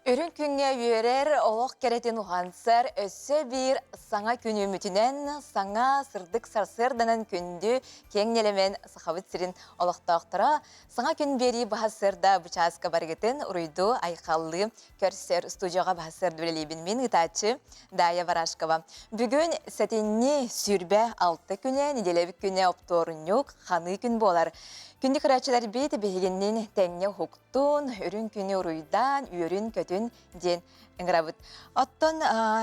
Үрүҥ күҥҥэ үөрэр, олох кэрэтин уһансар өссө биир саҥа күн үүммүтүнэн, саҥа сырдык сарсыарданан күндү киэҥ нэлэмэн Сахабыт сирин олохтоохторо саҥа күн биэрии баһа сыарда бу чааска барыгытын уруйдуу айхаллыы көрсөр студияҕа баһа сыарда үлэлиибин мин ыытааччы Дая Барашкова. Бүгүн сэтинньи 26 күнэ, нэдиэлэбит күнэ оптуорунньук, ханыы күн буолар. Күндү көрөөччүлэрбит биһигиннин тэҥҥэ уһуктун, үрүҥ күнү уруйдаан, үөрүн-көтүн диэн ыҥырабыт. Оттон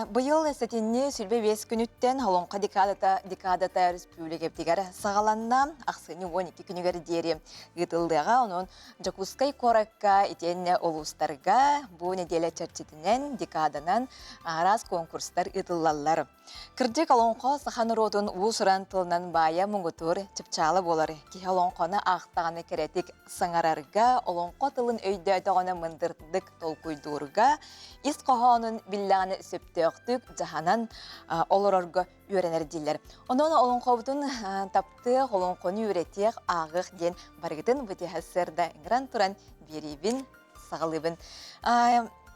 быйыл сэтинньи 25 күнүттэн Олоҥхо декадата декадата республикабытыгар саҕаланна. Ахсынньы 12 күнүгэр диэри ыытыллыаҕа. Онон Дьокуускай куоракка итиэннэ улуустарга бу нэдиэлэ чэрчитинэн декаданан араас конкурстар ыытыллаллар. Кырдьык, олоҥхо саха норуотун уус-уран тылынан баайа муҥутуур чыпчаала буолар. Киһи олоҥхону аахтаҕына кэрэтик саҥарарга, олоҥхо тылын өйдөөтөҕүнэ мындырдык толкуйдуурга, ис хоһоонун биллэҕинэ сөптөөхтүк дьаһанан олорорго үөрэнэр дииллэр. Онон олоҥхобутун таптыах, олоҥхону үөрэтиэх, ааҕыах диэн барыгытын бу сырда ыҥыран туран биэриибин саҕалыыбын.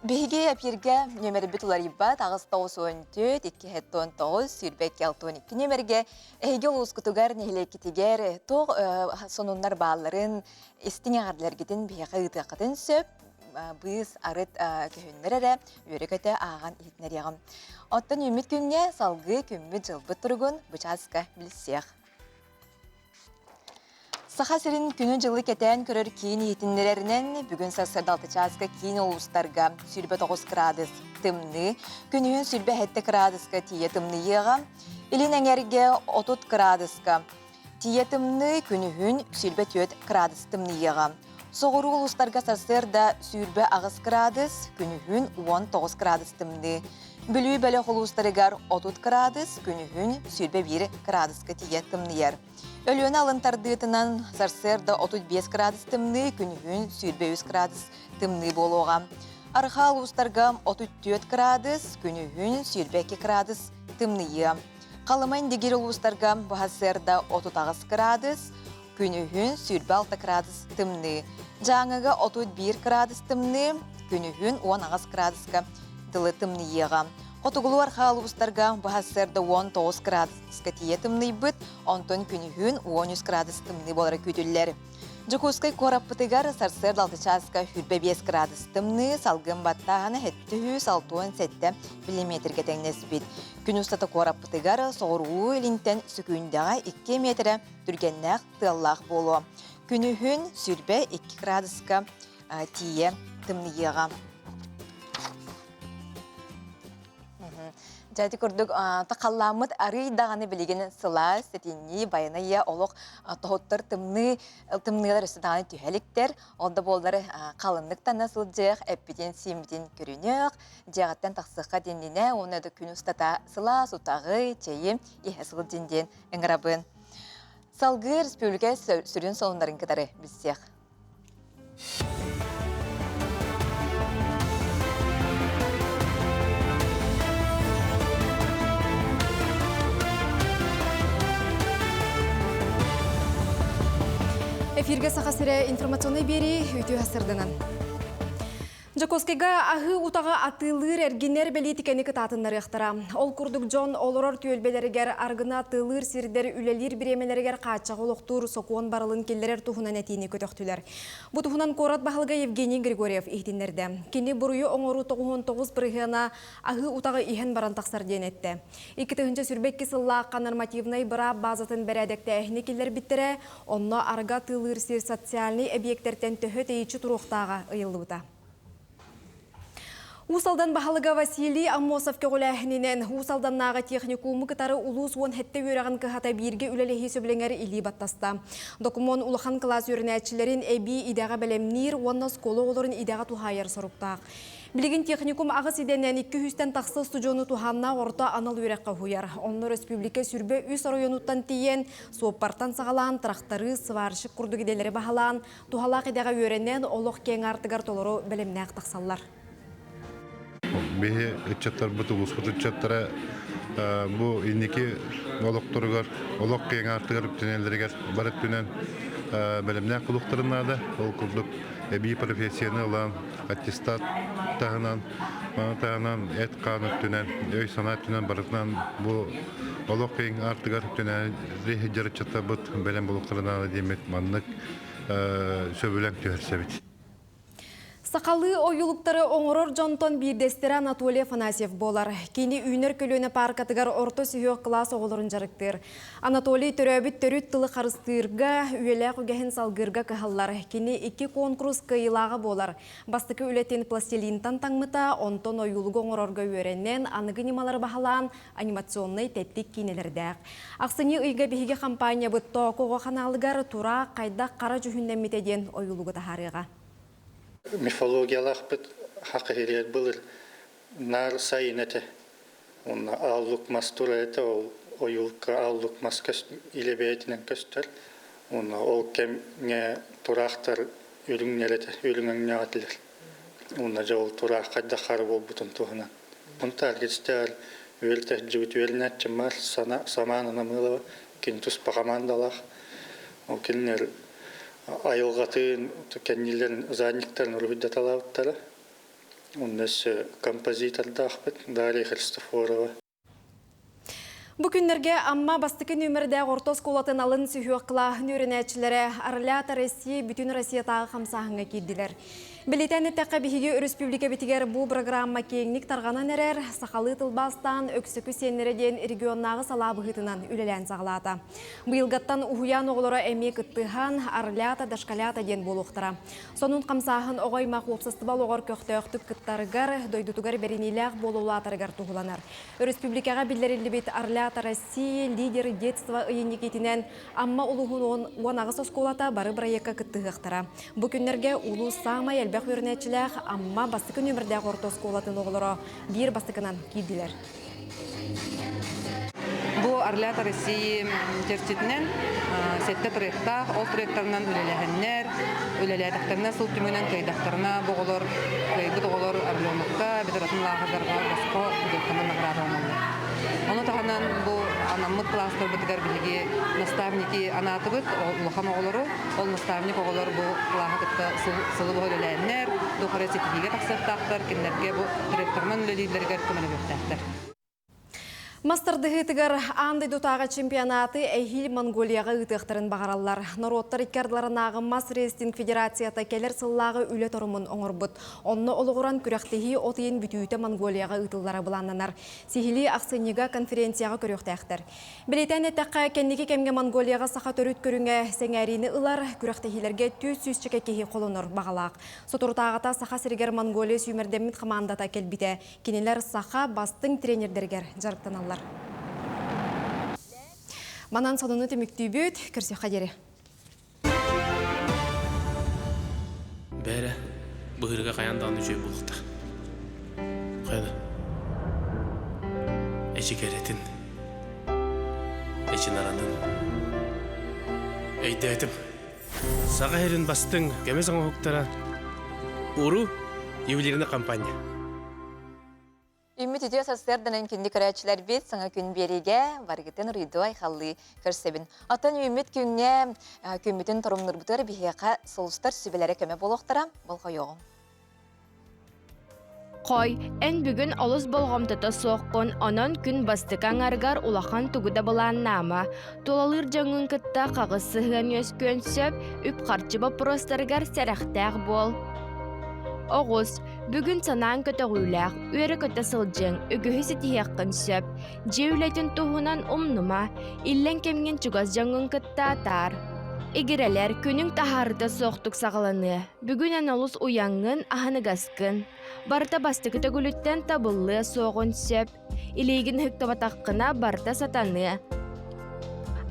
Биһиги эпииргэ нүөмэрбит уларыйбат 894 219 22 62 нүөмэргэ эһиги улуускутугар, нэһилиэккитигэр туох сонуннар баалларын, истиҥ эҕэрдэлэргитин биһиэхэ ыытыаххытын сөп. Быыс арыт көһүннэр эрэ үөрэ-көтө ааҕан иһитинэриэҕим. Оттон үүммүт күҥҥэ салгыы күммүт-дьылбыт туругун бу чааска билсиэх. Саха сирин күнү-дьылы кэтээн көрөр киин иһитиннэрэринэн, бүгүн сарсыарда 6 чааска киин улуустарга 29 кыраадыс тымныы, күнүһүн 27 кыраадыска тиийэ тымныйыаҕа, илин эҥэргэ 30 кыраадыска тиийэ тымныы, күнүһүн 24 кыраадыс тымныйыаҕа. Соҕуруу улуустарга сарсыарда 28 кыраадыс, күнүһүн 19 кыраадыс тымныы. Бүлүү бөлөх улуустарыгар 30 кыраадыс, күнүһүн 21 кыраадыска тиийэ тымныйар. Өлүөнэ алын тардыытынан сарсыарда 35 градус тымныы, күнүһүн 23 градус тымныы буолуоҕа. Арҕаа улуустарга 34 градус, күнүһүн 22 градус тымныйыа. Халыма Индигир улуустарга баһасыарда 38 градус, күнүһүн 26 градус тымныы. Дьааҥыга 31 градус тымныы, күнүһүн 18 градуска дылы тымныйыаҕа. Хотугулуу арҕаа улуустарга баһасыарда 19 градус Скотия тымныйбыт, онтон күнүһүн 13 градус тымныы буолара күүтүллэр. Дьокуускай куораппытыгар сарсыарда 6 чааска 25 градус тымныы, салгын баттааһына 767 миллиметргэ тэҥнэспит. Күн устата куораппытыгар соҕуруу илинтэн сөкүүндэҕэ 2 миэтэрэ түргэннээх тыаллаах буолуо. Күнүһүн 22 градуска тиийэ тымныйыаҕа. Дьэ ити курдук халлааммыт арыый даҕаны билигин сылаас, сэтинньи, байана ийэ олох тоһуттар тымныы тымныылар өссө даҕаны түһэ иликтэр. Ол да буоллар халыннык тана сылдьыах, эппитин-сииммитин көрүнүөх, дьиэҕиттэн тахсыахха иннинэ уонна да күн устата сылаас утаҕы, чэйи иһэ сылдьын диэн ыҥырабын. Салгыы республика сүрүн сонуннарын кытары билсиэх. Эфиргэ Саха сирэ информационнай биэрии үтүө сырдынан. Дьокуускайга аһыы утаҕы атыылыыр эргинэр бэлиитикэни кытаатыннарыахтара. Ол курдук дьон олорор түөлбэлэригэр арыгыны атыылыыр сирдэр үлэлиир бириэмэлэригэр хааччаҕы олохтуур сокуон барылын киллэрэр туһунан этиини көтөхтүлэр. Бу туһунан куорат баһылыга Евгений Григорьев иһитиннэрдэ. Кини буруйу оҥоруу 99 бырыһыана аһыы утаҕы иһэн баран тахсар диэн эттэ. 2022 сыллаахха нормативнай быраап баазатын бэрээдэктээһини киллэрбиттэрэ, Онно арыгы атыылыыр сир социальнай эбийиэктэртэн төһө тэйиччи туруохтааҕа ыйыллыбыта. Уус Алдан баһылыга Василий Аммосов көҕүлээһининэн Уус Алданнааҕы техникуму кытары улуус 17 үөрэҕин кыһата бииргэ үлэлэһии сөбүлэҥэр илии баттаста. Докумуон улахан кылаас үөрэнээччилэрин эбии идэҕэ бэлэмниир уонна оскуола оҕолорун идэҕэ туһаайар соруктаах. Билигин техникум аҕыс идэнэн 200-тэн тахса устудьуону туһааннаах орто анал үөрэххэ уһуйар. Онно өрөспүүбүлүкэ сүрбэ үс оройуонуттан тиийэн, суоппартан саҕалаан, тракторист, сварщик курдук идэлэри баһылаан, туһалаах идэҕэ үөрэнэн, олох киэҥ аартыгар толору бэлэмнээх тахсаллар. Биһи ыччаттарбыт, улууспут ыччаттара бу инники олохторугар, олох киэҥ аартыгар үктэнэллэригэр бар өттүнэн бэлэмнээх булуохтарын наада. Ол курдук. эбии профессияны ылан, аттестат таһынан, маны таһынан эт-хаан өттүнэн, өй-санаа өттүнэн барытынан бу олох киэҥ аартыгар өттүнэн дьарыччаттарбыт бэлэм буолуохтарын наада диэммит маннык сөбүлэҥ түһэрсэбит. Сахалыы ойуулуктары оҥорор дьонтон биирдэстэрэ Анатолий Афанасьев буолар. Кини Үүнэр көлүөнэ пааркатыгар орто сүһүөх кылаас оҕолорун дьарыктыыр. Анатолий төрөөбүт төрүт тылы харыстыырга, үйэлээх үгэһин салгыырга кыһаллар. Кини икки куонкурус кыайыылааҕа буолар. Бастакы үлэтин пластилинтан таҥмыта, онтон ойуулугу оҥорорго үөрэнэн, аныгы ньымалары баһылаан, анимационнай тэттик киинэлэрдээх. Ахсынньы ыйга биһиги хампаанньабыт Тооку оҕо ханаалыгар Тураах хайдах хара дьүһүннэммитэ диэн ойуулугу таһаарыаҕа. Мифологиялаахпыт хакыһырыар былыр наар сайын этэ. Уонна ааллык мас турар этэ, ол ойуулка ааллык мас илэ бэйэтинэн көстөр. Уонна ол кэмҥэ тураахтар үрүҥнэр этэ, үрүҥ өҥнөөх этилэр. Уонна дьэ ол тураах хайдах хара буолбутун туһунан. Онтон истээр үөрэтээччибит үөрэнээччим бар Самаана Намылова кини туспа хамаандалаах. Ол кинилэр айылҕатын кэннилэрин задниктарын уруһуйдаталаабыттара. Онно өссө композитордаахпыт Дарья Христофорова. Бу күннэргэ Амма бастакы нүөмэрдээх орто оскуолатын алын сүһүөх кылааһын үөрэнээччилэрэ Орлята России бүтүн Россиятааҕы хамсааһыҥҥа киирдилэр. Бэлиэтээн эттэххэ, биһиги өрөспүүбүлүкэбитигэр бу программа киэҥник тарҕанан эрэр, сахалыы тылбаастаан Өксөкү сиэннэрэ диэн регионнааҕы салаа быһыытынан үлэлээн саҕалаата. Быйылгаттан уһуйаан оҕолоро эмиэ кыттыһан Орлята дошколята диэн буолуохтара. Сонун хамсааһын оҕо аймах уопсастыба олоҕор көхтөөхтүк кыттарыгар, дойдутугар бэриниилээх буола улаатарыгар туһуланар. Өрөспүүбүлүкэҕэ биллэриллибит Орлята России, лидеры детства ыйынньык Амма улууһун 18 оскуолата бары бырайыакка кыттыһыахтара. Бу күннэргэ улуус саамай элбэх үөрэнээччилээх Амма бастакы нүөмэрдээх орто оскуолатын оҕолоро биир бастакынан киирдилэр. Бу Орлята России чэрчитинэн сэттэ тректаах, ол тректарынан үлэлэһэннэр, үлэлээтэхтэринэ сыл түмүгүнэн кыайдахтарына бу оҕолор, кыайбыт оҕолор Орленокка, ветератын лааҕырдарга босхо путевканан наҕараадаланаллар. Ону таһынан бу анаммыт класстарбытыгар биһиги наставники анаатыбыт, улахан оҕолору. Ол наставник оҕолор бу кылааһы кытта сылы быһа үлэлээннэр, туох эрэ ситиһиигэ тахсыахтаахтар, кинилэргэ бу тректорынан үлэлииллэригэр көмөлөһүөхтээхтэр. Мас тардыһыытыгар аан дойдутааҕы чемпионаты эһиил Монголияҕа ыытыахтарын баҕараллар. Норуоттар икки ардыларынааҕы мас рестлинг федерацията кэлэр сыллааҕы үлэ торумун оҥорбут. Онно олоҕуран күрэхтэһии от ыйын бүтүүтэ Монголияҕа ыытыллара былааннанар. Сиһилии ахсынньыга конференцияҕа көрүөхтээхтэр. Бэлиэтээн эттэххэ, кэнники кэмҥэ Монголияҕа саха төрүт көрүҥэ сэҥээриини ылар, күрэхтэһиилэргэ 400 киһи холонор баҕалаах. Соторутааҕыта Саха сиригэр Монголия сүүмэрдэммит хамаандата кэлбитэ. Кинилэр саха бастыҥ тренердэригэр дьарыктаналлар. Манан сонуну түмүктүүбүт. Көрсүөххэ диэри. Бээрэ, быһыырга хайаан даҕаны үчүгэй буолуохтаах. Хайа да. Эчи кэрэтин, эчи наранын. Өйдөөтүм. Саха сирин бастыҥ көмүс оҥоһуктара Уру ювелирная компания. Үммүт үтүө сарсыарданан күндү көрөөччүлэрбит саҥа күн биэриигэ барыгытын уруйдуу айхаллыы көрсөбүн. Оттон үүммүт күҥҥэ күммүтүн торумнурбутугар биһиэхэ сулустар сүбэлэрэ көмө буолуохтара. Болҕойуоҕуҥ. Хой, эн бүгүн олус болҕомтото суоххун, онон күн бастакы аҥарыгар улахан тугу да былааннаама. Тулалыыр дьоҥҥун кытта хаҕыс сыһыан үөскүөн сөп, үп-харчы боппуруостарыгар сэрэхтээх буол. Оҕус, бүгүн санааҥ көтөҕүүлээх, үөрэ-көтө сылдьыҥ, үгүһү ситиһиэххин сөп. Дьиэ үлэтин туһунан умнума, иллэҥ кэмҥин чугас дьоҥҥун кытта атаар. Игирэлэр, күнүҥ таһаарыта суохтук саҕаланыа. Бүгүн эн олус уйаҥҥын, аһыныгаскын. Барыта бастакы төгүлүттэн табыллыа суоҕун сөп. Илиигин ыһыктыбатаххына барыта сатаныа.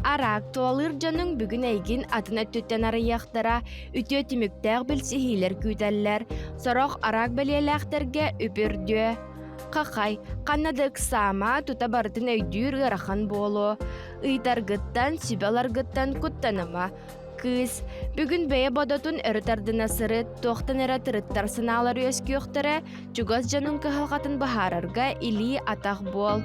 Араак туолыыр дьонуҥ бүгүн эйгин атын өттүттэн арыйыахтара, үтүө түмүктээх билсиһиилэр күүтэллэр. Сорох араак бэлиэлээхтэргэ үп үрдүө. Хахай, ханна да ыксаама, тута барытын өйдүүр ыарахан буолуо. Ыйытаргыттан, сүбэ ыларгыттан куттаныма. Кыыс, бүгүн бэйэ бодотун өрө тардына сырыт, туохтан эрэ тырыттар санаалар үөскүөхтэрэ, чугас дьонуҥ кыһалҕатын быһаарарга илии-атах буол.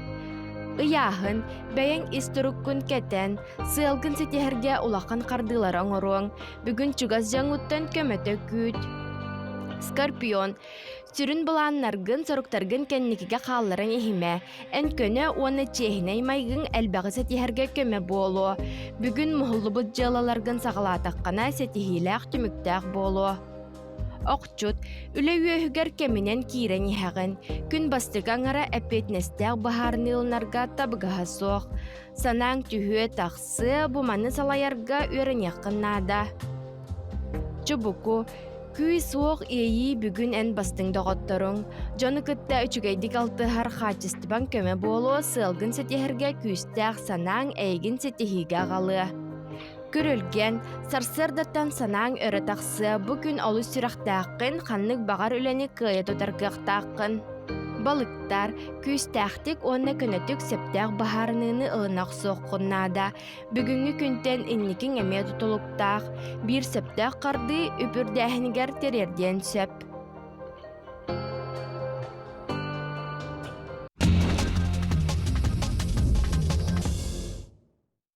Ыйааһын, бэйэҥ ис туруккун кэтэн, сыалгын ситиһэргэ улахан хардыылары оҥоруоҥ. Бүгүн чугас дьоҥҥуттан көмөтө күүт. Скорпион, сүрүн былааннаргын, соруктаргын кэнникигэ хаалларан иһимэ. Эн көнө уонна чиэһинэй майгыҥ элбэҕи ситиһэргэ көмө буолуо. Бүгүн муһуллубут дьыалаларгын саҕалаатаххына ситиһиилээх түмүктээх буолуо. Охчут, үлэ үөһүгэр кэминэн киирэн иһэҕин. Күн бастакы аҥара эппиэтинэстээх быһаарыныы ылынарга табыгаһа суох. Санааҥ түһүө, тахсыа, бу маны салайарга үөрэниэххин наада. Чубуку, күүс-уох иэйии бүгүн эн бастыҥ доҕотторуҥ. Дьону кытта үчүгэйдик алтыһар хаачыстыбаҥ көмө буолуо, сыалгын ситиһэргэ күүстээх санааҥ эйигин ситиһиигэ аҕалыа. Күрүлгэн, сарсыардаттан санааҥ өрө тахсыа, бу күн олус сүрэхтээххин, ханнык баҕар үлэни кыайа тутар кыахтааххын. Балыктар, күүстээхтик уонна көнөтүк сөптөөх быһаарыныыны ылына охсуоххун наада. Бүгүҥҥү күнтэн инникиҥ эмиэ тутулуктаах. Биир сөптөөх хардыы үп үрдээһинигэр тириэрдиэн сөп.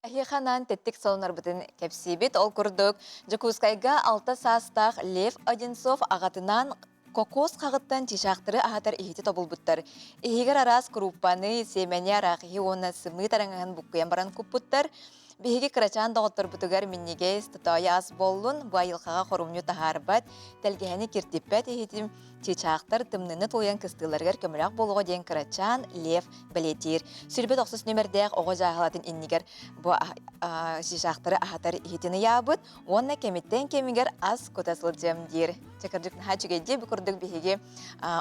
Эһиэхэ анаан тэттик солонорбутун кэпсиибит. Ол курдук, Дьокуускайга алта саастаах Лев Одинцов аҕатынаан кокос хаҕыттан чыычаахтары аһатар иһити тобулбуттар. Иһигэр араас куруппаны, сиэмэни, арахиһы уонна сымыыт араҥаһын буккуйан баран куппуттар. Биһиги кырачаан доҕотторбутугар минньигэс, тотоойу ас буоллун, бу айылҕаҕа хорумньу таһаарбат, тэлгэһэни киртиппэт иһитим чыычаахтар тымныыны тулуйан кыстыыларыгар көмөлөөх буолуоҕа диэн кырачаан Лев бэлиэтиир. Сүрбэт охсус нүмердээх оҕо дьааһылатын иннигэр бу чыычаахтары аһатар иһитин ыйаабыт уонна кэмиттэн кэмигэр ас кута сылдьыам диир. Чэ, кырдьык наһаа үчүгэйдии бу курдук биһиги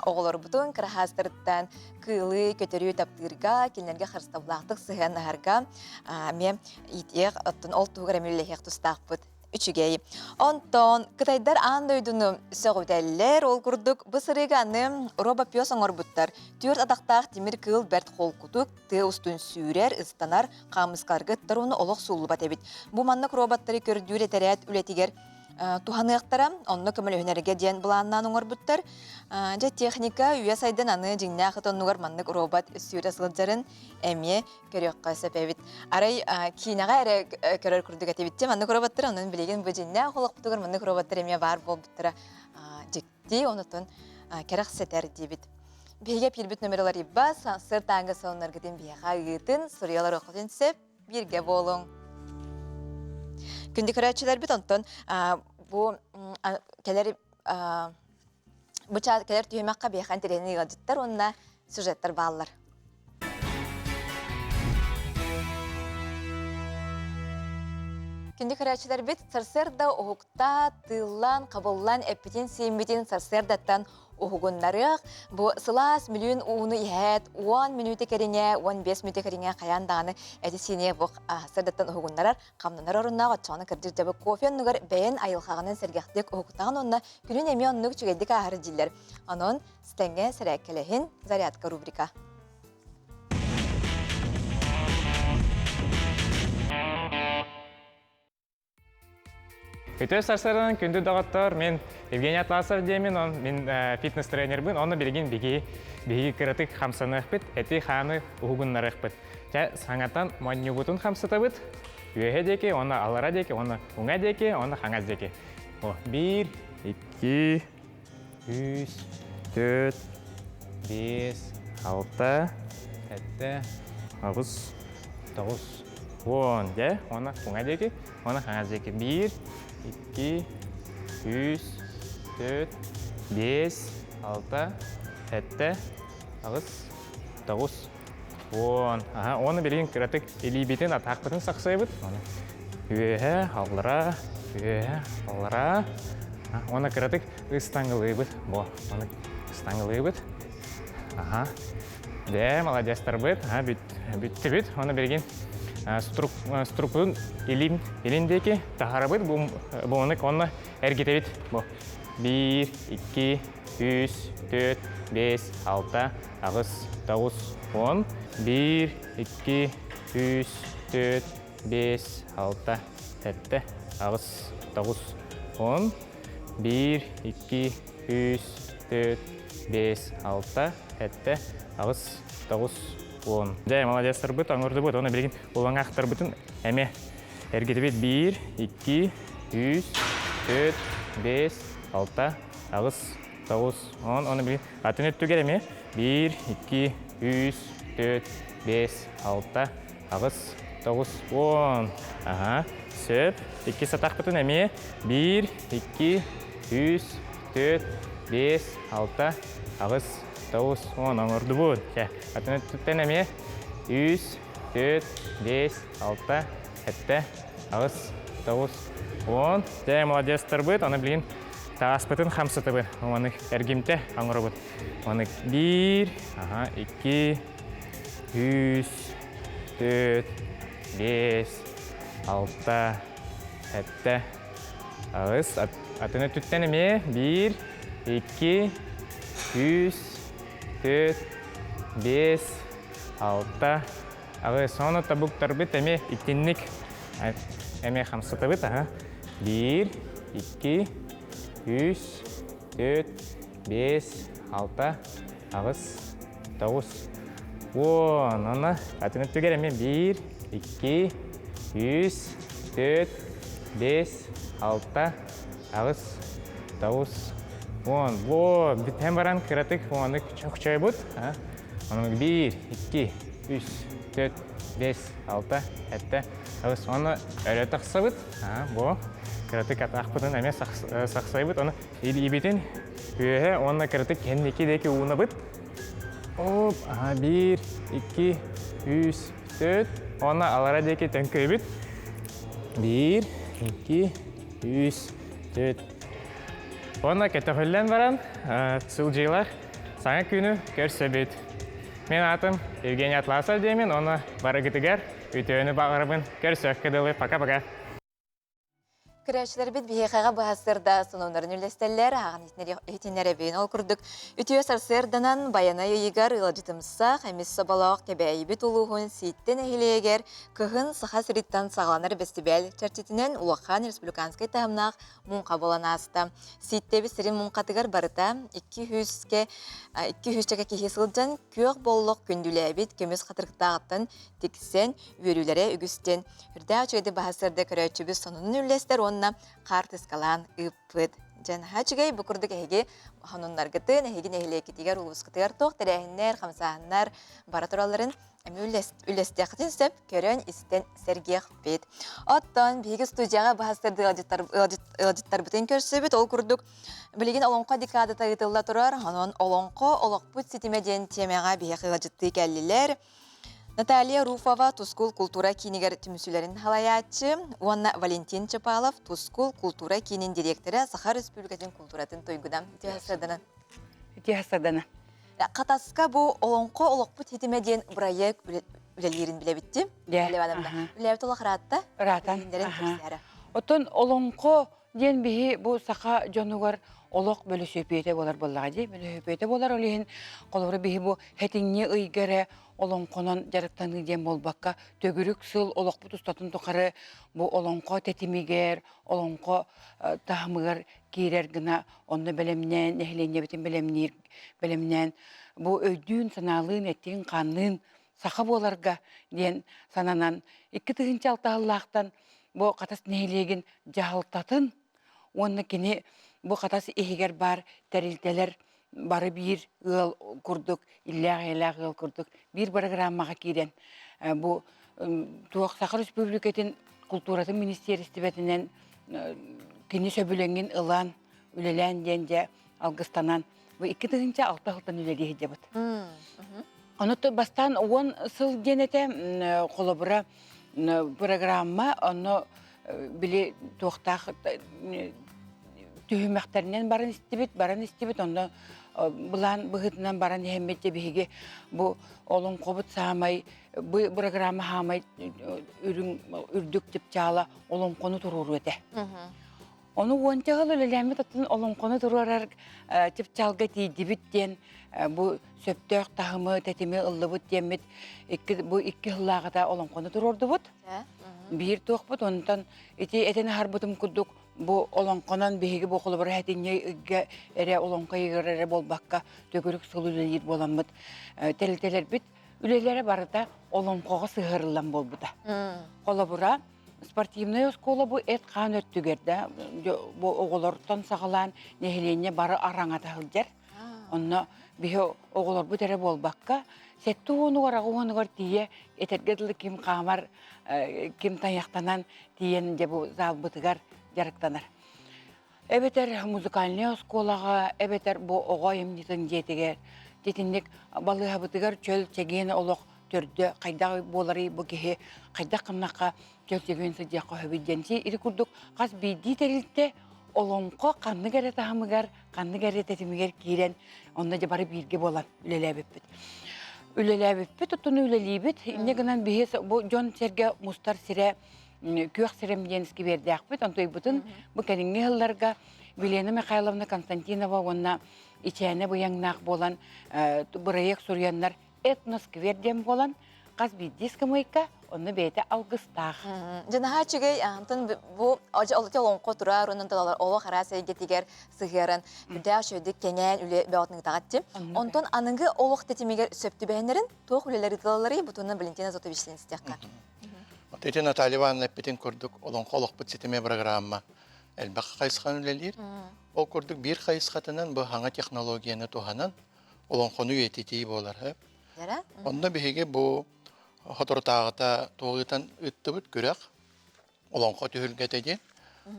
оҕолорбутун кыраһаастарыттан кыылы, көтөрү таптыырга, кинилэргэ харыстабылаахтык сыһыаннаһарга эмиэ иитиэх, оттон ол туһугар эмиэ үлэлэһиэх тустаахпыт. Үчүгэй. Онтон кытайдар аан дойдуну сөҕүтэллэр. Ол курдук бу сырыыга аны робопес оҥорбуттар. Түөрт атахтаах тимир кыыл бэрт холкутук, тыа устун сүүрэр, ыстанар, хаамыскаларга ыттар уонна олох сууллубат эбит. Бу маннык роботтары көрдүүр этэрээт үлэтигэр туһаныахтара, онно көмөлөһүнэргэ диэн былааннаан оҥорбуттар. Дьэ техника үйэ сайдан аны дьиҥнээх ыт оннугар маннык робот сүүрэ сылдьарын эмиэ көрүөххэ сөп эбит. Арай киинэҕэ эрэ көрөр курдук этибит. Маннык роботтар онон билигин бу дьиҥнээх олохпутугар маннык роботтар эмиэ баар буолбуттара дьикти, онутун кэрэхсэтэр диибит. Биһиги эпиирбит номер уларыйба, сыр тааҥҥа сонуннаргытын биһиэхэ ыытын, суруйалар оххутун сөп, бииргэ буолуҥ. Күндү көрөөччүлэрбит, онтон бу кэлэр бу кэлэр түһүмэххэ биһиэхэ интэриэһинэй ыалдьыттар уонна сюжеттар бааллар. Күндү көрөөччүлэрбит, сарсыарда уһукта, тыыллан, хабыллан, эппитин-сииммитин сарсыардаттан уһугуннарыах. Бу сылаас мүлүүн ууну иһээт, 10 мүнүүтэ кэриҥэ, 15 мүнүүтэ кэриҥэ хайаан даҕаны эти-сиини бу сарсыардаттан уһугуннарар, хамнанар оруннаах оччоҕуна кырдьык дьабы кофе оннугар бэйэн айылҕаҕынан сэргэхтик уһуктаҕын уонна күнүн эмиэ оннук үчүгэйдик ааһар дииллэр. Онон Стэҥҥэ сэрээккэлэһин зарядка рубрика. Үтүө сарсыарданан күндү доҕоттор, мин Евгений Атласов диэмин, он мин фитнес-тренербин, онно билигин биһиги биһиги кыратык хамсаныахпыт, эти-хааны уһугуннарыахпыт. Чэ, саҥатан монньугутун хамсатабыт, үөһэ диэки, уонна аллара диэки, уонна уҥа диэки, уонна хаҥас диэки. О, биир, икки, үс, төрт, биэс, алта, сэттэ, аҕыс, тоҕус, уон. Дьэ, уонна уҥа диэки, уонна хаҥас диэки. Биир, икки, үс, төрт, биэс, алта, сэттэ, аҕыс, тоҕус, уон. Аха, уонна билигин кыратык илиибитин, атахпытын сахсыйабыт. Үөһэ, аллара, үөһэ, аллара. Уонна кыратык ыстаҥылыыбыт. Бо, оны ыстаҥылыыбыт. Аха. Дэ, молодецтарбыт. Аха, бүт, бүттүбүт. Оны билигин струкпутун илин, илин диэки таһарабыт. Бу, бу онно эргитэбит. Бу. Биир, икки, үс, төрт, бес, алта, аҕыс, тоҕус, уон. Биир, икки, үс, төрт, биэс, алта, сэттэ, аҕыс, тоҕус, уон. Биир, икки, үс, төрт, биэс, алта, сэттэ, аҕыс, тоҕус, уон. Дьэ, молодецтарбыт, оҥордубут. Оны билигин улаҥаахтарбытын эмиэ эргитибит. Биир, икки, үс, төрт, биэс, алта, аҕыс, 9, 10, оны били атын өттүгэр эмиэ 1, 2, 3, 4, 5, 6, 8, 9, 10. Аха, сөп. Икки сатахпытын эмиэ 1, 2, 3, 4, 5, 6, 8, 9, 10 оҥордубут. Чэ, атын өттүттэн эмиэ 3, 4, 5, 6, 7, 8, 9, 10. Дьэ, молодецтарбыт, аны билигин тааспытын хамсатыбыт. Оны эргимтэ оҥоробут. Оны 1, ага, 2, 3, 4, 5, 6, 7, 8. Атын өттүттэн эмиэ 1, 2, 3, 4, 5, 6, 8. Сону табуктарбыт эмиэ итинник эмиэ хамсатабыт. Аха. 1, 2, 3, 4, 5, 6, 8, 9, 10. Аны атын өттүгэр эмиэ 1, 2, 3, 4, 5, 6, 8, 9, 10. Бу бүтэн баран кыратык оны чохчойбут. Оны 1, 2, 3, 4, 5, 6, 7, 8. Оны өрө тахсабыт. Бу кыратык атаахпытын эмиэ сахсайбыт. Оны илиибитин үөһэ уонна кыратык кэнники диэки уунабыт. Оп, аха, 1, 2, 3, 4. Уонна алара диэки төҥкөйбүт. 1, 2, 3, 4. Уонна көтөхүллэн баран, сылдьыылар саҥа күнү көрсөбүт. Мин аатым Евгений Атласов диэмин, уонна барыгытыгар үтүөнү баҕарабын. Көрсүөххэ дылы, пока-пока. Көрөөччүлэрбит биһиэхэҕэ быһа сонуннарын үллэстэллэр, ааҕан иһитиннэрэбин. Ол курдук, үтүө сарсыарданан Байанай ыйыгар ыалдьытымсах, эмис соболоох Кэбээйибит улууһун Сииттэ нэһилиэгэр кыһын Саха сириттэн саҕаланар бэстибээл чэрчитинэн улахан республиканскай таһымнаах муҥха буолан ааста. Сииттэбит сирин муҥхатыгар барыта 200-ке 200-чэкэ киһи сылдьан күөх боллох күндүлээбит көмүс хатырыктааҕыттан тиксэн үөрүүлэрэ үгүстэн Үрдээх үчүгэйдик баһа сырда көрөөччүбүт сонунун үллэстэр уонна хаартыскалаан ыыппыт. Дьэ, наһаа үчүгэй бу курдук эһиги сонуннаргытын, эһиги нэһилиэккитигэр, улуускутугар туох тэрээһиннэр, хамсааһыннар бара туралларын эмиэ үллэстиэххитин сөп, көрөн, истэн сэргиэхпит. Оттон биһиги студияҕа баһа сырды ыалдьыттарбытын көрсөбүт. Ол курдук билигин Олоҥхо декадата ыытылла турар. Онон Олоҥхо олохпут ситимэ диэн тиэмэҕэ биһиэхэ ыалдьыттыы кэллилэр. Наталья Руфова Тускул култуура киинигэр түмсүүлэрин салайааччы уонна Валентин Чапалов Тускул култуура киинин дириэктэрэ Саха Республикатын култууратын туйгуна. Үтүө сарсыардана. Үтүө сарсыардана. Хатаска бу Олоҥхо олохпут ситимэ диэн бырайыак үлэлиирин билэбиттим. Үлэлээбит олох ыраатта. Ыраатан. Оттон Олоҥхо диэн биһи бу саха дьонугар олох бөлөсүөпүйэтэ буолар буоллаҕа дии. Бөлөсүөпүйэтэ буолар ол иһин холобура биһи бу хэтиҥҥи ыйга эрэ олоҥхонон дьарыктаныы диэн буолбакка төгүрүк сыл олохпут устатын тухары бу олоҥхо тэтимигэр, олоҥхо таһымыгар киирэр гына онно бэлэмнээн, нэһилиэнньэбитин бэлэмниир, бэлэмнээн бу өйдүүн-санаалыын, эттиин-хаанныын саха буоларга диэн сананан 2006 сыллаахтан бу Хатас нэһилиэгин дьаһалтатын уонна кини бу Хатас иһигэр баар тэрилтэлэр бары биир ыал курдук иллээх-эйэлээх ыал курдук биир бырагырааммаҕа киирэн бу туох Саха Республикатын култууратын министиэристибэтинэн кини сөбүлэҥин ылан үлэлээн диэн дьэ алгыстанан бу 2006 сылтан үлэлии сылдьабыт. Ону бастаан 10 сыл диэн этэ холобура программа онно били туохтаах түһүмэхтэринэн баран истибит, баран истибит, онно былаан быһыытынан баран иһэммит биһиги бу олоҥхобут саамай бу программа хаамай үрүҥ үрдүк чыпчаала олоҥхону туруоруу этэ. Ону уонча сыл үлэлээммит оттон олоҥхону туруорар чыпчаалга тиийдибит диэн бу сөптөөх таһымы, тэтими ыллыбыт диэммит икки, бу икки сыллааҕыта олоҥхону туруордубут. Биир туохпут, онтон ити этэн аһарбытым курдук бу олоҥхонон биһиги бу холобура хэтинньи ыйга эрэ олоҥхо ыйыгар эрэ буолбакка төгүрүк сыл үлэлиир буоламмыт тэрилтэлэрбит үлэлэрэ барыта олоҥхоҕо сыһыарыллан буолбута. Холобура, Спортивнай оскуола бу эт-хаан өттүгэр да бу оҕолортон саҕалаан нэһилиэнньэ бары араҥата сылдьар. Онно биһи оҕолорбут эрэ буолбакка, 70-угар, 80-угар тиийэ этэргэ дылы ким хаамар, ким тайахтанан тиийэн дьэ бу залбытыгар дьарыктанар. Эбэтэр музыкальнай оскуолаҕа, эбэтэр бу оҕо айымньытын дьиэтигэр, итинник балыыһабытыгар чөл чэгиэн олох төрдө хайдах буоларый бу киһи хайдах гыннахха чөл чэгиэн сылдьыахха сөбүй диэн ити курдук хас биирдии тэрилтэ олоҥхо ханнык эрэ таһымыгар, ханнык эрэ тэтимигэр киирэн онно дьэ бары бииргэ буолан үлэлээбиппит. Үлэлээбиппит, оттон үлэлиибит. Инньэ гынан биһи бу дьон-сэргэ мустар сирэ Күөх сирэм диэн сквердээхпит. Онтуйбутун бу кэлиҥҥи сылларга Вилена Михайловна Константинова уонна Ичээнэ Быйаҥнаах буолан бырайыак суруйаннар этносквер диэн буолан хас биирдии скамейка онно бэйэтэ алгыстаах. Дьэ наһаа үчүгэй антон бу олоҥхо турар онон олох араас эйгэтигэр сыһыаран үрдээх үчүгэйдик кэҥээн үлэ бөҕөтүн ыытаҕат Онтон аныгы олох тэтимигэр сөп түбэһиннэрин туох үлэлэр ыытылалларый бутунан Валентина Зотовичтан истиэххэ. Ити Наталья Ивановна эппитин курдук олоҥхо олохпут ситимэ программа элбэх хайысханы үлэлиир. Ол курдук биир хайысхатынан бу хаҥа технологияны туһанан олоҥхону үйэтитии буолар. Онно биһиги бу соторутааҕыта туох ыытан ыыттыбыт күрэх олоҥхо түһүлгэтэ диэн.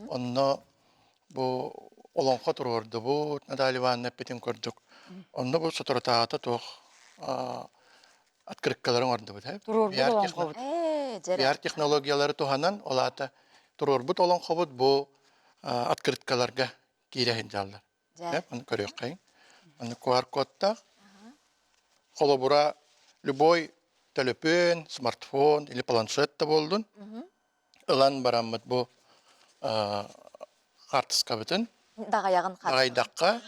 Онно бу олоҥхо туруордубут Наталья Ивановна эппитин курдук. Онно бу соторутааҕыта туох открыткалары оҥордубут. Туруорбут олоҥхобут. VR технологиялары туһанан, ол аата туруорбут олоҥхобут бу открыткаларга киирэ сылдьаллар. Аны көрүөххэйиҥ. Аны QR-кодтаах. Холобура, любой төлөпүөн, смартфон или планшет да буоллун, ылан бараммыт бу хаартыскабытын Даҕайаҕын даҕайдахха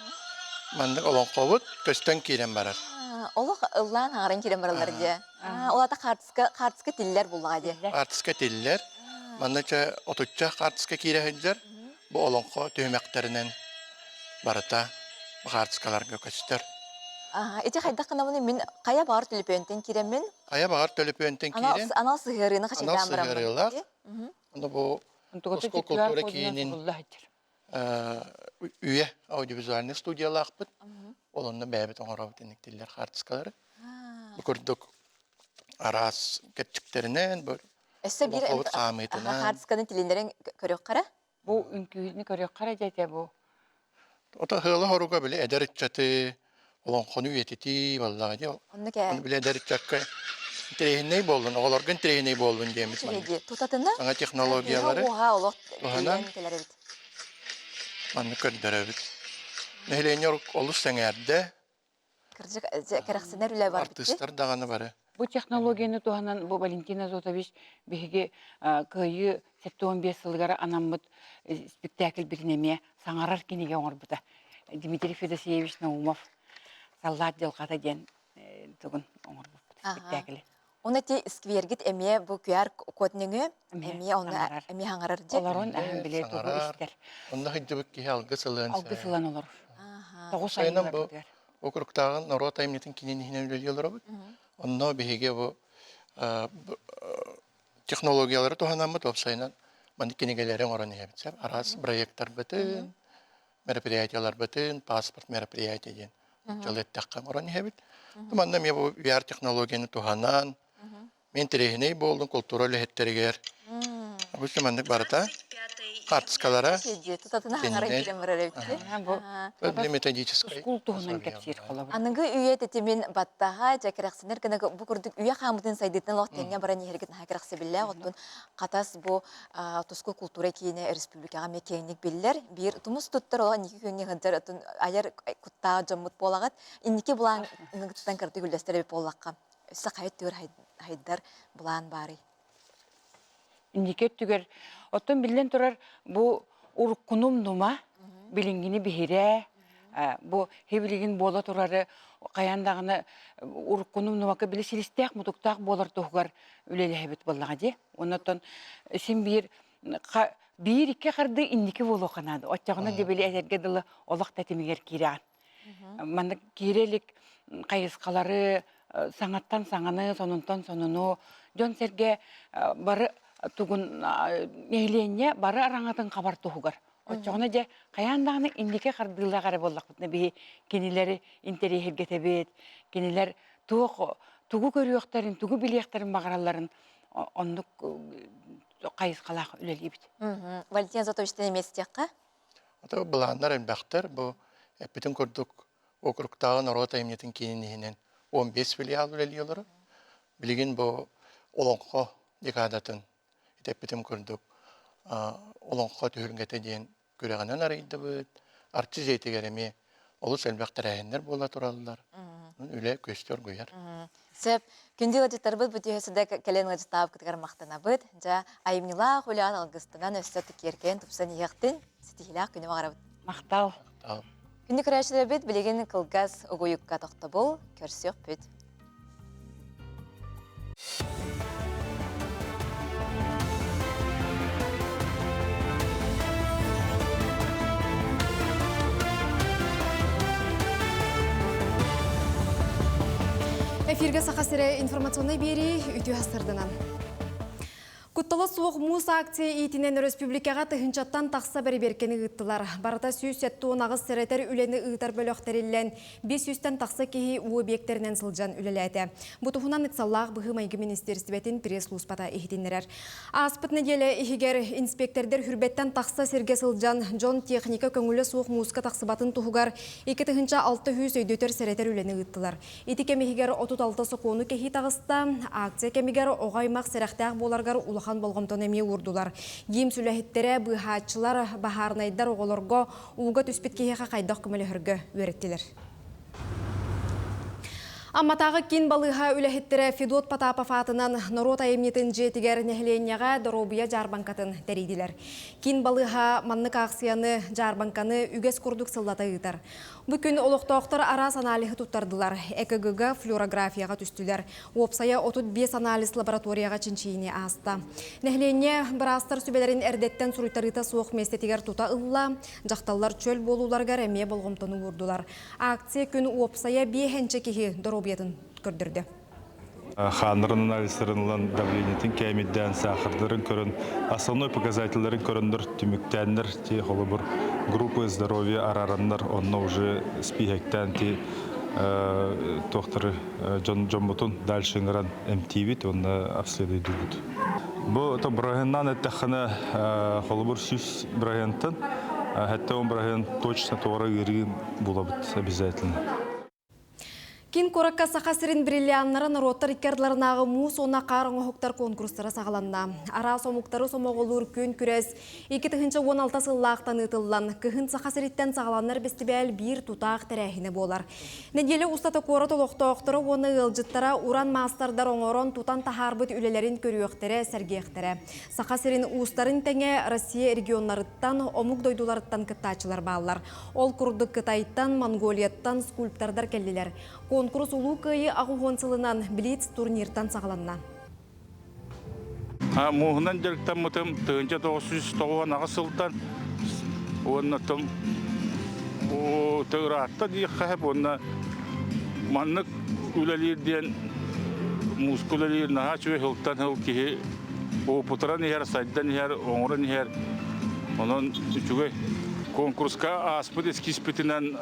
маннык олоҥхобут көстөн киирэн барар. Олох ыллаан хаҥаран киирэн бараллар дии. Ол ата хаартыска хаартыска тиллэр буллаҕа дии. Хаартыска тиллэр. Манна чэ отучча хаартыска киирэ сылдьар. Бу олоҥхо түһүмэхтэринэн барыта хаартыскаларга көстөр. Ити хайдах гынабыный мин хайа баҕар төлөпүөнтэн киирэммин Хайа баҕар төлөпүөнтэн киирэн анал сыһыарыыны анал хачайдаан бараммын. сыһыарыылаах. Ону бу Онтугата Оскол QR култуура кодунан киинин субулла сылдьар. үйэ аудиовизуальнай студиялаахпыт. Ол онно бэйэбит оҥоробут инниктиллэр хаартыскалары. Бу курдук араас кэрчиктэринэн, бу Өссө биир олоҥхобут хаамыытынан. хаартысканы тилиннэрэн көрүөххэ Бу үҥкүүнү көрүөххэ эрэ дьэ бу. Ото ыала хоруга били эдэр ыччаты олоҥхону үйэтитии баллаҕа дии. Оннук ээ. Ону били эдэр ыччакка интэриэһинэй буоллун, оҕолорго интэриэһинэй буоллун диэммит Үчүгэй дии. Тутатына саҥа технологиялары уоһа олох туһанан кэлэр эбит. маннык көрдөрөбүт. Нэһилиэнньэ олус сэҥээрдэ. Кырдьык, кэрэхсэнэр үлэ бар Артыыстар даҕаны бары. Бу технологияны туһанан бу Валентин Азотович биһиги Кыайыы 75 сылыгар анаммыт спектакльбитин эмиэ саҥарар кинигэ оҥорбута. Дмитрий Федосеевич Наумов «Саллаат дьылҕата» диэн тугун оҥорбуппут спектакли. Оны ти сквергит эмиэ бу QR код нөҥүө эмиэ оны эмиэ хаҥарар дии. Олорон аһын биле тугу истэр. Онно сылдьыбыт киһи алгыс ылыан Алгыс ылан олорор. Тоҕус Сайынан бу округтааҕы норуот айымньытын киинин иһинэн үлэлии олоробут. Онно биһиги бу технологиялары туһанаммыт уопсайынан маннык кинигэлэри оҥорон иһэбит. Араас проекттарбытын, мероприятияларбытын, паспорт мероприятие диэн дьыл эттэххэ оҥорон иһэбит. Манна эмиэ бу VR технологияны туһанан, мен интэриэһинэй буоллун култуура үлэһиттэригэр. Обычно маннык барыта хаартыскалара Тутатына хаҥара киирэн барар эбит. Бу методическай Ускул туһунан кэпсиир холобур. Аныгы үйэ тэтимин баттаһа, дьэ кэрэхсэнэр гына бу курдук үйэ хаамытын сайдыытын олох тэҥҥэ баран иһэргит наһаа кэрэхсэбиллээх. Оттон Хатас бу Туску култуура киинэ республикаҕа эмиэ киэҥник биллэр. Биир тумус туттар олох инники күҥҥэ сылдьар оттон айар куттаах дьоммут буолаҕыт. Инники былааҥҥытыттан кыратык үллэстэр эбит буоллахха, өссө хайа өттүгэр хайдар былаан баарый? Инники өттүгэр, оттон биллэн турар, бу уруккунум нума, билиҥҥини биһирээ, бу хибилигин буола турары хайаан даҕаны уруккунум нумака били силистээх мутуктаах буолар туһугар үлэлэһэбит буоллаҕа дии. Оннотон син биир биир-икки харды инники буолуохха наада. Оччоҕуна дьэ били этэргэ дылы олох тэтимигэр киирэҕин. Маннык киирэ илик хайысхалары саҥаттан саҥаны, сонунтан сонуну дьон-сэргэ бары тугун нэһилиэнньэ бары араҥатын хабар туһугар. Оччоҕуна дьэ хайаан даҕаны инники хардыылаах эрэ буоллахпытына биһи кинилэри интэриэһиргэтэбит, кинилэр туох тугу көрүөхтэрин, тугу билиэхтэрин баҕаралларын оннук хайысхалаах үлэлиибит. Валентин Зотовичтан эмиэ истиэххэ. Ото былааннар элбэхтэр. Бу эппитин курдук округтааҕы норуот айымньытын киинин иһинэн 15 филиал үлэлии олорор. Билигин бу Олоҥхо декадатын ити эппитим курдук Олоҥхо түһүлгэтэ диэн күрэҕинэн арыйдыбыт. Арчы дьиэтигэр эмиэ олус элбэх тэрээһиннэр буола тураллар. Үлэ көстөр оргуйар. Сөп. Күндү ыалдьыттарбыт бу түһэ кэлэн ыалдьыттаабыккытыгар махтанабыт. Дьэ, айымньылаах үлэҕин алгыстынан өссө киэркэйэн тупсан иһиэхтин, ситиһиилээх күнү баҕарабыт. Махтал. Күндү көрөөччүлэрбит билигин кылгас угуйукка тохтобул, көрсүөхпүт. Эфиргэ Саха сирэ информационнай биэрии үтүө сырдынан. Куттала суох муус акция иитинэн өрөспүүбүлүкэҕэ тыһыынчаттан тахса бэрэбиэркэни ыыттылар. Барыта 178 сэрэтэр үлэни ыытар бөлөх тэриллэн, 500-тэн тахса киһи уу объектэринэн сылдьан үлэлээтэ. Бу туһунан ыксаллаах быһыы-майгы министиэристибэтин пресс-службата иһитиннэрэр. Ааспыт нэдиэлэ иһигэр инспиэктэрдэр Хүрбэттэн тахса сиргэ сылдьан, дьон техника көҥүлэ суох мууска тахсыбатын туһугар 2600 өйдөтөр-сэрэтэр үлэни ыыттылар. Ити кэм иһигэр 36 сокуону кэһии таҕыста. Акция кэмигэр оҕо аймах сэрэхтээх буоларыгар улахан болҕомтону эмиэ уурдулар. ГИМС үлэһиттэрэ, быыһааччылар, баһаарынайдар оҕолорго ууга түспүт киһиэхэ хайдах көмөлөһөргө үөрэттилэр. Амматааҕы киин балыыһа үлэһиттэрэ Федот Потапов аатынан норуот айымньытын дьиэтигэр нэһилиэнньэҕэ доруобуйа дьаарбаҥкатын тэрийдилэр. Киин балыыһа маннык аахсыйаны, дьаарбаҥканы үгэс курдук сыллата ыытар. Бу күн олохтоохтор араас аналиһы туттардылар, ЭКГ-га, флюорографияҕа түстүлэр. Уопсайа 35 анализ лабораторияҕа чинчийиини ааста. Нэһилиэнньэ быраастар сүбэлэрин эрдэттэн суруйтарыыта суох миэстэтигэр тута ылла, дьахталлар чөл буолууларыгар эмиэ болҕомтону уурдулар. Акция күн уопсайа биэһэнчэ киһи доруобуйатын көрдөрдө. Хааннарын анализтарын ылан давлениетын кээмэйдээн, саахардарын көрөн, основной показательларын көрөннөр, түмүктээннэр ти холобур группы здоровья арараннар, онно уже спиһэктээн ти туохтары дьон дьоммутун дальше ыҥыран эмтиибит уонна обследуйдуубут. Бу то бырыһыаннаан эттэххинэ, холобур 100 бырыһыантан 70 бырыһыан точно туора ыарыы булабыт обязательно. Киин куоракка Саха сирин бриллианнара норуоттар икки ардыларынааҕы муус уонна хаар оҥоһуктар конкурстара саҕаланна. Араас омуктары сомоҕолуур күөн күрэс 2016 сыллаахтан ыытыллан, кыһын Саха сириттэн саҕаланар бэстибээл биир тутаах тэрээһинэ буолар. Нэдиэлэ устата куорат олохтоохторо уонна ыалдьыттара уран маастардар оҥорон тутан таһаарбыт үлэлэрин көрүөхтэрэ, сэргиэхтэрэ. Саха сирин уустарын тэҥэ Россия регионнарыттан, омук дойдуларыттан кыттааччылар бааллар. Ол курдук Кытайтан, Монголияттан скульптордар кэллилэр. Конкурс Улуу Кыайыы аҕыс сылынан Блиц турниртан саҕаланна. Мууһунан дьарыктаммытым 1998 сылтан уонна том ыраатта диэххэ сөп уонна маннык үлэлиир диэн мууска үлэлиир наһаа үчүгэй сылтан сыл киһи опытыран иһэр, сайдан иһэр, оҥорон иһэр. Онон үчүгэй. Конкурска ааспыт эскизпитинэн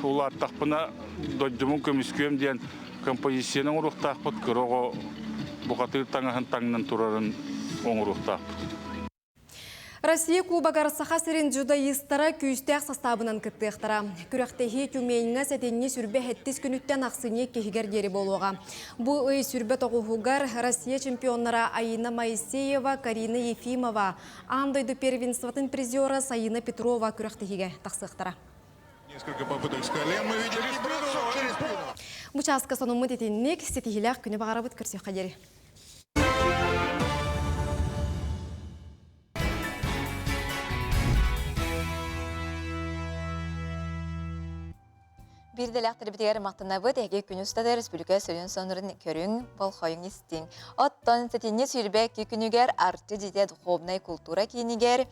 улааттахпына дойдубун көмүскүөм диэн композицияны оҥоруохтаахпыт, кыра оҕо бухатыыр таҥаһын таҥнан турарын оҥоруохтаахпыт. Россия Кубогар Саха сирин дзюдоистара күүстээх састаабынан кыттыахтара. Күрэхтэһии Тюменьҥа сэтинньи сүрбэ сэттис күнүттэн ахсынньы иккиһигэр диэри буолуоҕа. Бу ый сүрбэ тоҕуһугар Россия чемпионнара Аина Моисеева, Карина Ефимова, аан дойду первенствотын призера Саина Петрова күрэхтэһиигэ тахсыахтара. Несколько попыток с колен мы видели. Через спину. Бу чааска сонуммут итинник ситиһиилээх күнү баҕарабыт көрсүөххэ диэри. Биир дэлэхтэрбитигэр махтанабыт эһиги күн устата республика сүрүн сонурун көрүҥ, болхойуҥ истиҥ. Оттон сэтинньи 22 күнүгэр Арчы дьиэтэ духовнай култуура киинигэр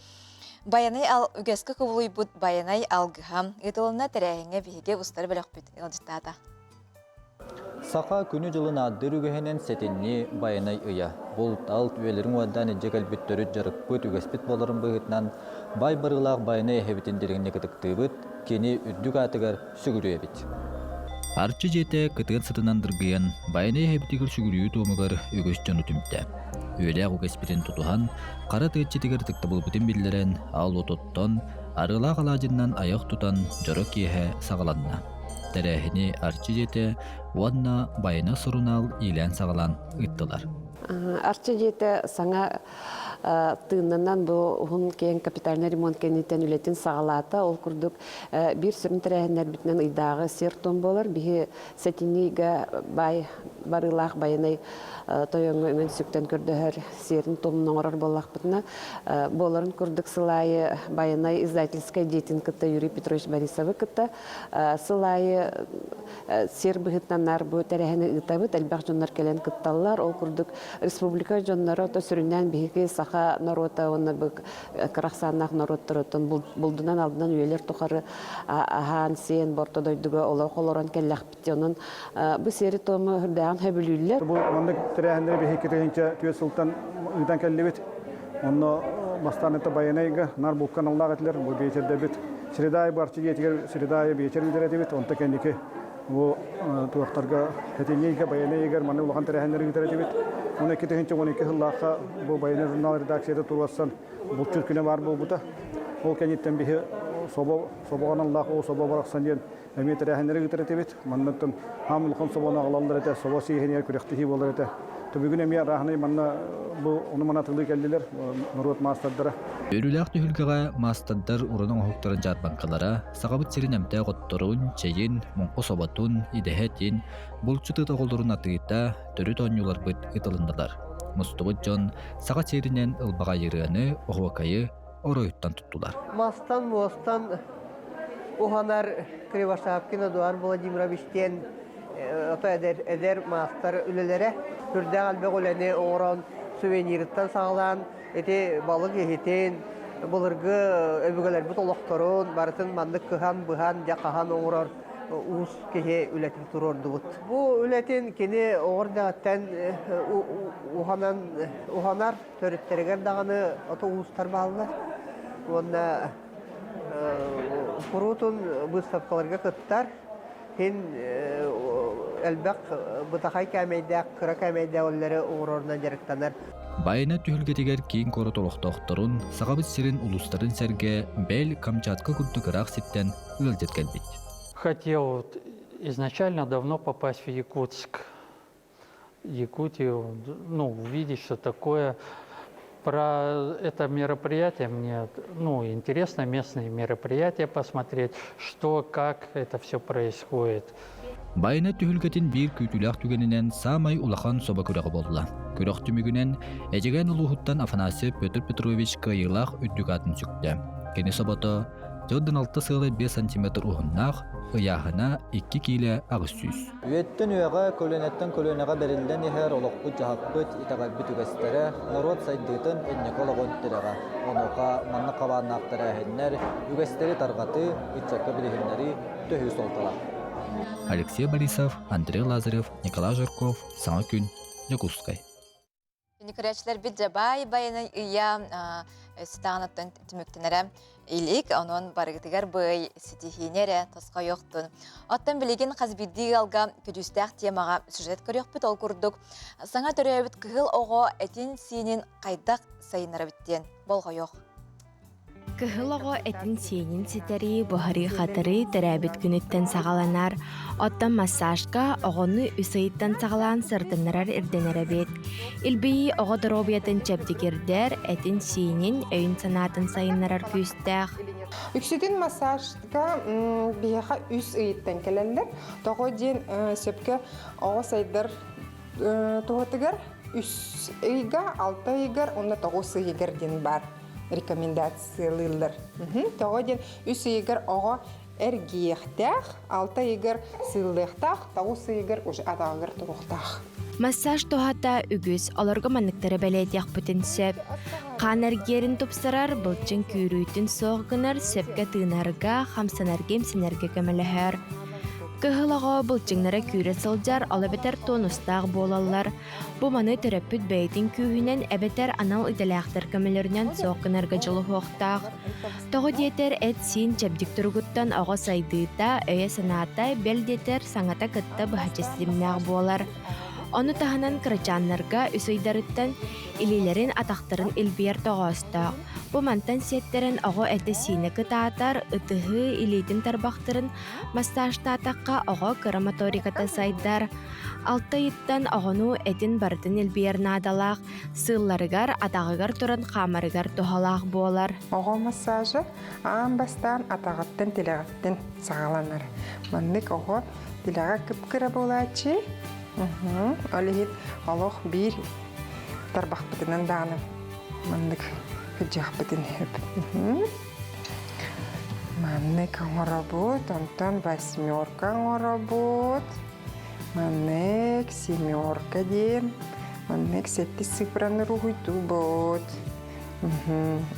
Байанай ал үгэскэ кубулуйбут Байанай алгыһа ыытылынна тэрээһиҥҥэ биһиги устар бөлөхпүт ыалдьыттаата. Саха күнү-дьылын ааддыыр үгэһинэн сэтинньи Байанай ыйа. Булт-алт үйэлэрин уордаан илдьэ кэлбит төрүт дьарыкпыт, үгэспит буоларын быһыытынан баай барыылаах Байанай эһэбитин дириҥник ытыктыыбыт, кини үрдүк аатыгар сүгүрүйэбит. Арчы дьиэтэ кытыан сытынан дыргыйан, Байанай эһэбитигэр сүгүрүйүү туомугар үгүс дьону түмтэ. Үөлээх үгэспитин тутуһан, хара тыа иччитигэр ытыктабылбытын биллэрэн, аал уот оттон, арыылаах алаадьыннан айах тутан дьоро киэһэ саҕаланна. Тэрээһини Арчы дьиэтэ уонна Байана сурунаал иилээн-саҕалаан ыыттылар. Арчы дьиэтэ саҥа тыыннанан бу уһун киэҥ капитальнай ремонт кэнниттэн үлэтин саҕалаата. Ол курдук биир сүрүн тэрээһиннэрбитинэн ыйдааҕы сиэр-туом буолар. Биһи сэтинньи ыйга баай барыылаах байанай тойоҥҥо үҥэн-сүктэн көрдөһөр сиэрин-туомун оҥорор буоллахпытына, буоларын курдук сыл аайы Байанай издательскай дьиэтин кытта Юрий Петрович Борисовы кытта сыл аайы сиэр быһыытынан наар бу тэрээһини ыытабыт. Элбэх дьоннор кэлэн кытталлар. Ол курдук республика дьонноро то сүрүннээн биһиги саха норуота уонна бу кыра ахсааннаах норуоттар оттон булдунан алдынан үйэлэр тухары аһаан сиэн борто дойдуга олох олорон кэллэхпит. Онон бу сиэри-туому үрдээҕин сөбүлүүллэр. Бу маннык тэрээһиннэри биһиги 2004 сылтан ыытан кэллибит. Онно бастаан это Байанайга нар булкан аллаах этилэр, бу биэчэрдэбит. Среда барчы дьиэтигэр среда биэчэр ыытар этибит. Онто кэнники бу туохтарга Хэтиҥийгэ Байанайыгар маннык улахан тэрээһиннэри ыытар этибит. 12 12 сыллаахха бу Байанай журнал редакцията туруорсан булчут күнэ баар буолбута. Ол кэнниттэн биһи собо собоҕон аллаах ол собо барахсан диэн эмиэ тэрээһиннэри ыытар этибит. Маннаттан хаам улахан собону аҕалаллар этэ, собо сиэһинигэр күрэхтэһии буолар этэ. Бүгүн эмиэ арааһынай манна бу ону мана атылыы кэллилэр норуот маастардара. Үөрүүлээх түһүлгэҕэ маастардар уран оҥоһуктарын дьаарбаҥкалара, Сахабыт сирин эмтээх отторун, чэйин, муҥха соботун, идэһэ этин, булчут ыт оҕолорун атыыта, төрүт оонньууларбыт ыытылыннылар. Мустубут дьон саха сиэринэн ылбаҕай ырыаны, оһуокайы оройуттан туттулар. Мастан, муостан уһанар Кривошапкин Эдуард Владимирович диэн ото эдэр, эдэр маастар үлэлэрэ сүрдээх элбэх үлэни оҥорон сувенирыттан саҕалаан ити балык иһитин былыргы өбүгэлэрбит олохторун барытын маннык кыһан быһан дьэ хаһан оҥорор уус киһи үлэтин туруордубут. Бу үлэтин кини оҕор дэҕиттэн уһанан уһанар төрүттэригэр даҕаны ото уустар бааллар. Уонна куруутун выставкаларга кыттар. Хин элбэх бытахай кээмэйдээх, кыра кээмэйдээх үлэлэри оҥорорунан дьарыктанар. Байана түһүлгэтигэр киин куорат олохтоохторун, Сахабыт сирин улуустарын сэргэ бэл Камчатка курдук ыраах сиртэн ыалдьыт кэлбит. Хотел вот изначально давно попасть в Якутск. Якутию, ну, увидеть, что такое. Про это мероприятие мне, ну, интересно местные мероприятия посмотреть, что, как это все происходит. Байана түһүлгэтин биир күүтүүлээх түгэнинэн саамай улахан собо күрэҕэ буолла. Күрэх түмүгүнэн Эдьигээн улууһуттан Афанасьев Петр Петрович кыайыылаах үрдүк аатын сүктэ. Кини собото 46 сыала 5 сантиметр уһуннаах, ыйааһына 2 киилэ 800. Үйэттэн үйэҕэ, көлүөнэттэн көлүөнэҕэ бэриллэн иһэр олохпут-дьаһахпыт, итэҕэлбит үгэстэрэ, норуот сайдыытын инники олоҕун тирэҕэ. Онуоха маннык хабааннаах тэрээһиннэр, үгэстэри тарҕатыы, ыччакка билиһиннэрии төһүү суолталаах. Алексей Борисов, Андрей Лазарев, Николай Жирков, Саҥа күн, Дьокуускай. Көрөөччүлэрбит дьабаай байанай ыйа ситаҕанаттан түмүктэнэрэ илик, онон барыгытыгар бый ситиһиини эрэ тосхойуохтун. Оттон билигин хас биирдии ыалга көдьүүстээх темаҕа сюжет көрүөхпүт ол курдук саҥа төрөөбүт кыһыл оҕо этин-сиинин хайдах сайыннарабыт диэн болҕойуох. Кыһыл оҕо этин-сиинин ситэрии, буһарыы-хатарыы төрөөбүт күнүттэн саҕаланар. Оттон массажка оҕону үс ыйыттан саҕалаан сырытыннарар ирдэнэр эбит. Илбийии оҕо доруобуйатын чэбдигирдэр, этин-сиинин, өйүн-санаатын сайыннарар күүстээх. Үксүтүн массажка биһиэхэ үс ыйыттан кэлэллэр. Тоҕо диэн сөпкө оҕо сайдар туһатыгар үс ыйга, алта ыйыгар уонна тоҕус ыйыгар диэн баар рекомендациялыыллар. Тоҕо диэн үс ыйыгар оҕо эргийиэхтээх, алта ыйыгар сыыллыахтаах, тоҕус ыйыгар уже атаҕыгар туруохтаах. Массаж туһата үгүс, олорго манныктары бэлиэтиэхпитин сөп. Хаан эргиэрин тупсарар, былчыҥ күүрүүтүн суох гынар, сөпкө тыынарга, хамсанарга-имсэнэргэ көмөлөһөр. Кыһыл оҕо былчыҥнара күүрэ сылдьар, ол эбэтэр тонустаах буолаллар. Бу маны төрөппүт бэйэтин күүһүнэн эбэтэр анал идэлээхтэр көмөлөрүнэн суох гынарга дьулуһуохтаах. Тоҕо диэтэр эт-сиин чэбдик туругуттан оҕо сайдыыта, өйө-санаата, бэл диэтэр саҥата кытта быһаччы ситимнээх буолар. Ону таһынан кырачааннарга үс ыйдарыттан илиилэрин, атахтарын илбийэр тоҕоостоох. Бу мантан сиэттэрэн оҕо этэ-сиинэ кытаатар, ытыһы, илиитин тарбахтарын Массажтаатахха оҕо кыра моториката сайдар. Алта ыйыттан оҕону этин барытын илбийэр наадалаах, сыылларыгар, атаҕыгар туран хаамарыгар туһалаах буолар. Оҕо массажа аан бастаан атаҕыттан тилэҕиттэн саҕаланар. Маннык оҕо тилэҕэ кып-кыра буолааччы. Ол иһин олох биир тарбахпытынан даҕаны маннык кыдьыахпытын сөп. Маннык оҥоробут, онтон восьмерка оҥоробут. Маннык семерка диэн, маннык сэттис цифраны уруһуйдуубут.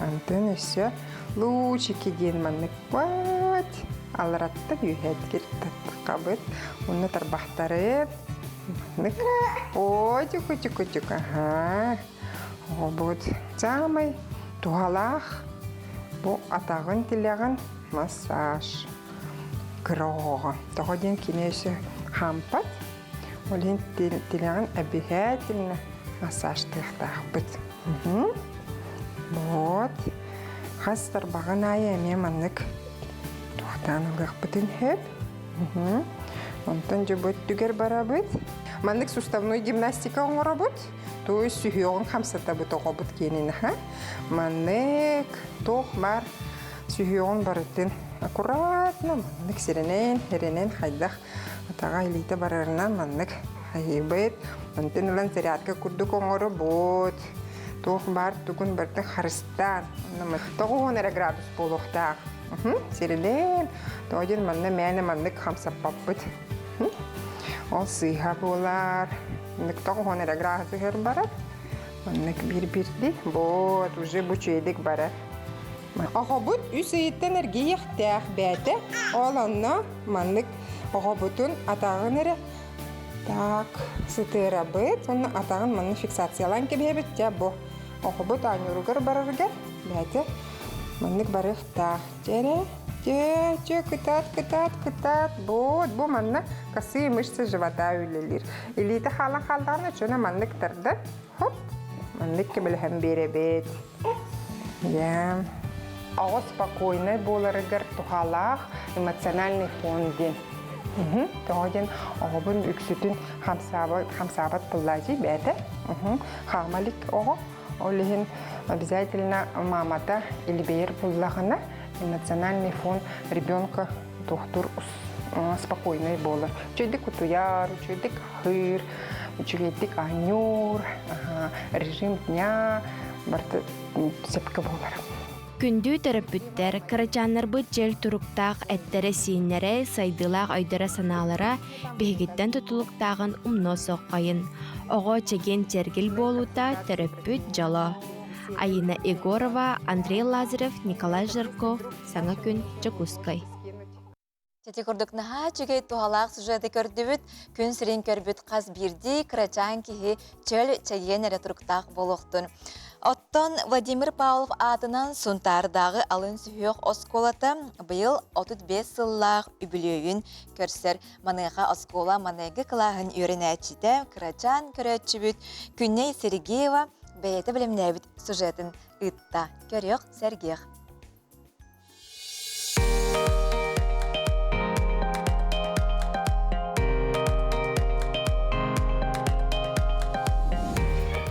Онтон өссө лучики диэн маннык вот алараттан үөһээтгэр таххабыт. Уонна тарбахтары маннык ой тюку тюку тюк аха Оҕобут саамай туһалаах бу атаҕын тилэҕин массаж кыра оҕоҕо. Тоҕо диэн кини өссө хаампат. Ол иһин тилэҕин обязательно массажтыахтаахпыт. Вот. Хас тарбаҕын аайы эмиэ маннык туохтаан ылыахпытын сөп. Онтон дьэ бу өттүгэр барабыт. Маннык суставной гимнастика оҥоробут. Туой сүһүөҕүн хамсатабыт оҕобут киэнин аха. Маннык туох баар сүһүөҕүн барытын аккуратно маннык сирэнэн, эрэнэн хайдах атаҕа илиитэ барарынан маннык хайыыбыт. Онтон ылан зарядка курдук оҥоробут. Туох баар тугун барытын харыстаан. 90 эрэ градус буолуохтаах. Сирилээн, тоҕо диэн манна мээнэ маннык хамсаппаппыт. Ол сыыһа буолар. Маннык тоҕуһун эрэ градуһар барар. Маннык биир-биирди. Вот, уже бу үчүгэйдик барар. Оҕобут үс ыйыттан эргийиэхтээх бээтэ. Ол онно маннык оҕобутун атаҕын эрэ так сытыарабыт. Онно атаҕын манна фиксациялаан кэбиһэбит. Дьэ бу оҕобут оонньууругар барарыгар бээтэ маннык барыахтаах. Дьэ эрэ Дьэ, дьэ, кытаат, кытаат, кытаат. Вот, бу манна косые мышцы живота үлэлиир. Илиитэ хаалан хааллаҕына, чөне маннык тардар. Хоп, маннык көмөлөһөн биэрэбит. Дьэ. Оҕо спокойнай буоларыгар туһалаах эмоциональный фон диэн. Тоҕо диэн оҕобун үксүтүн хамсаабат, хамсаабат буоллаачый бэйэтэ. Хаама илик оҕо. Ол иһин обязательно мамата илбэйэр буллаҕына эмоциональный фон ребенка туохтуур спокойный буолар. Үчүгэйдик утуйар, үчүгэйдик аһыыр, үчүгэйдик оонньуур, режим дня барыта сөпкө буолар. Күндү төрөппүттэр, кырачааннарбыт чөл туруктаах эттэрэ-сииннэрэ, сайдыылаах өйдөрө-санаалара биһигиттэн тутулуктааҕын умнуо суоххайын. Оҕо чэгиэн-чэргил буолуута төрөппүт дьоло. Айина Егорова, Андрей Лазарев, Николай Жирков, Саҥа күн, Дьокуускай. Ити курдук наһаа үчүгэй туһалаах сюжеты көрдүбүт. Күн сирин көрбүт хас биирдии кырачаан киһи чөл чэгиэн эрэ туруктаах буолуохтун. Оттон Владимир Павлов аатынан Сунтаардааҕы алын сүһүөх оскуолата быйыл 35 сыллаах үбүлүөйүн көрсөр. Маныаха оскуола маныгы кылааһын үөрэнээччитэ, кырачаан көрөөччүбүт Күннэй Сергеева бэйэтэ бэлэмнээбит сюжетын ыытта. Көрүөх, сэргиэх.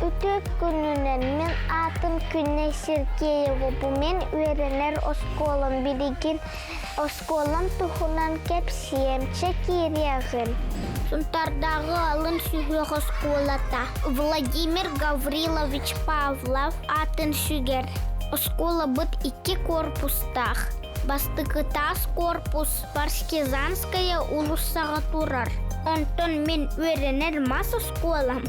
Үтүө күнүнэн мин аатым Күннэй Сергеева. Бу мен үөрэнэр оскуолам билигин Оскуолам туһунан кэпсиэм, чэ киириэҕин. Сунтаардааҕы алын сүһүөх оскуолата Владимир Гаврилович Павлов аатын сүгэр. Оскуолабыт икки корпустаах. Бастакы таас корпус Партизанская уулуссаҕа турар. Онтон мин үөрэнэр мас оскуолам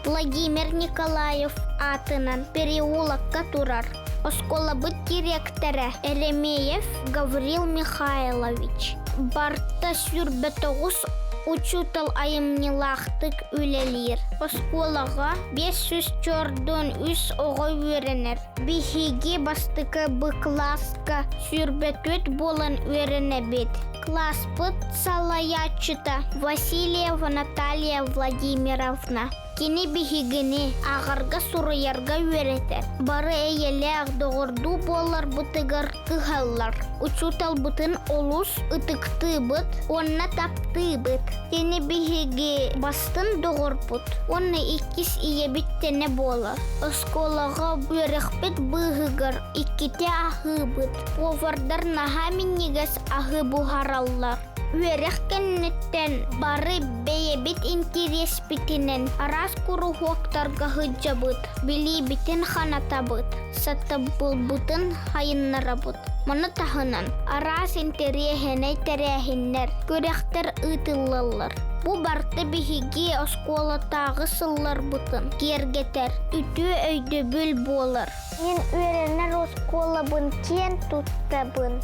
Владимир Николаев аатынан переулокка турар. Оскуолабыт дириэктэрэ Еремеев Гаврил Михайлович. Барыта 29 учуутал айымньылаахтык үлэлиир. Оскуолаҕа 543 оҕо үөрэнэр. Биһиги бастакы Б кылааска 24 буолан үөрэнэбит. Кылааспыт салайааччыта Васильева Наталья Владимировна. Кини биһигини ааҕарга суруйарга үөрэтэр. Бары эйэлээх доҕордуу буоларбытыгар кыһаллар. Учууталбытын олус ытыктыыбыт уонна таптыыбыт. Кини биһиги бастын доҕорбут уонна иккис ийэбит тэнэ буолар. Оскуолаҕа үөрэхпит быыһыгар иккитэ аһыыбыт. Повардар наһаа минньигэс аһы буһараллар. Үөрэх кэнниттэн бары бэйэбит интэриэспитинэн араас куруһуоктарга сылдьабыт, билиибитин ханатабыт, сатабылбытын сайыннарабыт. Маны таһынан араас интэриэһинэй тэрээһиннэр, күрэхтэр ыытыллаллар. Бу барыта биһиги оскуолатааҕы сылларбытын киэргэтэр, үтүө өйдөбүл буолар. Мин үөрэнэр оскуолабын киэн туттабын.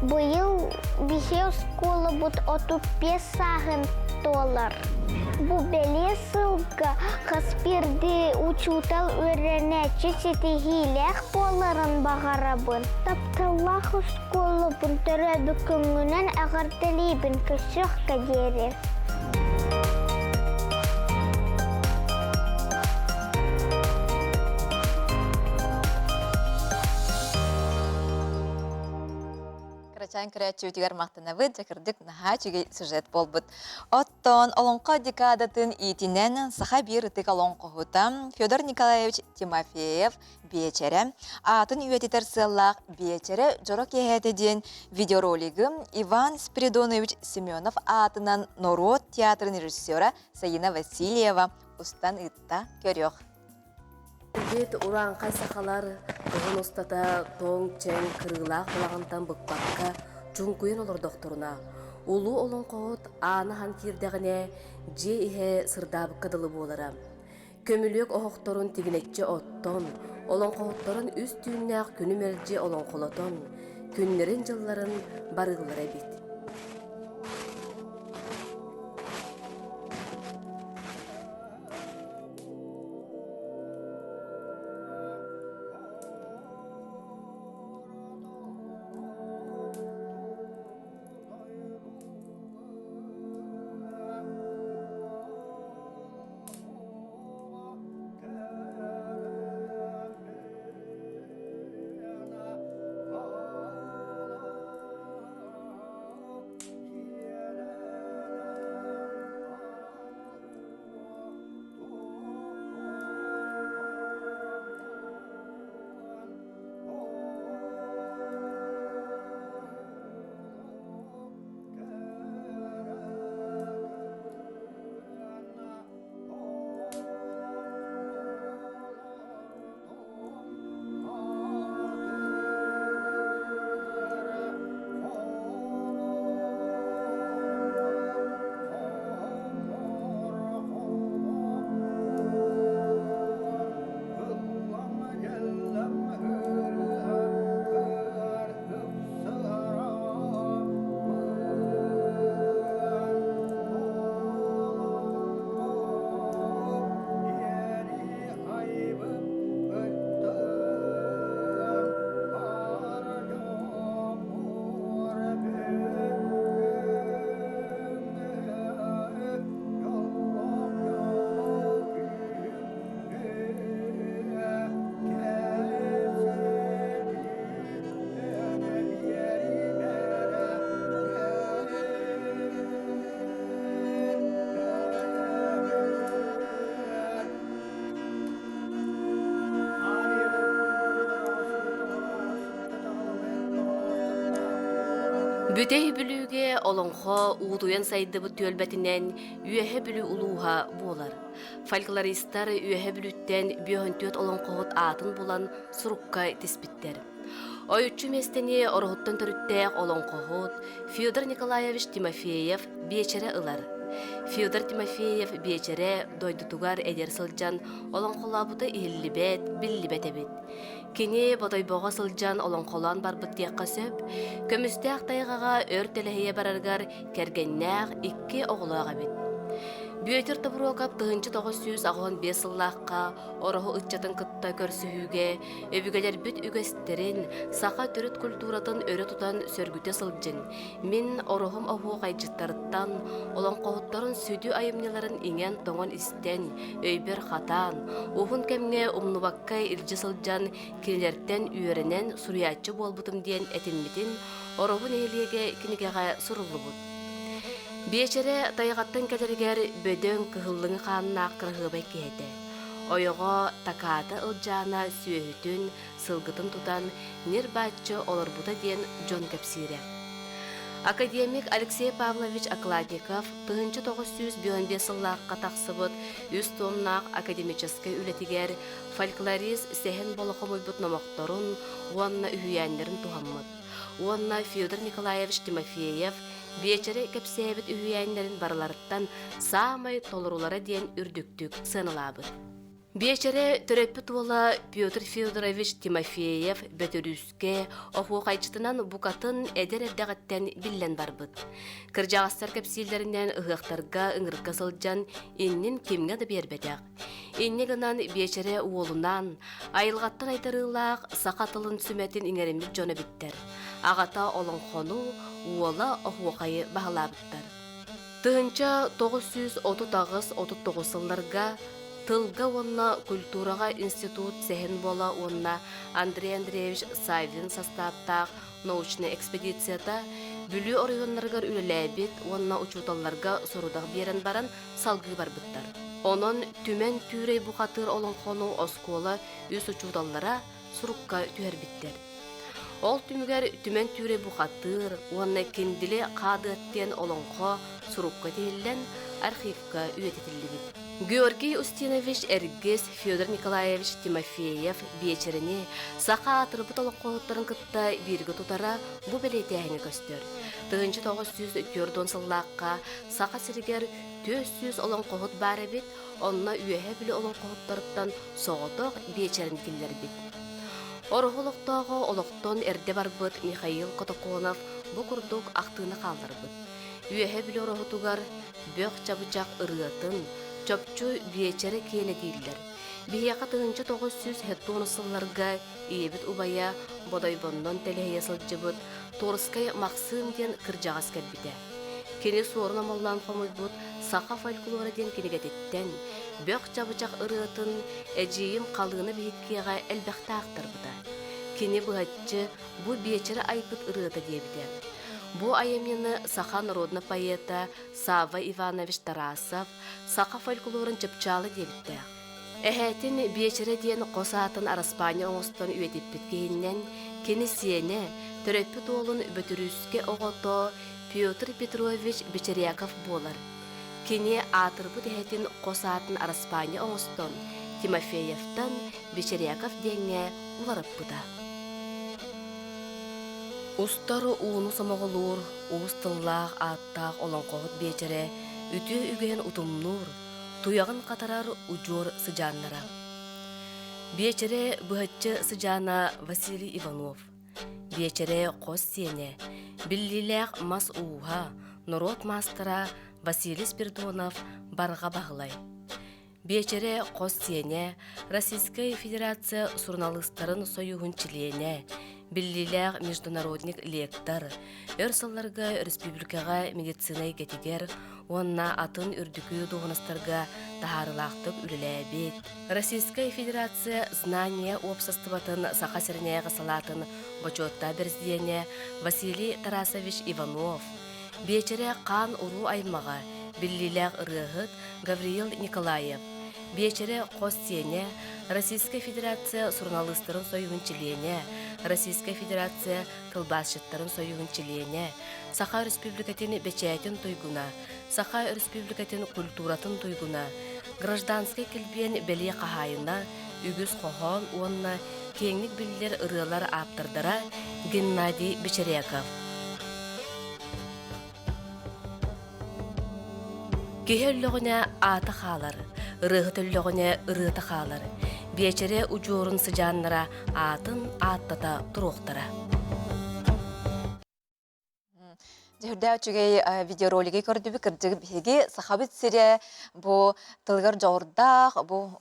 Быйыл биһи оскуолабыт 35 сааһын туолар. Бу бэлиэ сылга хас биирдии учуутал үөрэнээччи ситиһиилээх буоларын баҕарабын. Тапталлаах оскуолабын төрөөбүт күҥҥүнэн эҕэрдэлиибин көрсүөххэ диэри. Кырачаан көрөөччүбүтүгэр махтанабыт, дьэ кырдьык наһаа үчүгэй сюжет буолбут. Оттон Олоҥхо декадатын иитинэн саха биир ытык олоҥхоһута Федор Николаевич Тимофеев Биэчэрэ аатын үйэтитэр сыаллаах Биэчэрэ дьоро киэһэтэ диэн видеоролигы Иван Спиридонович Семенов аатынан норуот театрын режиссера Саина Васильева устан ыытта көрүөх. Бит урааҥхай сахалар кыһын устата тоҥ чэҥ кырыылаах балаҕантан быкпакка чуҥкуйан олордохторуна, улуу олоҥхоһут ааны аһан киирдэҕинэ дьиэ иһэ сырдаабыкка дылы буолара. Көмүлүөк оһохторун тигинэччи оттон, олоҥхоһуттарын үс түүннээх күнү мэлдьи олоҥхолотон, күннэрин-дьылларын барыыллара эбит. Бүтэй Бүлүүгэ олоҥхо уутуйан сайдыбыт түөлбэтинэн Үөһэ Бүлүү улууһа буолар. Фольклористар Үөһэ Бүлүүттэн бүөһүнтүөт олоҥхоһут аатын булан сурукка тиспиттэр. Ойуччу миэстэни Ороһуттан төрүттээх олоҥхоһут Федор Николаевич Тимофеев биэчэрэ ылар. Федор Тимофеев биэчэрэ дойдутугар эдэр сылдьан олоҥхолообута иһиллибэт, биллибэт эбит. Кини Бодойбоҕо сылдьан олоҥхолоон барбыт диэххэ сөп. Көмүстээх тайҕаҕа өр тэлэһийэ барарыгар кэргэннээх икки оҕолоох эбит. Бүөтүр Тобуруокап 1985 сыллаахха Ороһу ыччатын кытта көрсүһүүгэ өбүгэлэрбит үгэстэрин, саха төрүт культуратын өрө тутан сөргүтэ сылдьыҥ, Мин ороһум оһуохайдьыттарыттан, олоҥхоһуттарын сүдү айымньыларын иҥэн-тоҥон истэн, өйбөр хатаан, уһун кэмҥэ умнубакка илдьэ сылдьан, кинилэртэн үөрэнэн суруйааччы буолбутум диэн этиммитин Ороһу нэһилиэгэ кинигэҕэ суруллубут. Биэчэрэ тайҕаттан кэлэригэр бөдөҥ кыһыллыҥы хааннаах кыраһыабай киһи этэ. Ойоҕо Такаата Ылдьаана сүөһүтүн, сылгытын тутан ньир-бааччы олорбута диэн дьон кэпсиирэ. Академик Алексей Павлович Окладников 1995 сыллаахха тахсыбыт үс туомнаах академическай үлэтигэр фольклорист Сэһэн Боло хомуйбут номохторун уонна үһүйээннэрин туһаммыт уонна Федор Николаевич Тимофеев биэчэри кэпсээбит үһүйээннэрин барыларыттан саамай толорулара диэн үрдүктүк сыаналаабыт. Биэчэрэ төрөппүт уола Петр Федорович Тимофеев Бөтүрүүскэ оһуохайдьытынан букатын эдэр эрдэҕиттэн биллэн барбыт. Кырдьаҕастар кэпсииллэринэн ыһыахтарга ыҥырыкка сылдьан иннин кимҥэ да биэрбэтэх. Инньэ гынан Биэчэрэ уолунаан айылҕаттан айдарыылаах саха тылын сүмэтин иҥэриммит дьон эбиттэр. Аҕата олоҥхону, уола оһуохайы баһылаабыттар. 1938-39 сылларга Тылга уонна культураҕа институт Сэһэн Бола уонна Андрей Андреевич Саввин састааптаах научнай экспедицията Бүлүү оройуоннарыгар үлэлээбит уонна учууталларга сорудах биэрэн баран салгыы барбыттар. Онон Түмэн Түүрэй бухатыыр олоҥхону оскуола үс учууталлара сурукка түһэрбиттэр. Ол түмүгэр Түмэн Түүрэй бухатыыр уонна Киндили Хаадыат диэн олоҥхо сурукка тиһиллэн архивка үйэтитиллибит. Георгий Устинович Эргис, Федор Николаевич Тимофеев биэчэрэни саха аатырбыт олоҥхоһуттарын кытта бииргэ тутара бу бэлиэтээһиҥҥэ көстөр. 1940 сыллаахха Саха сиригэр 400 олоҥхоһут баар эбит, онно Үөһээ Бүлүү олоҥхоһуттарыттан соҕотох биэчэрин киллэрбит. Ороһу олохтооҕо олохтон эрдэ барбыт Михаил Котоконов бу курдук ахтыыны хаалларбыт. Үөһээ Бүлүү Ороһутугар бөх чабычах ырыатын, чопчу биэчэрэ киэнэ дииллэр. Биһиэхэ 1970 сылларга ийэбит убайа Бодойбоннон тэлэһийэ сылдьыбыт Торскай Махсыым диэн кырдьаҕас кэлбитэ. Кини суорун омоллоон хомуйбут «Саха фольклора» диэн кинигэтиттэн бөх чабычах ырыатын эдьиийим Халыына биһиккиэҕэ элбэхтэ аахтарбыта. Кини быһаччы бу биэчэрэ айбыт ырыата диэбитэ. Бу айымньыны саха народнай поэта Савва Иванович Тарасов саха фольклорун чыпчаала диэбиттээх. Эһээтин Биэчэрэ диэн хос аатын араспаанньа оҥостон үйэтиппит киһиннэн кини сиэнэ, төрөппүт уолун Бөтүрүүскэ оҕото Петр Петрович Бечеряков буолар. Кини аатырбыт эһэтин хос аатын араспаанньа оҥостон Тимофеевтан Бечеряков диэҥҥэ уларыппыта. Устар ууну сомоҕолуур, уус тыллаах ааттаах олоҥхоһут биэчэрэ үтүө үгэһин утумнуур, туйаҕын хатарар удьуор сыдьааннара. Биэчэрэ быһаччы сыдьаана Василий Иванов. Биэчэрэ хос сиэнэ, биллиилээх мас ууһа, норуот маастара Василий Спиридонов Барҕа Баһылай. Биэчэрэ хос сиэнэ, Российскай Федерация суруналыыстарын сойууһун чилиэнэ, биллиилээх международник лектор, өр сылларга республикаҕа медицина эйгэтигэр уонна атын үрдүкү дуоһунастарга таһаарыылаахтык үлэлээбит, Российскай Федерация Знание уопсастыбатын Саха сиринээҕи салаатын бочуоттаах бэрэсидьиэнэ Василий Тарасович Иванов, Биэчэрэ хаан уруу аймаҕа, биллиилээх ырыаһыт Гавриил Николаев, Биэчэрэ хос сиэнэ, Российскай Федерация суруналыыстарын сойууһун чилиэнэ, Российскай Федерация тылбаасчыттарын сойууһун чилиэнэ, Саха Өрөспүүбүлүкэтин бэчээтин туйгуна, Саха Өрөспүүбүлүкэтин культуратын туйгуна, Гражданскай килбиэн бэлиэ хаһаайына, үгүс хоһоон уонна киэҥник биллэр ырыалар ааптардара Геннадий Бечеряков. Киһи өллөҕүнэ аата хаалар, ырыаһыт өллөҕүнэ ырыата хаалар. Биэчэрэ удьуорун сыдьааннара аатын ааттата туруохтара. Дьүһүрдээх үчүгэй видеоролиги көрдүбүт. Кырдьык биһиги Сахабыт сирэ бу тылыгар дьоҕурдаах, бу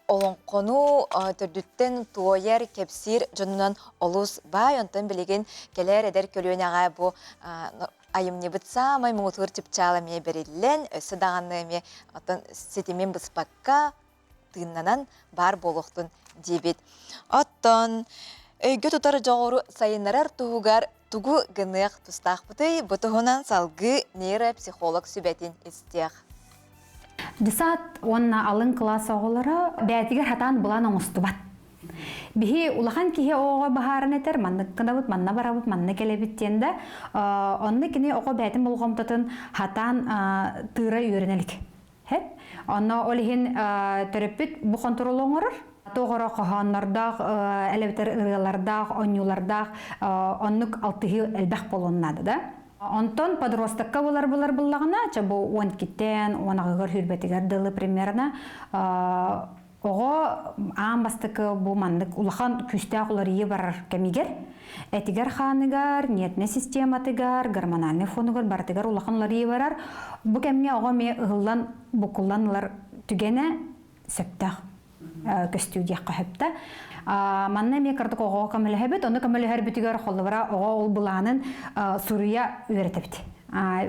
олоҥхону төрдүттэн туойар, кэпсиир дьонунан олус баай. Онтон билигин кэлэр эдэр көлүөнэҕэ бу айымньыбыт саамай муҥутуур чыпчаал эмиэ бэриллэн, өссө даҕаны эмиэ оттон ситимин быспакка тыыннанан баар буолуохтун диибит. Оттон өйгө тутар дьоҕуру сайыннарар туһугар тугу гыныах тустаахпытый? Бу туһунан салгыы нейропсихолог сүбэтин истиэх. Десант уонна алын кылаас оҕолоро бэйэтигэр хатаан булан оҥостубат. Биһи улахан киһи оҕоҕо баһааран этэр, маннык гынабыт, манна барабыт, манна кэлэбит диэн да, онно кини оҕо бэйэтин болҕомтотун хатаан тыыра үөрэнэ илик. Хэп. Онно ол иһин төрөппүт бу хонтуруолу оҥорор. Тоҕоро хоһооннордоох, элэбитэр ырыалардаах, оонньуулардаах оннук алтыһыы элбэх буолуон наада да. Онтон подростокка булар булар буллаҕына, чэ бу уон иккиттэн, уон аҕыгар хүрбэтигэр дылы примерно Оҕо аан бастакы бу маннык улахан күүстээх уларыйыы барар кэмигэр этигэр-хааныгар, нервнэй систематыгар, гормональнай фонугар барытыгар улахан уларыйыы барар. Бу кэмҥэ оҕо эмиэ ыһыллан, буккуллан ылар түгэнэ сөптөөх көстүү диэххэ сөптө. Манна эмиэ кырдык оҕоҕо көмөлөһөбүт. Ону көмөлөһөрбүтүгэр холобура оҕо ол былаанын суруйа үөрэтэбит.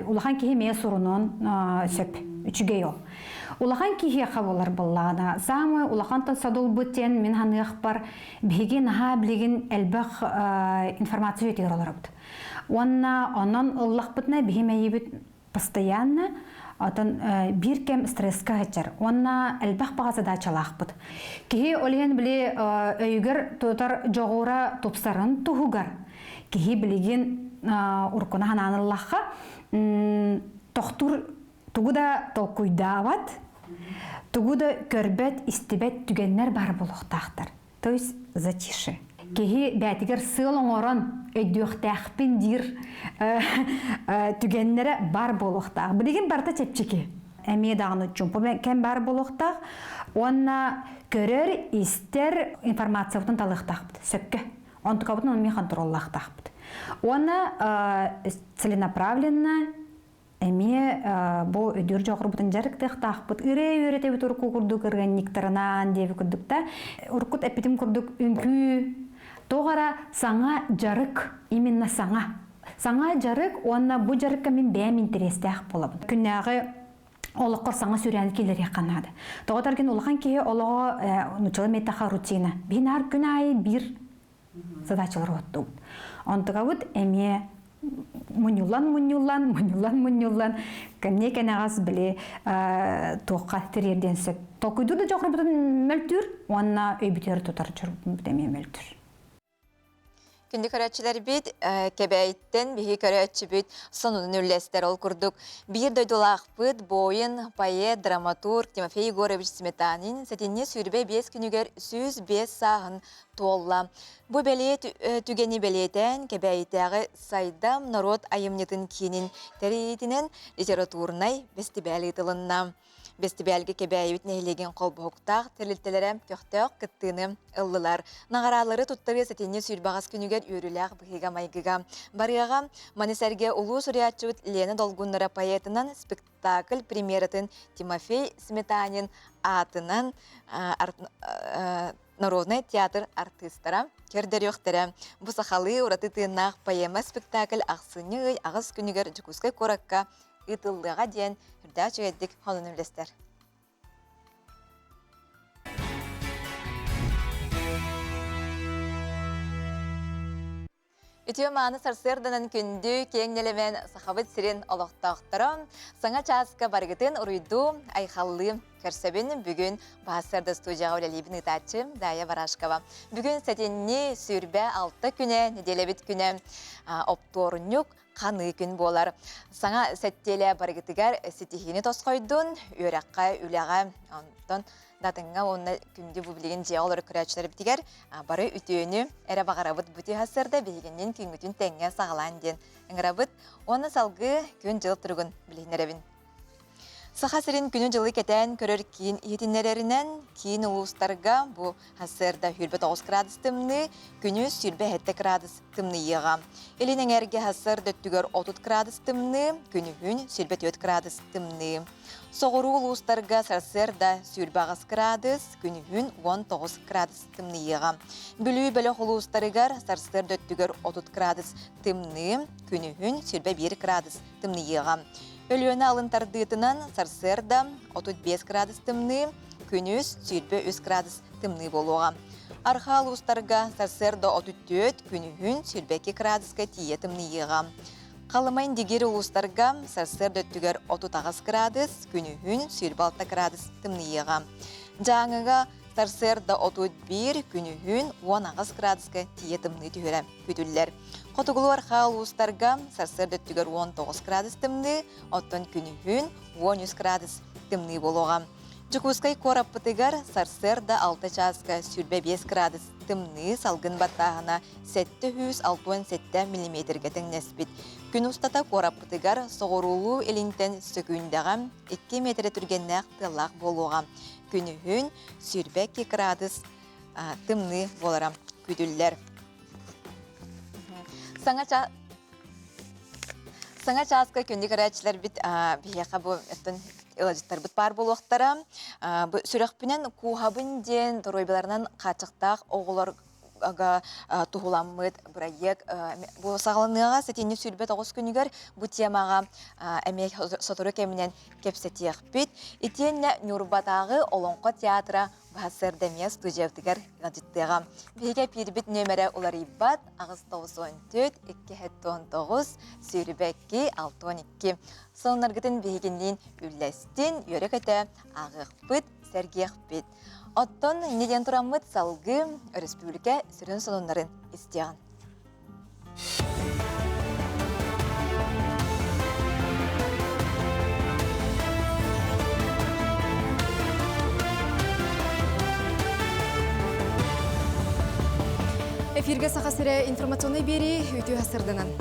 Улахан киһи эмиэ сурунуон сөп. Үчүгэй ол. Улахан киһиэхэ буолар буоллаҕына, саамай улахан содулбут диэн мин саныахпар, биһиги наһаа билигин элбэх информация үйэтигэр олоробут. Уонна онон ыллахпытына биһи мэйиибит постоянно отон биир кэм стресска сылдьар уонна элбэх баҕа задачалаахпыт. Киһи ол иһин били өйүгэр тутар дьоҕура тупсарын туһугар киһи билигин уруккуна санаан ыллахха тохтуур тугу да толкуйдаабат, тугу да көрбөт, истибэт түгэннэр баар буолуохтаахтар. То есть затишье. Киһи бээтигэр сыал оҥорон өйдүөхтээхпин диир түгэннэрэ бар буолуохтаах. Билигин барыта чэпчэки. Эмиэ даҕаны чумпу кэм баар буолуохтаах. Уонна көрөр, истэр информациябытын талыахтаахпыт. Сөпкө. Онтукабытын эмиэ хонтуруоллаахтаахпыт. Уонна целенаправленно эмиэ бу өйдүүр дьоҕурбутун дьарыктыахтаахпыт. Ырыа үөрэтэбит урукку курдук ырыанньыктарынан диэби курдук да. Уруккут эппитим курдук үҥкүү тоҕо эрэ саҥа дьарык, именно саҥа. Саҥа дьарык уонна бу дьарыкка мин бэйэм интэриэстээх буолабын. Күннээҕи олоххор саҥа сүрээн киллэриэххэ наада. Тоҕо таргин улахан киһи олоҕо нуччалыы метаха рутина. Биһин аар күн аайы биир задачалар оттубут. Онтукабыт эмиэ мунньуллан-мунньуллан, мунньуллан-мунньуллан кэмниэ кэнэҕэс били туохха тириэрдиэн сөп. Толкуйдуур да дьоҕурбутун мөлтүүр уонна өйбүтүгэр тутар дьоҕурбут эмиэ мөлтүүр. Күндү көрөөччүлэрбит, Кэбээйиттэн биһиги көрөөччүбүт сонунун үллэстэр. Ол курдук, биир дойдулаахпыт, буойун, поэт, драматург Тимофей Егорович Сметанин сэтинньи 25 күнүгэр 105 сааһын туолла. Бу бэлиэ түгэни бэлиэтээн Кэбээйитээҕи Сайдам норуот айымньытын киинин тэрийиитинэн литературнай бэстибээл ыытылынна. Бэстибээлгэ Кэбээйибит нэһилиэгин холбоһуктаах тэрилтэлэрэ көхтөөх кыттыыны ыллылар. Наҕараалары туттарыы сэтинньи сүүрбэҕэс күнүгэр үөрүүлээх быһыыга-майгыга барыаҕа. Маны сэргэ улуу суруйааччыбыт Лена Долгуннара поэтынан спектакль премьератын Тимофей Сметанин аатынан Народнай театр артыыстара көрдөрүөхтэрэ. Бу сахалыы ураты тыыннаах поэма-спектакль ахсынньы ый аҕыс күнүгэр Дьокуускай куоракка ыытыллыаҕа диэн үрдээх үчүгэйдик сонун үллэстэр. Үтүө мааны сарсыарданан күндү, киэҥ нэлэмэн Сахабыт сирин олохтоохторо саҥа чааска барыгытын уруйдуу, айхаллыы көрсөбүн. Бүгүн Баһассарда студияҕа үлэлиибин ыытааччы Дая Барашкова. Бүгүн сэтинньи 26 күнэ, нэдиэлэбит күнэ оптуорунньук ханыы күн буолар. Саҥа сэттиэлэ барыгытыгар ситиһиини тосхойдун, үөрэххэ, үлэҕэ, онтон датыҥҥа уонна күндү бу билигин дьиэҕэ олорор көрөөччүлэрбитигэр бары үтүөнү эрэ баҕарабыт. Бу сарсыарда биһигиннин күҥҥүтүн тэҥҥэ саҕалаан диэн ыҥырабыт. Уонна салгыы күн-дьыл туругун билиһиннэрэбин. Саха сирин күнү-дьылы кэтээн көрөр киин иһитиннэрэринэн, киин улуустарга бу сарсыарда 29 градус тымныы, күнүс 27 градус тымныйыаҕа. Илин эҥээргэ сарсыарда өттүгэр 30 градус тымныы, күнүһүн 24 градус тымныы. Соҕуруу улуустарга сарсыарда 28 градус, күнүһүн 19 градус тымныйыаҕа. Бүлүү бөлөх улуустарыгар сарсыарда өттүгэр 30 градус тымныы, күнүһүн 21 градус тымныйыаҕа. Өлүөнэ алын тардыытынан сарсыарда 35 градус тымныы, күнүс 23 градус тымныы буолуоҕа. Арҕаа улуустарга сарсыарда 34, күнүһүн 22 градуска тиийэ тымныйыаҕа. Халыма Индигир улуустарга сарсыарда өттүгэр 38 градус, күнүһүн 26 градус тымныйыаҕа. Дьааҥыга Сарсыарда 31, күнүһүн 18 градуска тиийэ тымныы түһэрэ күүтүллэр. Хотугулуу арҕаа улуустарга сарсыарда өттүгэр 19 градус тымныы, оттон күнүһүн 13 градус тымныы буолуоҕа. Дьокуускай куораппытыгар сарсыарда 6 чааска 25 градус тымныы салгын баттааһына 767 миллиметргэ тэҥнэспит. Күн устата куораппытыгар соҕуруулуу илинтэн сөкүүндэҕэ 2 миэтэрэ түргэннээх тыаллаах буолуоҕа. Күнүһүн 22 градус тымныы буолара күүтүллэр. Саҥа Саҥа чааска күндү көрөөччүлэрбит биһиэхэ бу өттүн ыалдьыттарбыт баар буолуохтара. Бу сүрэхпинэн кууһабын диэн доруобуйаларынан хааччахтаах оҕолор туһуламмыт бырайыак бу саҕаланыаҕа сэтинньи 29 күнүгэр бу темаҕа эмиэ сотору кэминэн кэпсэтиэхпит. Итиэннэ Ньурбатааҕы Олоҥхо театра баһа эмиэ студиябытыгар ыалдьыттыаҕа. Биһиги эпиирбит нүөмэрэ уларыйбат 894 219 22 62. Сонуннаргытын биһигинниин үллэстин, үөрэ-көтө ааҕыахпыт, сэргиэхпит. Оттон инньэ диэн тураммыт салгыы өрөспүүбүлүкэ сүрүн сонуннарын истиэҕин. Эфиргэ Саха сирэ информационнай биэрии үтүө сырдынан.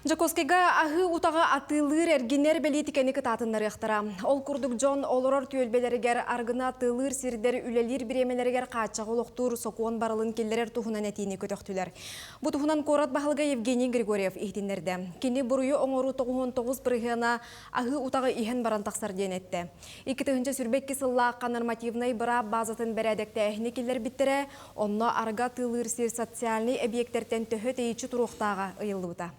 Дьокуускайга аһыы утаҕы атыылыыр эргинэр бэлиитикэни кытаатыннарыахтара. Ол курдук дьон олорор түөлбэлэригэр аргыны атыылыыр сирдэр үлэлиир бириэмэлэригэр хааччаҕы олохтуур сокуон барылын киллэрэр туһунан этиини көтөхтүлэр. Бу туһунан куорат баһылыга Евгений Григорьев иһитиннэрдэ. Кини буруйу оҥоруу 99 бырыһыана аһыы утаҕы иһэн баран тахсар диэн эттэ. 2022 сыллаахха нормативнай быраап баазатын бэрээдэктээһини киллэрбиттэрэ, Онно арыгы атыылыыр сир социальнай эбийиэктэртэн төһө тэйиччи туруохтааҕа ыйыллыбыта.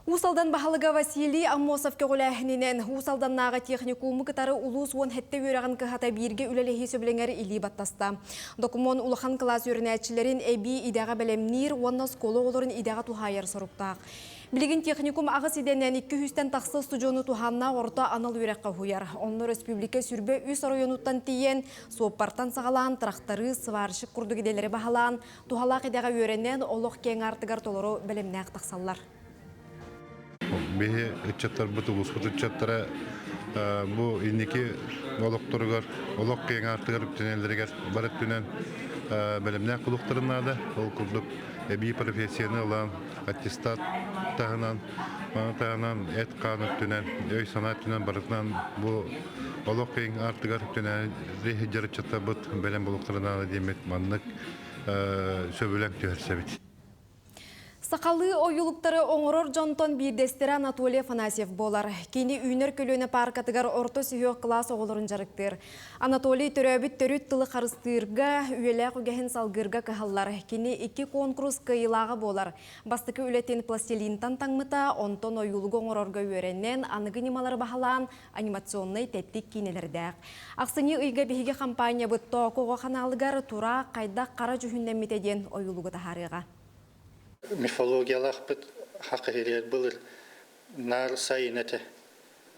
Уус Алдан баһылыга Василий Аммосов көҕүлээһининэн Уус Алданнааҕы техникуму кытары улуус 17 үөрэҕин кыһата бииргэ үлэлэһии сөбүлэҥэр илии баттаста. Докумуон улахан кылаас үөрэнээччилэрин эбии идэҕэ бэлэмниир уонна оскуола оҕолорун идэҕэ туһаайар соруктаах. Билигин техникум аҕыс идэнэн 200-тэн тахса устудьуону туһааннаах орто анал үөрэххэ уһуйар. Онно өрөспүүбүлүкэ сүрбэ үс оройуонуттан тиийэн, суоппартан саҕалаан, тракторист, сварщик курдук идэлэри баһылаан, туһалаах идэҕэ үөрэнэн, олох киэҥ аартыгар толору бэлэмнээх тахсаллар. Биһи ыччаттарбыт, улууспут ыччаттара бу инники олохторугар, олох киэҥ аартыгар үктэнэллэригэр бар өттүнэн бэлэмнээх булуохтарын наада. Ол курдук эбии профессияны ылан, аттестат таһынан, маны таһынан эт-хаан өттүнэн, өй-санаа өттүнэн барытынан бу олох киэҥ аартыгар үктэнээри сылдьар ыччаттарбыт бэлэм буолуохтарын наада диэммит маннык сөбүлэҥ түһэрсэбит. Сахалыы ойуулуктары оҥорор дьонтон биирдэстэрэ Анатолий Афанасьев буолар. Кини Үүнэр көлүөнэ пааркатыгар орто сүһүөх кылаас оҕолорун дьарыктыыр. Анатолий төрөөбүт төрүт тылы харыстыырга, үйэлээх үгэһин салгыырга кыһаллар. Кини икки куонкурус кыайыылааҕа буолар. Бастакы үлэтин пластилинтан таҥмыта, онтон ойуулугу оҥорорго үөрэнэн, аныгы ньымалары баһылаан, анимационнай тэттик киинэлэрдээх. Ахсынньы ыйга биһиги хампаанньабыт Тооку оҕо ханаалыгар Тураах хайдах хара дьүһүннэммитэ диэн ойуулугу таһаарыаҕа. Мифологиялаахпыт хакыһырыар былыр наар сайын этэ.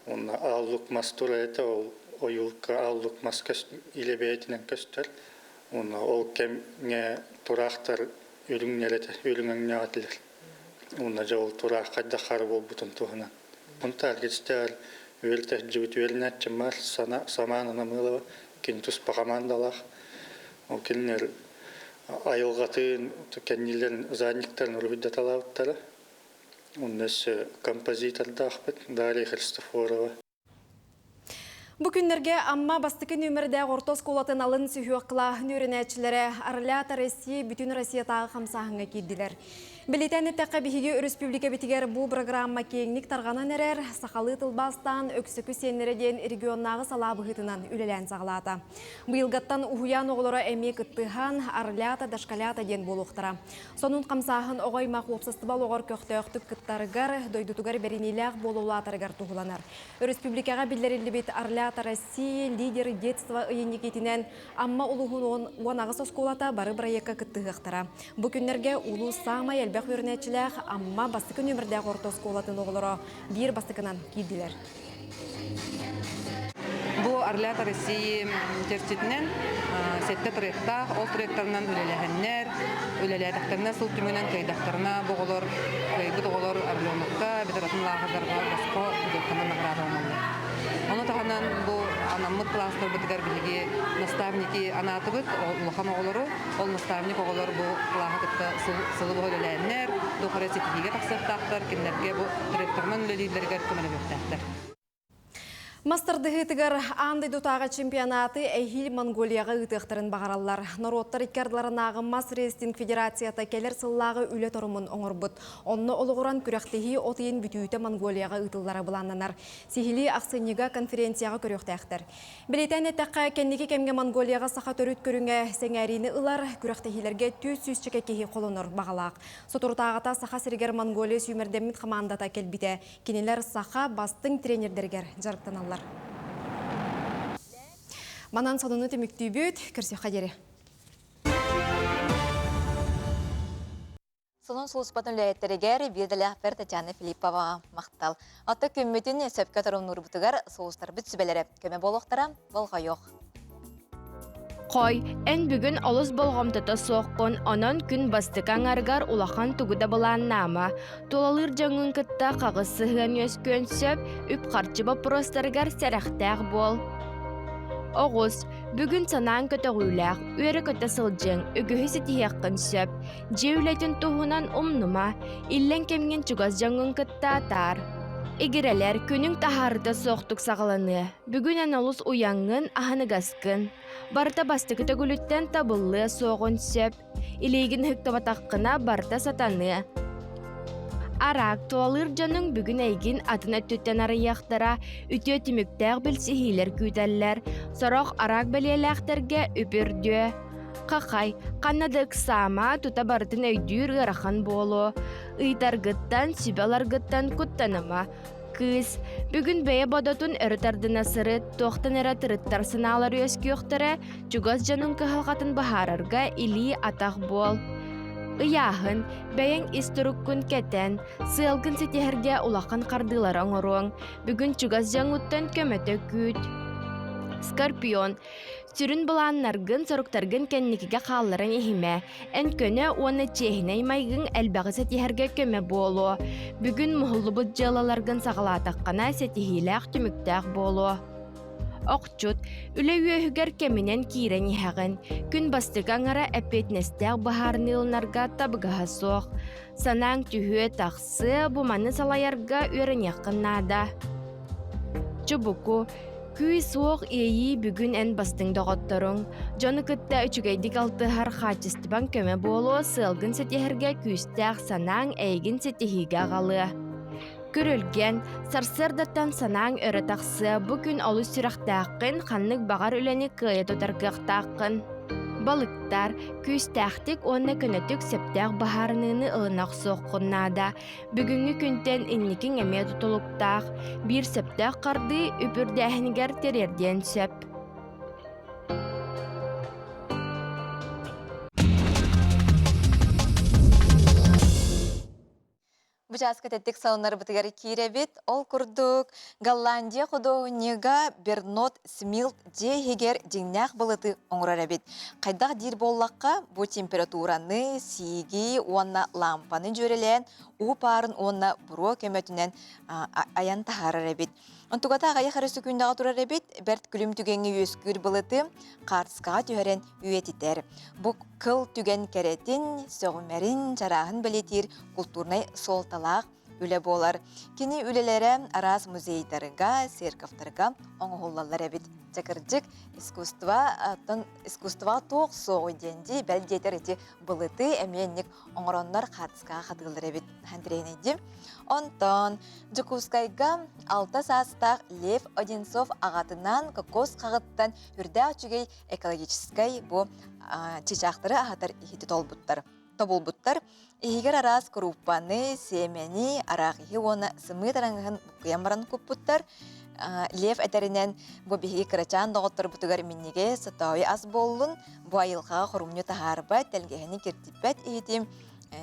Уонна ааллык мас турар этэ, ол ойуулка ааллык мас илэ бэйэтинэн көстөр. Уонна ол кэмҥэ тураахтар үрүҥнэр этэ, үрүҥ өҥнөөх этилэр. Уонна дьэ ол тураах хайдах хара буолбутун туһунан. Онтон истээр үөрэтэ сылдьыбыт үөрэнээччим бар, Самаан Анамылова, кини туспа хамаандалаах. Ол кинилэр айылҕатын, кэннилэрин задниктарын уруһуйдаталаабыттара. Онно өссө композитордаахпыт Дарья Христофорова. Бу күннэргэ Амма бастакы нүөмэрдээх орто оскуолатын алын сүһүөх кылааһын үөрэнээччилэрэ Орлята России бүтүн Россиятааҕы хамсааһыҥҥа киирдилэр. Бэлиэтээн эттэххэ, биһиги өрөспүүбүлүкэбитигэр бу программа киэҥник тарҕанан эрэр, сахалыы тылбаастаан Өксөкү сиэннэрэ диэн регионнааҕы салаа быһыытынан үлэлээн саҕалаата. Быйылгаттан уһуйаан оҕолоро эмиэ кыттыһан Орлята дошколята диэн буолуохтара. Сонун хамсааһын оҕо аймах уопсастыба олоҕор көхтөөхтүк кыттарыгар, дойдутугар бэриниилээх буола улаатарыгар туһуланар. Өрөспүүбүлүкэҕэ биллэриллибит Орлята России, лидеры детства ыйынньык Амма улууһун 18 оскуолата бары бырайыакка кыттыһыахтара. Бу күннэргэ улуус саамай элбэх үөрэнээччилээх Амма бастакы нүөмэрдээх орто оскуолатын оҕолоро биир бастакынан киирдилэр. Бу Орлята России чэрчитинэн сэттэ тректаах, ол тректарынан үлэлэһэннэр, үлэлээтэхтэринэ сыл түмүгүнэн кыайдахтарына бу оҕолор, кыайбыт оҕолор Орленокка, ветератын лааҕырдарга босхо путевканан наҕараадаланаллар. Ону таһынан бу анаммыт класстарбытыгар биһиги наставники анаатыбыт, улахан оҕолору. Ол наставник оҕолор бу кылааһы кытта сылы быһа үлэлээннэр, туох эрэ ситиһиигэ тахсыахтаахтар, кинилэргэ бу тректорынан үлэлииллэригэр көмөлөһүөхтээхтэр. Мас тардыһыытыгар аан дойдутааҕы чемпионаты эһиил Монголияҕа ыытыахтарын баҕараллар. Норуоттар икки ардыларынааҕы мас рестлинг федерацията кэлэр сыллааҕы үлэ торумун оҥорбут. Онно олоҕуран күрэхтэһии от ыйын бүтүүтэ Монголияҕа ыытыллара былааннанар. Сиһилии ахсынньыга конференцияҕа көрүөхтээхтэр. Бэлиэтээн эттэххэ, кэнники кэмҥэ Монголияҕа саха төрүт көрүҥэ сэҥээриини ылар, күрэхтэһиилэргэ 400 киһи холонор баҕалаах. Соторутааҕыта Саха сиригэр Монголия сүүмэрдэммит хамаандата кэлбитэ. Кинилэр саха бастыҥ тренердэригэр дьарыктаналлар. Манан сонуну түмүктүүбүт. Көрсүөххэ диэри. Сонун сулууспатын үлэһиттэригэр биирдэлээхпэр Татьяна Филиппова махтал. Оттон күммүтүн сөпкө торумнуурбутугар сулустарбыт сүбэлэрэ көмө буолуохтара болҕойуох. Хой, эн бүгүн олус болҕомтото суоххун, онон күн бастакы аҥарыгар улахан тугу да былааннаама. Тулалыыр дьоҥҥун кытта хаҕыс сыһыан үөскүөн сөп, үп-харчы боппуруостарыгар сэрэхтээх буол. Оҕус, бүгүн санааҥ көтөҕүүлээх, үөрэ-көтө сылдьыҥ, үгүһү ситиһиэххин сөп. Дьиэ үлэтин туһунан умнума, иллэҥ кэмҥин чугас дьоҥҥун кытта атаар. Игирэлэр, күнүҥ таһаарыта суохтук саҕаланыа. Бүгүн эн олус уйаҥҥын, аһыныгаскын. Барыта бастакы төгүлүттэн табыллыа суоҕун сөп. Илиигин ыһыктыбатаххына, барыта сатаныа. Араак тулалыыр дьонуҥ бүгүн эйигин атын өттүттэн арыйыахтара, үтүө түмүктээх билсиһиилэр күүтэллэр. Сорох араак бэлиэлээхтэргэ үп үрдүө. Хахай, ханна да ыксаама, тута барытын өйдүүр ыарахан буолуо. Ыйытаргыттан, сүбэ ыларгыттан куттаныма. Кыыс, бүгүн бэйэ бодотун өрө тардына сырыт, туохтан эрэ тырыттар санаалар үөскүөхтэрэ, чугас дьонуҥ кыһалҕатын быһаарарга илии-атах буол. Ыйааһын, бэйэҥ ис туруккун кэтэн, сыалгын ситиһэргэ улахан хардыылары оҥоруоҥ. Бүгүн чугас дьоҥҥуттан көмөтө күүт. Скорпион, Сүрүн былааннаргын, соруктаргын кэнникигэ хаалларан иһимэ. Эн көнө уонна чиэһинэй майгыҥ элбэҕи ситиһэргэ көмө буолуо. Бүгүн муһуллубут дьыалаларгын саҕалаатаххына, ситиһиилээх түмүктээх буолуо. Охчут, үлэ үөһүгэр кэминэн киирэн иһэҕин. Күн бастакы аҥара эппиэтинэстээх быһаарыныы ылынарга табыгаһа суох. Санааҥ түһүө, тахсыа, бу маны салайарга үөрэниэххин наада. Чубуку, күүс-уох иэйии бүгүн эн бастыҥ доҕотторуҥ. Дьону кытта үчүгэйдик алтыһар хаачыстыбаҥ көмө буолуо, сыалгын ситиһэргэ күүстээх санааҥ эйигин ситиһиигэ аҕалыа. Күрүлгэн, сарсыардаттан санааҥ өрө тахсыа, бу күн олус сүрэхтээххин, ханнык баҕар үлэни кыайа тутар кыахтааххын. Балыктар, күүстээхтик уонна көнөтүк сөптөөх быһаарыныыны ылына охсуоххун наада. Бүгүҥҥү күнтэн инникиҥ эмиэ тутулуктаах, биир сөптөөх хардыы үп үрдээһинигэр тириэрдиэн сөп. Бу чааска тэттик салоннарбытыгар киирэбит. Ол курдук, Голландия худуоһунньуга Бернот Смилт дьиэ иһигэр дьиҥнээх былыты оҥорор эбит. Хайдах диир буоллахха, бу температураны, сииги уонна лаампаны дьүөрэлээн, уу паарын уонна буруо көмөтүнэн айан таһаарар эбит. Онтугата аҕыйах эрэ сөкүүндэҕэ турар эбит, бэрт күлүм түгэҥҥэ үөскүүр былыты хаартыскаҕа түһэрэн үйэтитэр. Бу кыл түгэн кэрэтин, сөҕүмэрин, чарааһын бэлиэтиир култуурнай суолталаах. үлэ буолар. Кини үлэлэрэ араас музейдарга, церковтарга оҥоһуллаллар эбит. Дьэ кырдьык, искусство, оттон искусство туох суоҕуй диэн дии, бэл диэтэр ити былыты эмиэ инник оҥороннор хаартыскаҕа хатыыллар эбит. Андрейнайди. Онтон Дьокуускайга алта саастаах Лев Одинцов аҕатынан кокос хаҕыттан үрдээх үчүгэй экологическай бу чычаахтары аһатар иһити толбуттар. Тобулбуттар. Иһигэр араас куруппаны, сиэмэни, араах иһи уонна сымыыт араҥаһын буккуйан баран куппуттар. Лев этэринэн, бу биһиги кырачаан доҕотторбутугар минньигэс, сотоойу ас буоллун, бу айылҕаҕа хорумньу таһаарбат, тэлгэһэни киртиппэт иһити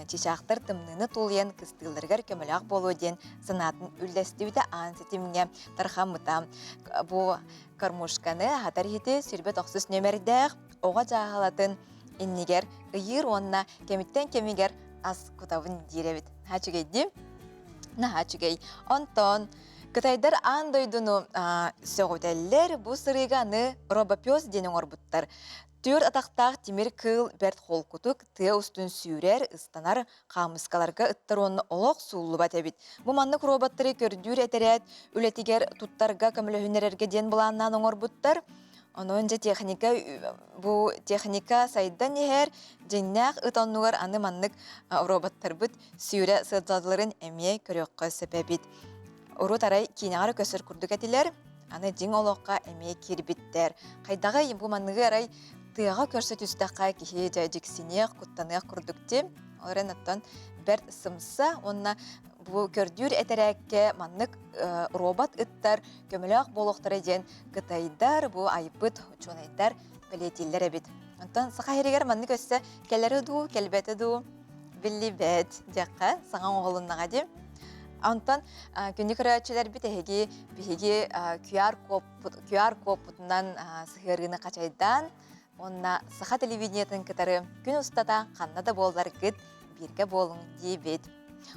чычаахтар тымныыны тулуйан кыстыылларыгар көмөлөөх буолуо диэн санаатын үллэстибитэ аан ситимҥэ тархаммыта. Бу кормушканы аһатар иһити 29 нүөмэрдээх оҕо дьааһылатын иннигэр ыйыыр уонна кэмиттэн кэмигэр ас кутабын диир эбит. Наһаа үчүгэй Наһаа үчүгэй. Онтон Кытайдар аан дойдуну сөҕүтэллэр. Бу сырыыга аны робопес диэн оҥорбуттар. Түөр атахтаах тимир кыыл бэрт холкутук тыа устун сүүрэр, ыстанар, хаамыскаларга ыттар уонна олох сууллубат эбит. Бу маннык роботтары көрдүүр этэрээт үлэтигэр туттарга көмөлөһүннэрэргэ диэн былааннаан оҥорбуттар. Онон дьэ техника бу техника сайдан иһэр, дьиҥнээх ыт оннугар аны маннык роботтарбыт сүүрэ сылдьалларын эмиэ көрүөххэ сөп эбит. Урут арай киинэҕэ эрэ көстөр курдук этилэр, аны дьиҥ олоххо эмиэ киирбиттэр. Хайдаҕый бу манныгы арай тыаҕа көрсө түстэххэ киһи дьэ дьиксиниэх, куттаныах курдук дии. Ол эрэн оттон бэрт сымса уонна бу көрдүүр этэрээккэ маннык робот ыттар көмөлөөх буолуохтара диэн кытайдар, бу айбыт учуонайдар бэлиэтииллэр эбит. Онтон Саха сиригэр маннык өссө кэлэрэ дуу, кэлбэтэ дуу биллибэт диэххэ саҥа оҥоһулуннаҕа дии. Онтон күндү көрөөччүлэрбит эһиги биһиги QR кодпутунан сыһыарыыны хачайдаан уонна саха телевидениетын кытары күн устата ханна да буолларгыт бииргэ буолуҥ диибит.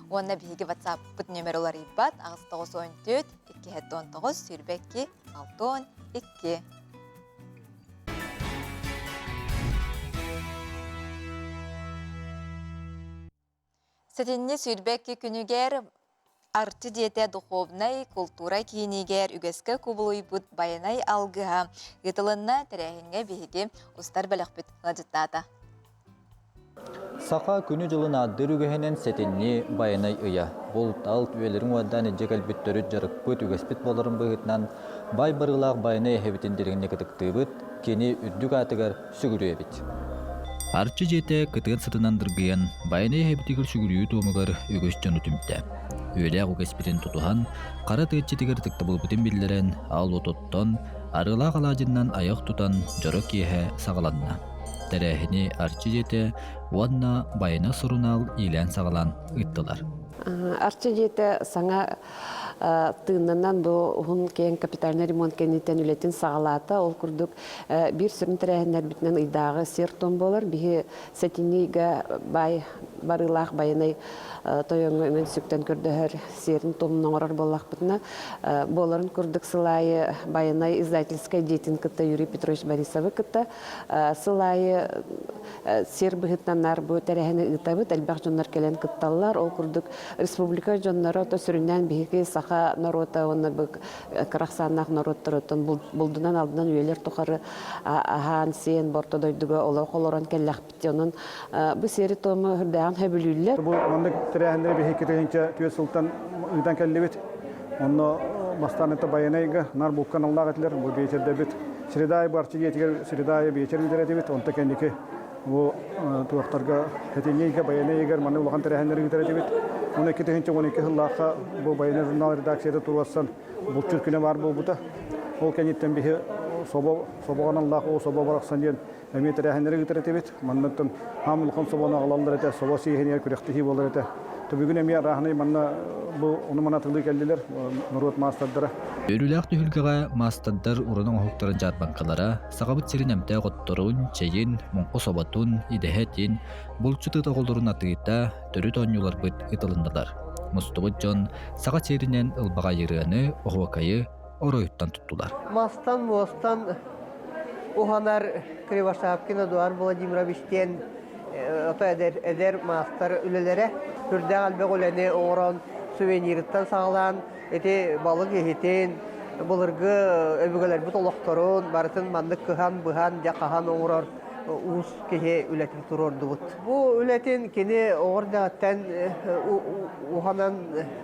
Уонна биһиги WhatsApp-пыт нүөмэр уларыйбат 894 219 22 62. Сэтинньи 22 күнүгэр Арчы дьиэтэ духовнай култуура киинигэр үгэскэ кубулуйбут Байанай алгыһа ыытылынна тэрээһиҥҥэ биһиги устар бөлөхпүт ыалдьыттаата. Саха күнү-дьылын ааддыыр үгэһинэн сэтинньи Байанай ыйа. Булт-алт үйэлэрин уордаан илдьэ кэлбит төрүт дьарыкпыт, үгэспит буоларын быһыытынан баай барыылаах Байанай эһэбитин дириҥник ытыктыыбыт, кини үрдүк аатыгар сүгүрүйэбит. Арчы дьиэтэ кытыан сытынан дыргыйан, Байанай эһэбитигэр сүгүрүйүү туомугар үгүс дьону түмтэ. Үөлээх үгэспитин тутуһан, хара тыа иччитигэр ытыктабылбытын биллэрэн, аал уот оттон, арыылаах алаадьыннан айах тутан дьоро киэһэ саҕаланна. Тэрээһини Арчы дьиэтэ уонна Байана сурунаал иилээн-саҕалаан ыыттылар. Арчы дьиэтэ саҥа тыыннанан бу уһун киэҥ капитальнай ремонт кэнниттэн үлэтин саҕалаата. Ол курдук биир сүрүн тэрээһиннэрбитинэн ыйдааҕы сиэр-туом буолар. Биһи сэтинньи ыйга баай барыылаах байанай тойоҥҥо үҥэн сүктэн көрдөһөр сиэрин туомун оҥорор буоллахпытына, буоларын курдук сыл аайы Байанай издательскай дьиэтин кытта Юрий Петрович Борисовы кытта сыл аайы сиэр быһыытынан наар бу тэрээһини ыытабыт. Элбэх дьоннор кэлэн кытталлар. Ол курдук республика дьонноро то сүрүннээн биһиги саха норуота уонна бу кыра ахсааннаах норуоттар булдунан алдынан үйэлэр тухары аһаан сиэн борто дойдуга олох олорон кэллэхпит. Онон бу сиэри-туому үрдээҕин сөбүлүүллэр. Бу маннык тэрээһиннэри биһиги 2004 сылтан ыытан кэллибит. Онно бастаан это Байанайга нар булка аналлаах этилэр. Бу биэчэрдэбит. Среда бу Арчы дьиэтигэр среда биэчэр ыытар этибит. Онто кэнники бу туохтарга Хэтинньигэ Байанайыгар маннык улахан тэрээһиннэри ыытар этибит. Уон 2012 сыллаахха бу Байанай журнал редакцията туруорсан булчут күнэ баар буолбута. Ол кэнниттэн биһи собо собоҕо аналлаах ол собо барахсан диэн эмиэ тэрээһиннэри ыытар этибит. Маннаттан хаам улахан собону аҕалаллар этэ, собо сиэһинигэр күрэхтэһии буолар этэ. Бүгүн эмиэ арааһынай манна бу ону маны атылыы кэллилэр норуот маастардара. Үөрүүлээх түһүлгэҕэ маастардар уран оҥоһуктарын дьаарбаҥкалара, Сахабыт сирин эмтээх отторун, чэйин, муҥха соботун, идэһэ этин, булчут ыт оҕолорун атыыта, төрүт оонньууларбыт ыытылыннылар. Мустубут дьон саха сиэринэн ылбаҕай ырыаны, оһуокайы оройуттан туттулар. Мастан, муостан уһанар Кривошапкин Эдуард Владимирович диэн ото эдэр, эдэр маастар үлэлэрэ сүрдээх элбэх үлэни оҥорон сувенирыттан саҕалаан ити балык иһитин, былыргы өбүгэлэрбит олохторун барытын маннык кыһан, быһан, дьэ хаһан оҥорор уус киһи үлэтин туруордубут. Бу үлэтин кини оҕор дэҕиттэн уһанан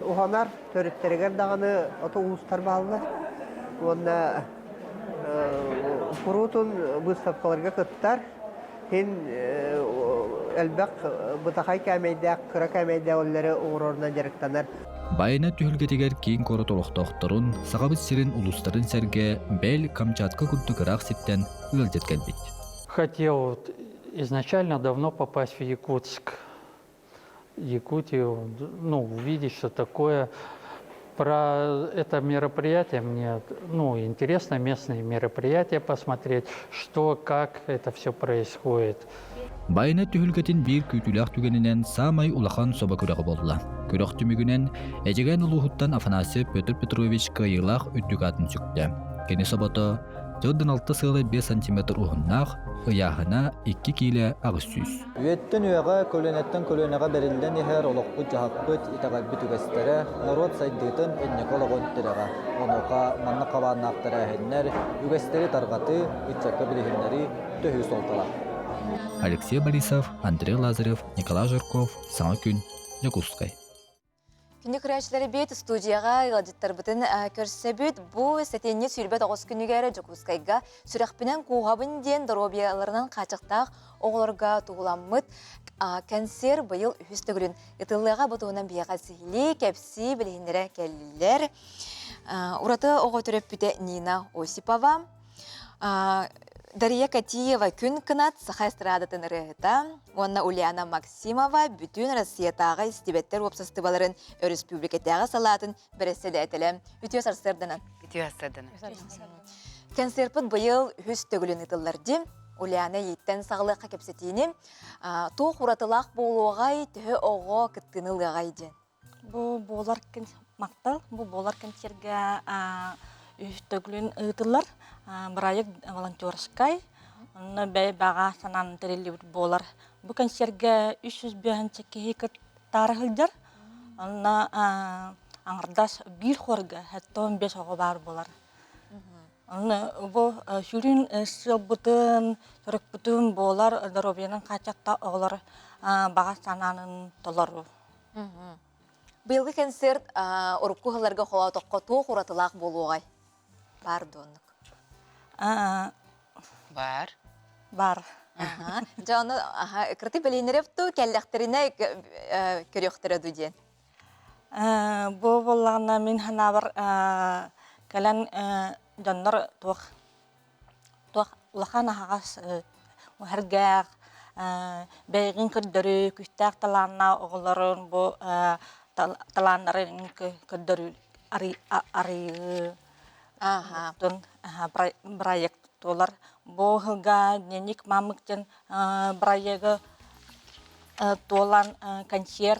уһанар төрүттэригэр даҕаны ото уустар бааллар. Уонна куруутун быыстапкаларга кыттар. Һин элбэх бытахай кээмэйдээх, кыра кээмэйдээх үлэлэри оҥорорунан дьарыктанар. Байына түһүлгэтигэр киин куорат олохтоохторун, Сахабыт сирин улуустарын сэргэ, бэл, Камчатка курдук ыраах сиртэн ыалдьыт кэлбит. Хотел вот изначально давно попасть в Якутск. Якутию, ну, увидеть, что такое. Про это мероприятие мне, ну, интересно местные мероприятия посмотреть, что, как это все происходит. Байына түһүлгэтин биир күүтүүлээх түгэнинэн саамай улахан собо күрэҕэ буолла. Күрэх түмүгүнэн Эдьигээн улууһуттан Афанасьев Петр Петрович кыайыылаах үрдүк аатын сүктэ. Кини собото 46 сыала 5 сантиметр уһуннаах, ыйааһына 2 киилэ 800. Үйэттэн үйэҕэ, көлүөнэттэн көлүөнэҕэ бэриллэн иһэр олохпут-дьаһахпыт, итэҕэлбит үгэстэрэ, норуот сайдыытын инники олоҕун тирэҕэ. Онуоха маннык хабааннаах тэрээһиннэр, үгэстэри тарҕатыы, ыччакка билиһиннэрии төһүү суолталаах. Алексей Борисов, Андрей Лазарев, Николай Жирков, Саҥа күн, Дьокуускай. Күндү көрөөччүлэри бит студияҕа ыалдьыттарбытын көрсөбүт. Бу сэтинньи 29 күнүгэр Дьокуускайга сүрэхпинэн кууһабын диэн доруобуйаларынан хааччахтаах оҕолорго туһуламмыт кэнсиэр быйыл үһүс төгүлүн ытыллыаҕа бу туһунан биһиэхэ сиһилии кэпсии билиһиннэрэ кэллилэр. Ураты оҕо төрөппүтэ Нина Осипова, Дария Катиева Күн кынат саха эстрадатын ырыаһыта уонна Ульяна Максимова бүтүн Россиятааҕы истибэттэр уопсастыбаларын өрөспүүбүлүкэтээҕи салаатын бэрэссэдээтэлэ. Үтүө сарсыарданан. Үтүө сарсыарданан. Концерпыт быйыл үһүс төгүлүн ыытыллар дии. Ульяна ииттэн саҕалыахха кэпсэтиини. Туох уратылаах буолуоҕай, төһө оҕо кыттыыны ылыаҕай диэн. Бу буолар махтал, бу буолар кэнсиэргэ үһүс төгүлүн ыытыллар бырайыак волонтерскай, онно бэйэ баҕа санаан тэриллибит буолар. Бу кэнсиэргэ 305 киһи кыттаары сылдьар. Онно аҥардас биир хуорга 75 оҕо баар буолар. Онно бу сүрүн сыалбытын, төрүкпүтүн буолар доруобуйанан хааччахта оҕолор баҕа санаанын толоруу. Быйылгы концерт урукку сылларга холоотоххо туох уратылаах буолуоҕай? Баар дуоннук? Бар. Бар. Дьэ, ону кырты бэлиэнэрев ту кэллэхтэринэ көрүөхтэрэ ду диэн. Бу буоллаҕына мин санаабар кэлэн дьоннор туох туох улахан аһаҕас уһэргээх бэйэҕин көрдөрүү күүстээх талааннаах оҕолорун бу талааннарын көрдөрүү арыйыы проект туолар бу сылга дневник мамык диэн проегы туолан консьер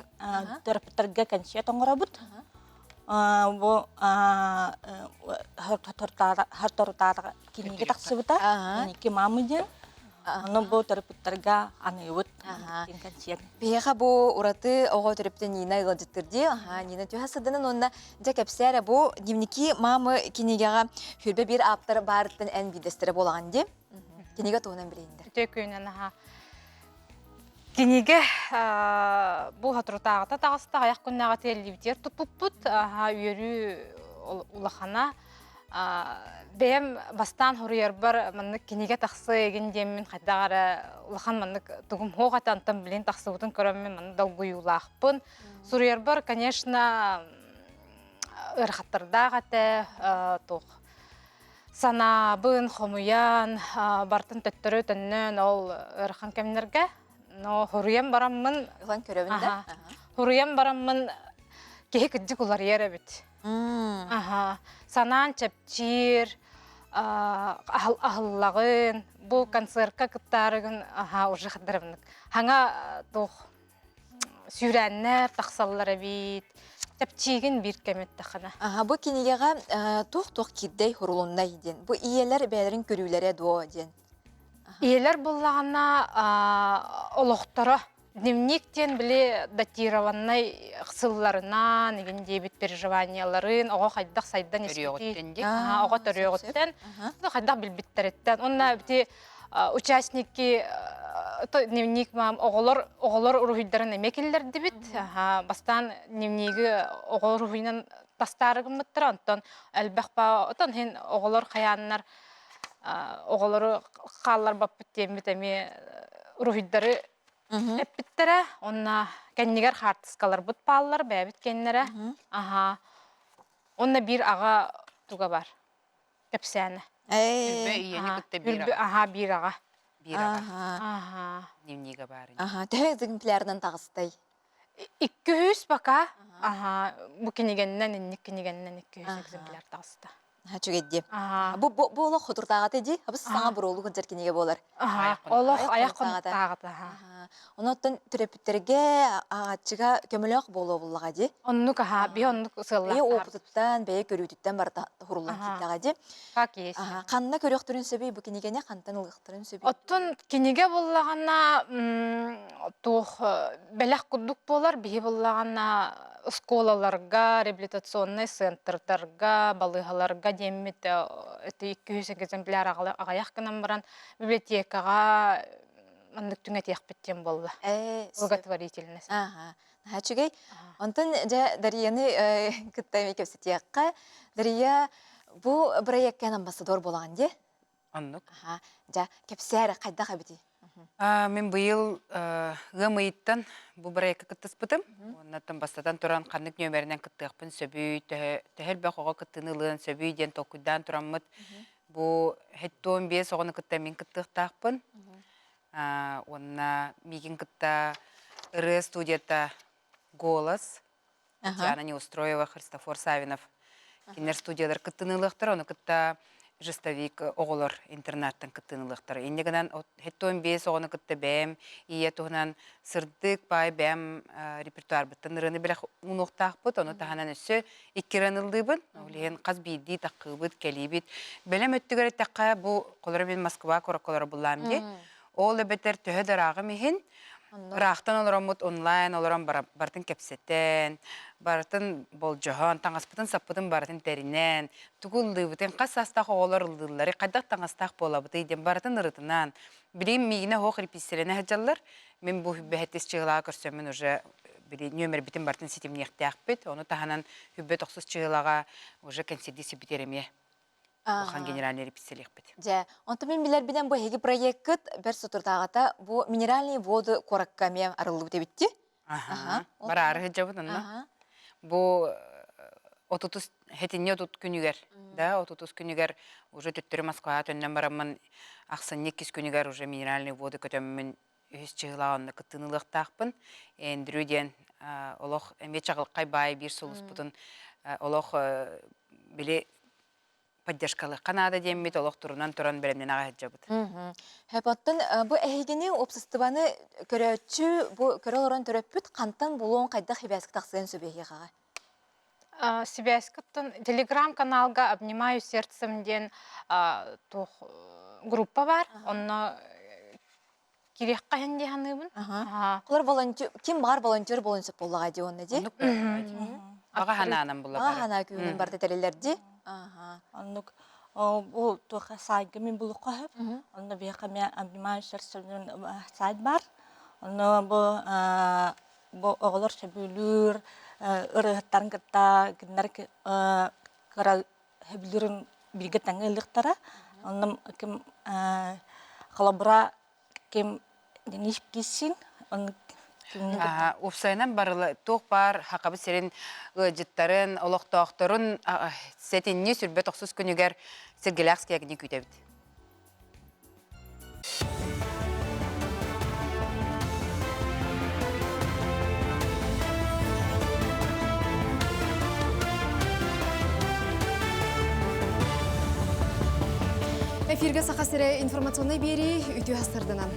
төрөппүттэргэ консьер оҥоробут Бу соторутааҕы кинигэ тахсыбыта. Киники мамы диэн. Ону бу төрөппүттэргэ аныыбыт кэнсиэр. Биһиэхэ бу ураты оҕо төрөппүтэ Нина ыалдьыттыр дии. Нина түһэ сыдынан уонна дьэ кэпсээрэ бу дневники мамы кинигэҕэ хүрбэ биир ааптар баарыттан эн биирдэстэрэ буолаҕын дии. Кинигэ туһунан билиһиннэр. Үтүө күнүнэн аха. Кинигэ бу соторутааҕыта таҕыста, аҕыйах күннээҕи тиэллибитигэр туппуппут. Үөрүү улахана. Бэйэм бастаан хоруйарбар маннык кинигэ тахсыа игин диэммин хайдах эрэ улахан маннык тугум суох этэ, онтон билин тахсыбытын көрөммүн маннык долгуйуулаахпын. Суруйарбар, конечно, ыарахаттардаах этэ, туох санаабын хомуйан, бартын төттөрү төннөн ол ыарахан кэмнэргэ. Но хоруйан бараммын Ылан көрөбүн да. Хоруйан бараммын киһи кырдьык уларыйар эбит. Аха. Санаан чэпчиир, аһыллаҕын, бу концертка кыттаарыгын аха уже хаддарабынык. Хаҥа туох сүүрээннэр тахсаллар эбит. Чэпчиигин биир кэм эттэххинэ. Аха, бу кинигэҕэ туох-туох киирдэй хурулуннай диэн. Бу ийэлэр бэйэлэрин көрүүлэрэ дуо диэн. Ийэлэр буллаҕына олохторо. Дневник диэн били датированнай сылларынан игин диэбит переживанияларын оҕо хайдах сайдан испити оҕо төрүөҕүттэн хайдах билбиттэриттэн уонна бити участники дневник мам оҕолор оҕолор уруһуйдарын эмиэ киллэрдибит бастаан дневниги оҕо уруһуйунан тастаары гыммыттара онтон элбэх ба отон иһин оҕолор хайааннар оҕолору хаалларбаппыт диэммит эмиэ уруһуйдары эппиттэрэ уонна кэннигэр хаартыскаларбыт бааллар бэйэбит кэннэрэ аха уонна биир аҕа туга бар кэпсээнэ Үрбэ ийэни кытта биир аҕа. Аха биир аҕа. Биир аҕа. Аха. Дневнига баар. Аха төһө экземплярынан таҕыстай? 200 пока. Аха бу кинигэннэн инник кинигэннэн 200 экземпляр таҕыста. Үчүгэй Бу бу бу олох хотуртааҕата дии. Абыс саҥа буруолу сылдьар кинигэ буолар. Олох айах хонуктааҕыта. Онон төрөппүттэргэ ааҕааччыга көмөлөөх буолуо буллаҕа дии. Оннук аха, би оннук сыаллаах. Бэйэ опытыттан, бэйэ көрүүтүттэн барыта хуруллан киирдэҕэ дии. Как есть. Ханна көрүөхтөрүн сөбүй бу кинигэни хантан ылыахтарын сөбүй? Оттон кинигэ буллаҕына туох бэлэх курдук буолар, биһи буллаҕына оскуолаларга, реабилитационнай центрдарга, балыыһаларга диэммит ити 200 экземпляр аҕыйах гынан баран библиотекаҕа маннык түҥэтиэхпит диэн буолла. Благотворительность. Ага. Наһаа үчүгэй. Онтон дьэ Дарияны кытта эмиэ кэпсэтиэххэ. Дария бу бырайыакка амбассадор буолаҕын дии? Оннук. Аха. Дьэ, кэпсээр хайдах эбитий? Мин быйыл ыам ыйыттан бу бырайыакка кыттыспытым. Уоннаттан бастатан туран ханнык нүөмэринэн кыттыахпын сөбүй, төһө элбэх оҕо кыттыыны ылыан сөбүй диэн толкуйдаан тураммыт бу 75 оҕону кытта мин кыттыахтаахпын. Уонна миигин кытта ырыа студията «Голос», Татьяна Неустроева, Христофор Савинов кинилэр студиялар кыттыыны ылыахтара, ону кытта жестовик оҕолор интернаттан кыттыыны ылыахтара. Инньэ гынан 75 оҕону кытта бэйэм ийэ туһунан сырдык баай бэйэм репертуарбыттан ырыаны бэлэх уунуохтаахпыт, ону таһынан өссө икки ырыаны ыллыыбын. Ол иһин хас биирдии таххыыбыт, кэлиибит. Бэлэм өттүгэр эттэххэ, бу холоро мин Москва куоракка олоро буллаам дии. Ол эбэтэр төһө да ырааҕым иһин, ыраахтан олороммут онлайн олорон барытын кэпсэтэн, барытын болдьоһон, таҥаспытын-саппытын барытын тэринэн, тугу ыллыыбытын, хас саастаах оҕолор ыллыылларый, хайдах таҥастаах буолабытый диэн барытын ырытынан, билигин миигинэ оһох репетициялэнэ сылдьаллар. Мин бу бэһэттис чыһылаҕа көрсөммүн уже били нүөмэрбитин барытын ситимниэхтээхпит. Ону таһынан хүббэ тохсус чыһылаҕа уже кэнсиэрдии сиппитигэр эмиэ улахан генеральный репетициялиэхпит. Дьэ, онтон мин билэрбинэн бу эһиги проеккыт бэрт соторутааҕыта бу минеральные воды куоракка эмиэ арыллыбыт эбитти. Аха. Бараары сылдьабыт онно. Бу отутус хэтинньи отут күнүгэр, да, отутус күнүгэр уже төттөрү Москваҕа төннөн бараммын ахсынньы иккис күнүгэр уже минеральные воды көтөммүн үһүс чыһылаах онно кыттыыны ылыахтаахпын. Эндрю диэн олох эмиэ чаҕылхай баай биир сулуспутун олох били поддержкалыахха наада диэммит олох турунан туран бэлэмнэнэ аҕай сылдьабыт. Оттон бу эһигини уопсастыбаны көрөөччү бу көрө олорон төрөппүт хантан булуон хайдах сибээскэ тахсыан сөбүй эһиэхэҕэ? Сибээскэ оттон телеграм-каналга «Обнимаю сердцем» диэн туох группа бар. Онно кириэххэ иһин дии саныыбын. Олор волонтер ким баҕар волонтер буолуон сөп буоллаҕа дии уонна дии. Аҕа ханаанан була Аҕа ханаа күүһүнэн барда тэриллэр дии. Оннук бу туоха саайга мин булукка хөп. Онно биһиэхэ эмиэ обнимаю сердцем сайт бар. Онно бу бу оҕолор сөбүлүүр ырыаһыттарын кытта кинилэр кыра сөбүлүүрүн бииргэ тэҥҥэ ылыахтара. Онно ким холобура ким Денис Кисин Уопсайынан барыла туох баар Хакабы сирин ыалдьыттарын, олохтоохторун сэтинньи сүрбэ тохсус күнүгэр Сэргэлээх скиягини күүтэбит. Эфиргэ Саха сирэ информационнай биэрии үтүө сырдынан.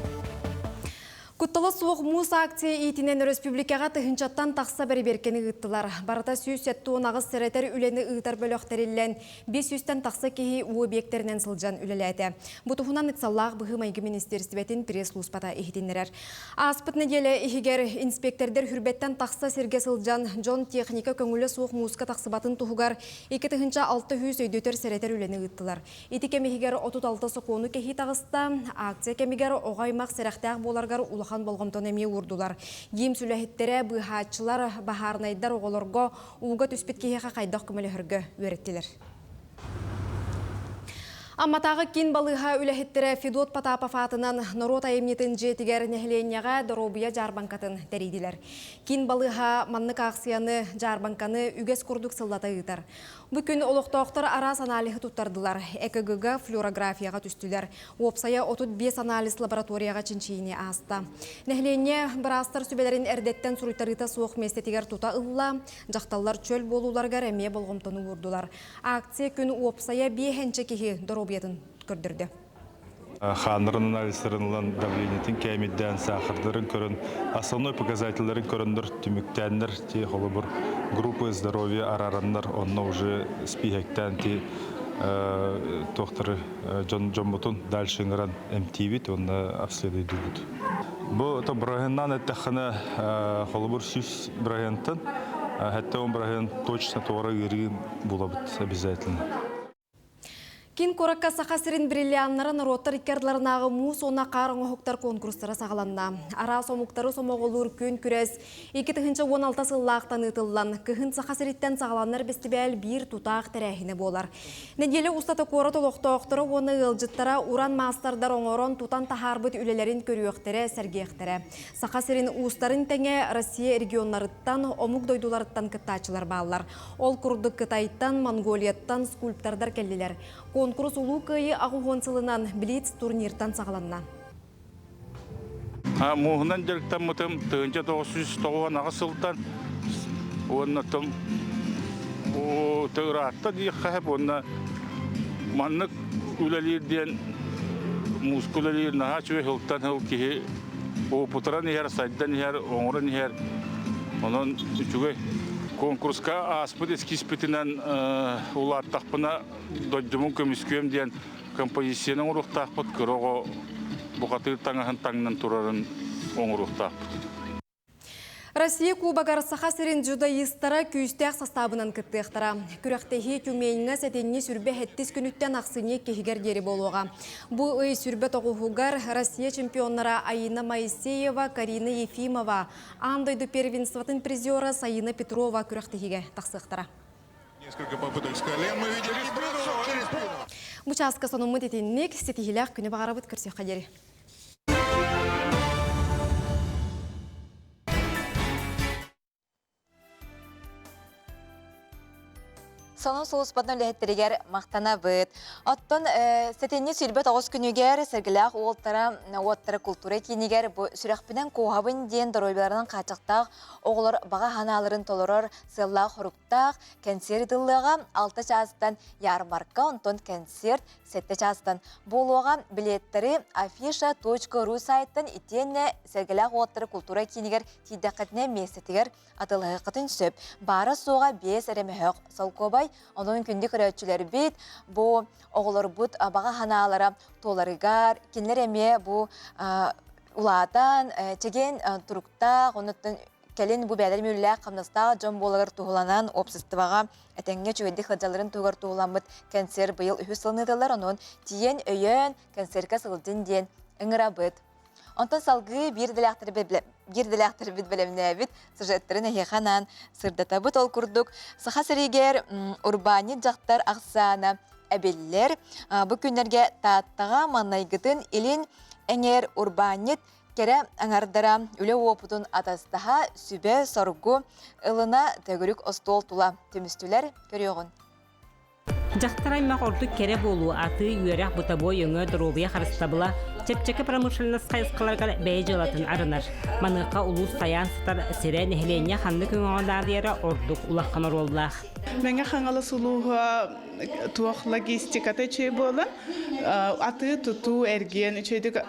Куттала суох муус акция иитинэн өрөспүүбүлүкэҕэ тыһыынчаттан тахса бэрэбиэркэни ыыттылар. Барыта 178 сэрэтэр үлэни ыытар бөлөх тэриллэн, 500-тэн тахса киһи уу объектэринэн сылдьан үлэлээтэ. Бу туһунан ыксаллаах быһыы-майгы министиэристибэтин пресс-сулууспата иһитиннэрэр. Ааспыт нэдиэлэ иһигэр инспиэктэрдэр Хүрбэттэн тахса сиргэ сылдьан, дьон техника көҥүлэ суох мууска тахсыбатын туһугар 2600 өйдөтөр-сэрэтэр үлэни ыыттылар. Ити кэм иһигэр 36 сокуону кэһии таҕыста. Акция кэмигэр оҕо аймах сэрэхтээх буоларыгар улахан болҕомтону эмиэ уурдулар. ГИМС үлэһиттэрэ, быыһааччылар, баһаарынайдар оҕолорго ууга түспүт киһиэхэ хайдах көмөлөһөргө үөрэттилэр. Амматааҕы киин балыыһа үлэһиттэрэ Федот Потапов аатынан норуот айымньытын дьиэтигэр нэһилиэнньэҕэ доруобуйа дьаарбаҥкатын тэрийдилэр. Киин балыыһа маннык аахсыйаны, дьаарбаҥканы үгэс курдук сыллата ыытар. Бу күн олохтоохтор араас аналиһы туттардылар, ЭКГ-га, флюорографияҕа түстүлэр. Уопсайа 35 анализ лабораторияҕа чинчийиини ааста. Нэһилиэнньэ быраастар сүбэлэрин эрдэттэн суруйтарыыта суох миэстэтигэр тута ылла, дьахталлар чөл буолууларыгар эмиэ болҕомтону уурдулар. Акция күн уопсайа биэһэнчэ киһи доруобуйатын көрдөрдө. Хааннарын анализтарын ылан давлениетын кээмэйдээн, саахардарын көрөн, основной показательларын көрөннөр, түмүктээннэр ти холобур группы здоровья арараннар, онно уже спиһэктээн ти туохтары дьон дьоммутун дальше ыҥыран эмтиибит уонна обследуйдуубут. Бу то бырайыаннаан эттэххинэ холобур 100 бырайыантан 70 бырайыан точно туора ыарыы булабыт обязательно. Киин куоракка Саха сирин бриллианнара норуоттар икки ардыларынааҕы муус уонна хаар оҥоһуктар конкурстара саҕаланна. Араас омуктары сомоҕолуур күөн күрэс 2016 сыллаахтан ыытыллан, кыһын Саха сириттэн саҕаланар бэстибээл биир тутаах тэрээһинэ буолар. Нэдиэлэ устата куорат олохтоохторо уонна ыалдьыттара уран маастардар оҥорон тутан таһаарбыт үлэлэрин көрүөхтэрэ, сэргиэхтэрэ. Саха сирин уустарын тэҥэ Россия регионнарыттан, омук дойдуларыттан кыттааччылар бааллар. Ол курдук Кытайтан, Монголияттан скульптордар кэллилэр. Конкурс Улуу Кыайыы 80 сылынан Блиц турниртан саҕаланна. Мууһунан дьарыктаммытым 1998 сылтан уонна том ыраатта диэххэ сөп уонна маннык үлэлиир диэн мууска үлэлиир наһаа үчүгэй сылтан сыл киһи опытыран иһэр, сайдан иһэр, оҥорон иһэр. Онон үчүгэй. Конкурска ааспыт эскизпитинэн улааттахпына дойдубун көмүскүөм диэн композицияны оҥоруохтаахпыт, кыра оҕо бухатыыр таҥаһын таҥнан турарын оҥоруохтаахпыт. Россия Кубогар Саха сирин дзюдоистара күүстээх састаабынан кыттыахтара. Күрэхтэһии Тюменьҥа сэтинньи сүрбэ сэттис күнүттэн ахсынньы иккиһигэр диэри буолуоҕа. Бу ый сүрбэ тоҕуһугар Россия чемпионнара Аина Моисеева, Карина Ефимова, аан дойду первенствотын призера Саина Петрова күрэхтэһиигэ тахсыахтара. Несколько попыток с колен мы видели. Через спину. Бу чааска сонуммут итинник ситиһилээх күнү баҕарабыт көрсүөххэ диэри. Сонун сулууспатын үлэһиттэригэр махтанабыт. Оттон сэтинньи 29 күнүгэр Сэргэлээх уолтара уоттара култуура киинигэр бу сүрэхпинэн куоһабын диэн доруобуйаларынан хааччахтаах оҕолор баҕа санааларын толорор сыаллаах-соруктаах кэнсиэр ыытыллыаҕа. 6 чаастан ярмарка, онтон кэнсиэрт 7 чаастан буолуоҕа. Билеттэри afisha.ru сайтан итиэннэ Сэргэлээх уолаттары култуура киинигэр тиийдэххитинэ миэстэтигэр атыылаһыаххытын сөп. Баара-суоҕа 5 эрэ мөһөөх солкуобай. Онон күндү көрөөччүлэрбит бу оҕолорбут баҕа санаалара туоларыгар, кинилэр эмиэ бу улаатан, чэгиэн туруктаах, онуттан кэлин бу бэйэлэрин үлэлээх-хамнастаах дьон буоларыгар туһуланан уопсастыбаҕа этэҥҥэ үчүгэйдик сылдьалларын туһугар туһуламмыт кэнсиэр быйыл үһүс сылын ыытыллар. Онон тиийэн өйөөн кэнсиэркэ сылдьын диэн ыҥырабыт. Онтон салгыы биир идэлээхтэрбит бэлэмнээбит сюжеттарын эһиэхэ анаан сырдатабыт. Ол курдук Саха сиригэр урбаанньыт дьахтар ахсаана эбиллэр. Бу күннэргэ Тааттаҕа маҥнайгытын илин эҥээр урбаанньыт Кэрэ аҥардара үлэ уопутун атастаһа, сүбэ-соргу ылына төгүрүк остуол тула түмүстүлэр. Көрүөҕүн. Дьахтар аймах ордук кэрэ буолуу, атыы, үөрэх, бытовой өҥө, доруобуйа харыстабыла, чэпчэки промышленность хайысхаларыгар бэйэ дьыалатын арынар. Маныаха улуус тайаан сытар сирэ нэһилиэнньэ ханнык өҥөҕө наадыйара ордук улахан оруоллаах. Мэҥэ Хаҥалас улууһа туох логистиката үчүгэй буолан, атыы-тутуу, эргиэн үчүгэйдик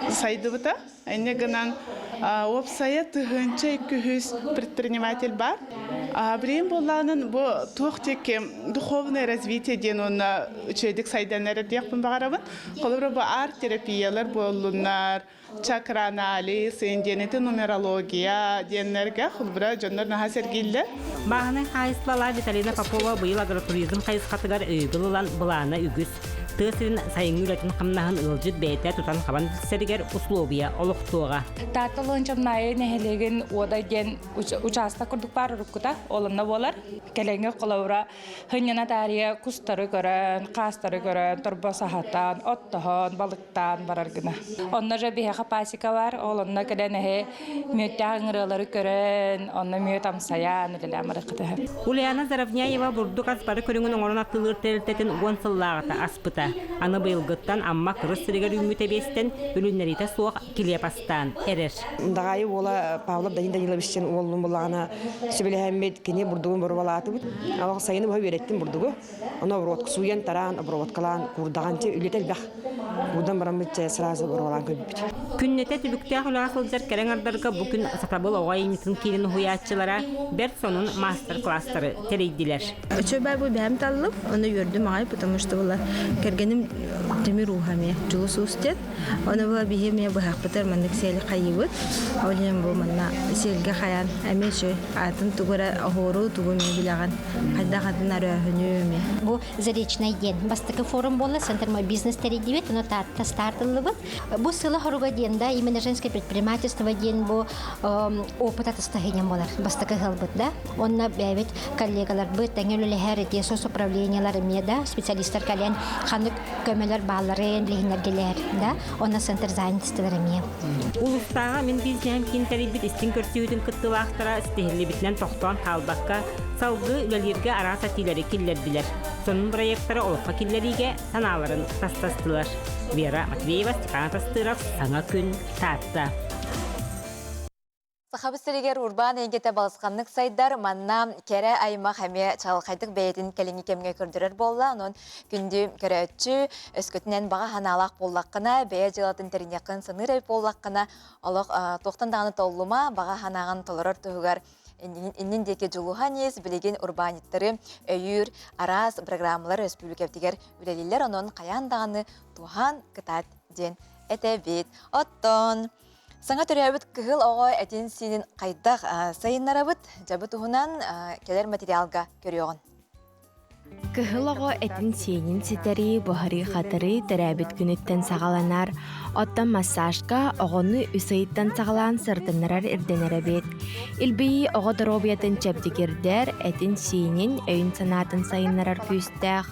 сайдыбыта. Инньэ гынан уопсайа 1200 предприниматель бар. Билигин буоллаҕынан бу туох диэки духовное развитие диэн уонна үчүгэйдик сайдан эрэр диэхпин баҕарабын. Холобура бу арт-терапиялар буоллуннар, чакра-анализ, диэн нумерология диэннэргэ холобура дьоннор наһаа сэргииллэр. Бааһынай хаһаайыстыбалаах Виталина Попова быйыл агротуризм хайысхатыгар өйөбүл ылан былаана үгүс. Тыа сирин сайыҥҥы үлэтин-хамнаһын ыалдьыт бэйэтэ тутан-хабан билсэригэр условия олохтуоҕа. Таатта Луончамнаайы нэһилиэгин Уодай диэн учаастак курдук баар уруккута, ол онно буолар. Кэлэҥҥи холобура Һынньана таарыйа кустары көрөн, хаастары көрөн, торбос аһатан, оттоһон, балыктаан барар гына. Онно же биһиэхэ пасека бар, ол онно кэлэн эһи мүөттээх ыҥырыалары көрөн, онно мүөт амсайан үлэлээн барыаххытыһа. Ульяна Заровняева бурдук ас бары көрүҥүн оҥорон атыылыыр тэрилтэтин уон сыллааҕыта аспыта. Аны быйылгыттан Амма кырыс сиригэр үүммүт эбиэстэн үлүннэриитэ суох килиэп астаан эрэр. Даҕайы уола Павлов Данил Данилович диэн уоллун буллаҕына сөбүлэһэммит кини бурдугун боруобалаатыбыт. Алах сайыны быһа үөрэттим бурдугу. Ону оборотка сууйан тараан, обороткалаан, куурдаҕан үлэтэ элбэх. Куурдан бараммыт чэ сразу боруобалаан көрбүппүт. Күннэтэ түбүктээх үлэҕэ сылдьар кэрэ аҥардарга бу күн Сатабыл оҕо айымньытын киинин уһуйааччылара бэрт сонун маастар-класстары тэрийдилэр. Үчүгэй бу бэйэм таллым, ону үөрдүм аҕай, потому что была кэргэним тимир ууһа эмиэ Дьулус Уус диэн. Ону була биһи эмиэ быһахпытар маннык сиэли хайыыбыт. Ол иһин бу манна сиэлгэ хайаан эмиэ үчүгэй атын тугу эрэ оһуору тугу эмиэ билэҕин хайдах атын арөөһүнү эмиэ. Бу Заречный диэн бастакы форум буолла, Центр мой бизнес тэрийдибит, ону Таатта стартыллыбыт. Бу сыла хоруга диэн да, именно женское предпринимательство диэн бу опыт атастаһыынан буолар. Бастакы ыһылбыт да. Онно бэйэбит коллегаларбыт тэҥэ үлэлэһэр ити соцуправлениелар эмиэ да специалистар кэлэн ханнык көмөлөр баалларын билиһиннэрдилэр да. Онно центр занятостилар эмиэ. Улуустааҕы Мин бизнеһим киин тэрийбит истиҥ көрсүһүүтүн кыттыылаахтара ситиһиллибитинэн тохтоон хаалбакка, салгыы үлэлииргэ араас этиилэри киллэрдилэр. Сонун бырайыактары олоххо киллэриигэ санааларын тастастылар. Вера Матвеева, Степан Тастыров, Саҥа күн, Таатта. Сахабыт сиригэр урбаан эйгэтэ балысханнык сайдар, манна кэрэ аймах эмиэ чаҕылхайдык бэйэтин кэлиҥҥи кэмҥэ көрдөрөр буолла. Онон күндү көрөөччү, өскөтүнэн баҕа санаалаах буоллаххына, бэйэ дьыалатын тэриниэххин саныыр эбит буоллаххына, олох туохтан даҕаны толлума, баҕа санааҕын толорор туһугар иннин диэки дьулуһан ис, билигин урбаанньыттары өйүүр араас программалар өрөспүүбүлүкэбитигэр үлэлииллэр, онон хайаан даҕаны туһаан кытаат диэн этэбит. Оттон саҥа төрөөбүт кыһыл оҕо этин-сиинин хайдах сайыннарабыт? Дьабы туһунан кэлэр материалга көрүөҕүн. Кыһыл оҕо этин-сиинин ситэрии, буһарыы-хатарыы төрөөбүт күнүттэн саҕаланар. Оттон массажка оҕону үс ыйыттан саҕалаан сырытыннарар ирдэнэр эбит. Илбийии оҕо доруобуйатын чэбдигирдэр, этин-сиинин, өйүн-санаатын сайыннарар күүстээх.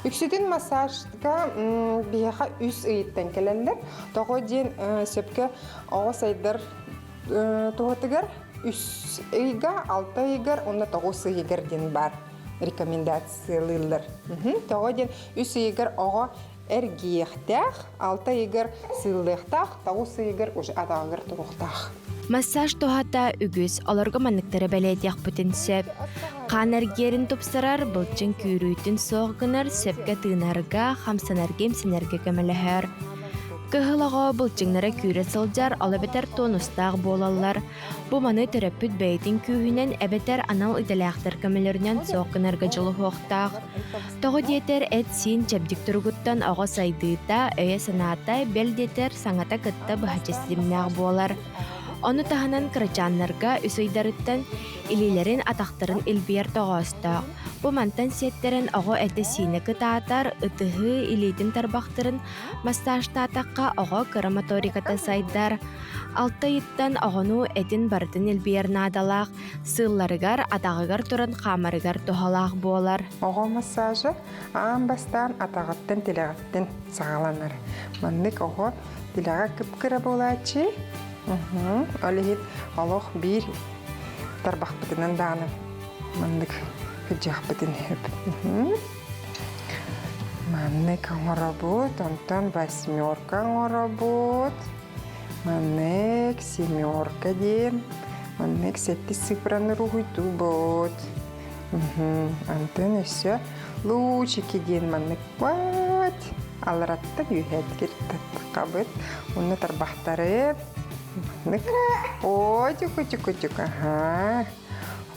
Үксүтүн массажка биһиэхэ үс ыйыттан кэлэллэр. Тоҕо диэн сөпкө оҕо сайдар туһатыгар үс ыйга, алта ыйгар уонна тоҕус ыйыгар диэн баар рекомендациялыыллар. Тоҕо диэн үс ыйыгар оҕо эргийиэхтээх, алта ыйыгар сыыллыахтаах, тоҕус ыйыгар уже атаҕыгар туруохтаах. Массаж туһата үгүс, олорго манныктары бэлиэтиэхпитин сөп. Хаан эргиэрин тупсарар, былчыҥ күүрүүтүн суох гынар, сөпкө тыынарга, хамсанарга-имсэнэргэ көмөлөһөр. Кыһыл оҕо былчыҥнара күүрэ сылдьар, ол эбэтэр тонустаах буолаллар. Бу маны төрөппүт бэйэтин күүһүнэн эбэтэр анал идэлээхтэр көмөлөрүнэн суох гынарга дьулуһуохтаах. Тоҕо диэтэр, эт-сиин чэбдик туругуттан оҕо сайдыыта, өйө-санаата, бэл диэтэр, саҥата кытта быһаччы ситимнээх буолар. Ону таһынан кырачааннарга үс ыйдарыттан илиилэрин, атахтарын илбийэр тоҕоостоох. Бу мантан сиэттэрэн оҕо этэ-сиинэ кытаатар, ытыһы, илиитин тарбахтарын Массажтаатахха оҕо кыра моториката сайдар. Алта ыйыттан оҕону этин барытын илбийэр наадалаах, сыылларыгар, атаҕыгар туран хаамарыгар туһалаах буолар. Оҕо массажа аан бастаан атаҕыттан тилэҕиттэн саҕаланар. Маннык оҕо тилэҕэ кып-кыра буолааччы. Ол иһин олох биир тарбахпытынан даҕаны маннык кыдьыахпытын сөп. Маннык оҥоробут, онтон восьмерка оҥоробут. Маннык семерка диэн, маннык сэттис цифраны уруһуйдуубут. Антон өссө лучики диэн маннык вот алараттан үөһээтгэр таттахабыт. Уонна тарбахтары маннык ой тюку тюку тюк аха.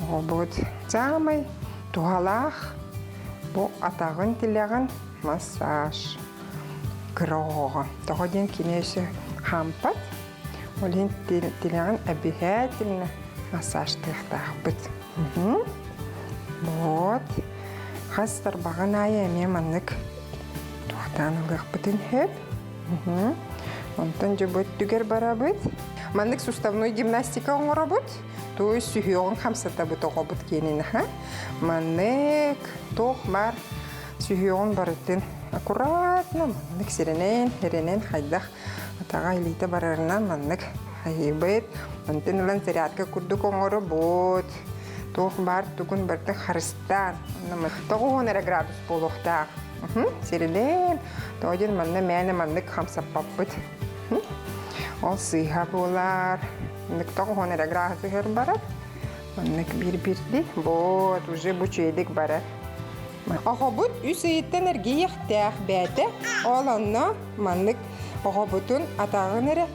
Оҕобут саамай туһалаах бу атаҕын тилэҕин массаж кыра оҕоҕо. Тоҕо диэн кини өссө хаампат. Ол иһин тилэҕин обязательно массажтыахтаахпыт. Вот. Хас тарбаҕын аайы эмиэ маннык туохтаан ылыахпытын сөп. Онтон дьэ бу өттүгэр барабыт. Маннык суставной гимнастика оҥоробут. Туой сүһүөҕүн хамсатабыт оҕобут киэнин аха. Маннык туох баар сүһүөҕүн барытын аккуратно маннык сирэнэн, эрэнэн хайдах атаҕа илиитэ барарынан маннык хайыыбыт. Онтон ылан зарядка курдук оҥоробут. Туох баар тугун барытын харыстаан. 90 эрэ градус буолуохтаах. Сирилээн, тоҕо диэн манна мээнэ маннык хамсаппаппыт. Ол сыыһа буолар. Маннык 90 эрэ градуһар барар. Маннык биир-биирдии. Вот, уже бу үчүгэйдик барар. Оҕобут үс ыйыттан эргийиэхтээх бэйэтэ. Ол онно маннык оҕобутун атаҕын эрэ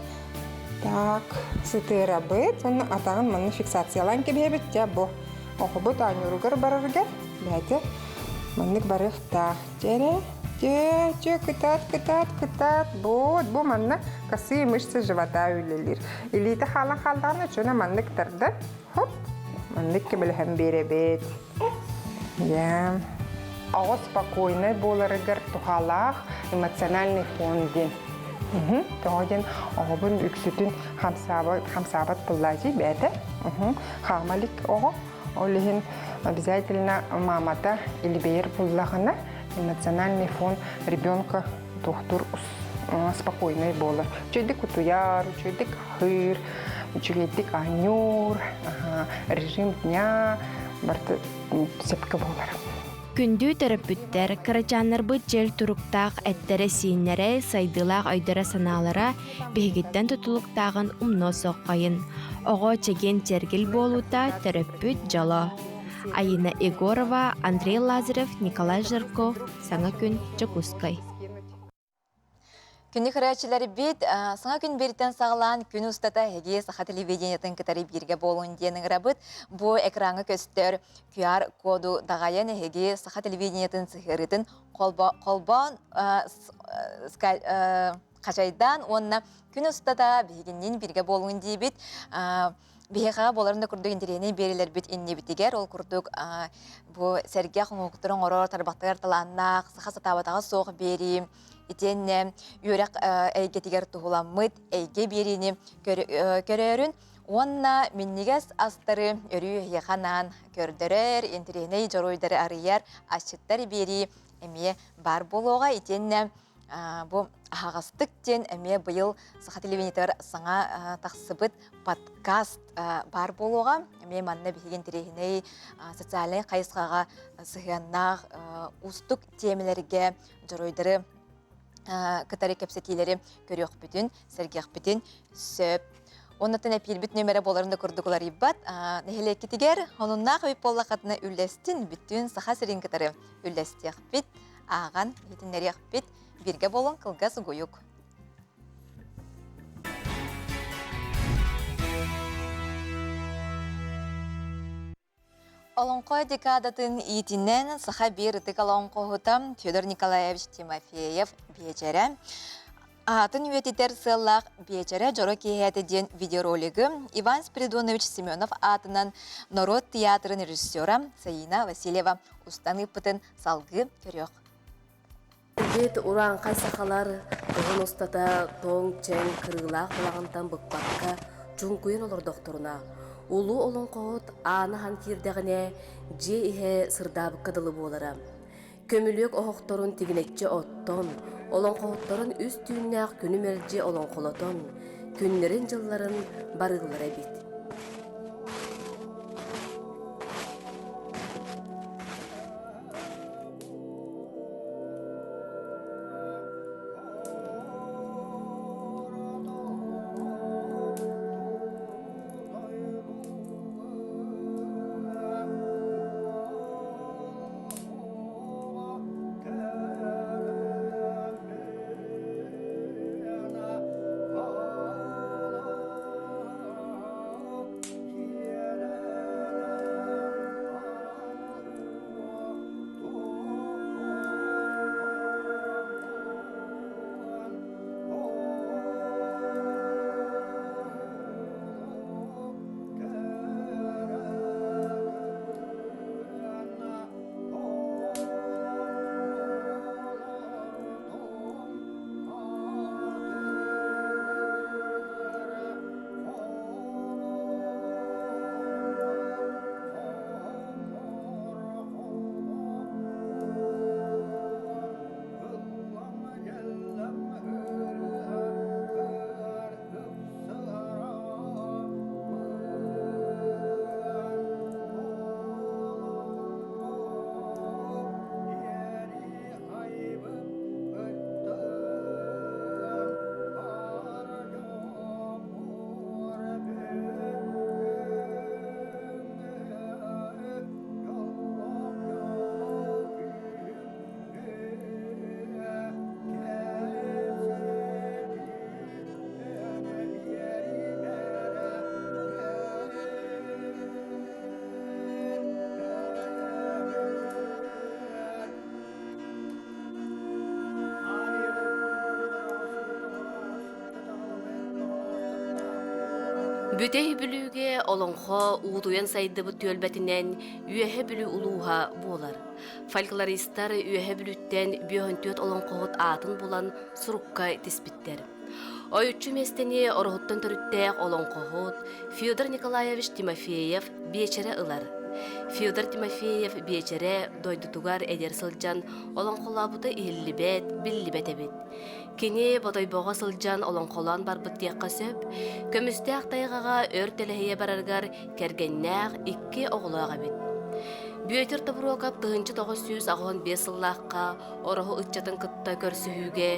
так сытыарабыт уонна атаҕын манна фиксациялаан кэбиһэбит. Дьэ бу оҕобут оонньууругар барарыгар бэйэтэ маннык барыахтаах. Дьэ эрэ, дьэ, дьэ, кытаат, кытаат, кытаат. Вот, бу манна косые мышцы живота үлэлиир. Илиитэ хаалан хааллаҕына, чөнө маннык тардар. Хоп, маннык көмөлөһөн биэрэбит. Дьэ, оҕо спокойнай буоларыгар туһалаах эмоциональный фон диэн. Тоҕо диэн оҕобун үксүтүн хамсаабат, хамсаабат буоллаачый бэйэтэ. Хаама илик оҕо. Ол иһин обязательно мамата илбэйэр буллаҕына эмоциональный фон ребенка туохтуур спокойнай буолар. Үчүгэйдик утуйар, үчүгэйдик аһыыр, үчүгэйдик оонньуур, режим дня барыта сөпкө буолар. Күндү төрөппүттэр, кырачааннарбыт чөл туруктаах эттэрэ-сииннэрэ, сайдыылаах өйдөрө-санаалара биһигиттэн тутулуктааҕын умнуо суоххайын. Оҕо чэгиэн-чэргил буолуута төрөппүт дьоло. Айина Егорова, Андрей Лазарев, Николай Жирков, Саҥа күн, Дьокуускай. Күннүк көрөөччүлэрбит саҥа күн бииртэн саҕалаан күн устата эһиги саха телевидениетын кытары бииргэ буолун диэн ыҥырабыт. Бу экраҥҥа көстөр QR-коду даҕайан эһиги саха телевидениетын сыһыарыытын холбоон хачайдаан уонна күн устата биһигинниин бииргэ буолун диибит. Биһиэхэ буоларын да курдук интэриэһинэй биэриилэрбит иннибитигэр, ол курдук бу сэргэх оҥоһуктары оҥорор тарбахтыгар талааннаах, саха сатаабатаҕа суох биэрии, итиэннэ үөрэх эйгэтигэр туһуламмыт эйгэ биэриини көрөөрүн уонна минньигэс астары өрүү эһиэхэ анаан көрдөрөр, интэриэһинэй дьоруойдары арыйар асчыттар биэрии эмиэ баар буолуоҕа. Итиэннэ бу аһаҕастык диэн эмиэ быйыл саха телевидениетыгар саҥа тахсыбыт подкаст баар буолуоҕа. Эмиэ манна биһиги интэриэһинэй социальнай хайысхаҕа сыһыаннаах уустук тиэмэлэргэ дьоруойдары кытары кэпсэтиилэри көрүөхпүтүн, сэргиэхпитин сөп. Оннуттан эпиирбит нүөмэрэ буоларын да курдук уларыйбат. Нэһилиэккитигэр онуннаах эбит буоллаххытына үллэстин, бүтүн Саха сирин кытары үллэстиэхпит, ааҕан иһитиннэриэхпит. Бииргэ буолуҥ, кылгас угуйук. Олоҥхо декадатын иитинэн саха биир ытык олоҥхоһута Федор Николаевич Тимофеев биэчэрэ аатын үйэтитэр сыаллаах Биэчэрэ дьоро киэһээтэ диэн видеоролигы Иван Спиридонович Семенов аатынан норуот театрын режиссера Саина Васильева устан ыыппытын салгыы көрүөх. Бит урааҥхай сахалар кыһын устата тоҥ, чэҥ, кырыылаах балаҕантан быкпакка чуҥкуйан олордохторуна, улуу олоҥхоһут ааны аһан киирдэҕинэ, дьиэ иһэ сырдаабыкка дылы буолара. Көмүлүөк оһохторун тигинэччи оттон, олоҥхоһуттарын үс түүннээх күнү мэлдьи олоҥхолотон, күннэрин-дьылларын барыыллара эбит. Бүтэй Бүлүүгэ олоҥхо уутуйан сайдыбыт түөлбэтинэн Үөһэ Бүлүү улууһа буолар. Фольклористар Үөһэ Бүлүүттэн бүөһүнтүөт олоҥхоһут аатын булан сурукка тиспиттэр. Ойуччу миэстэни Ороһуттан төрүттээх олоҥхоһут Федор Николаевич Тимофеев биэчэрэ ылар. Федор Тимофеев биэчэрэ дойдутугар эдэр сылдьан олоҥхолообута иһиллибэт, биллибэт эбит. Кини Бодойбоҕо сылдьан олоҥхолоон барбыт диэххэ сөп. Көмүстээх тайҕаҕа өр тэлэһийэ барарыгар кэргэннээх икки оҕолоох эбит. Бүөтүр Тобуруокап 1985 сыллаахха Ороһу ыччатын кытта көрсүһүүгэ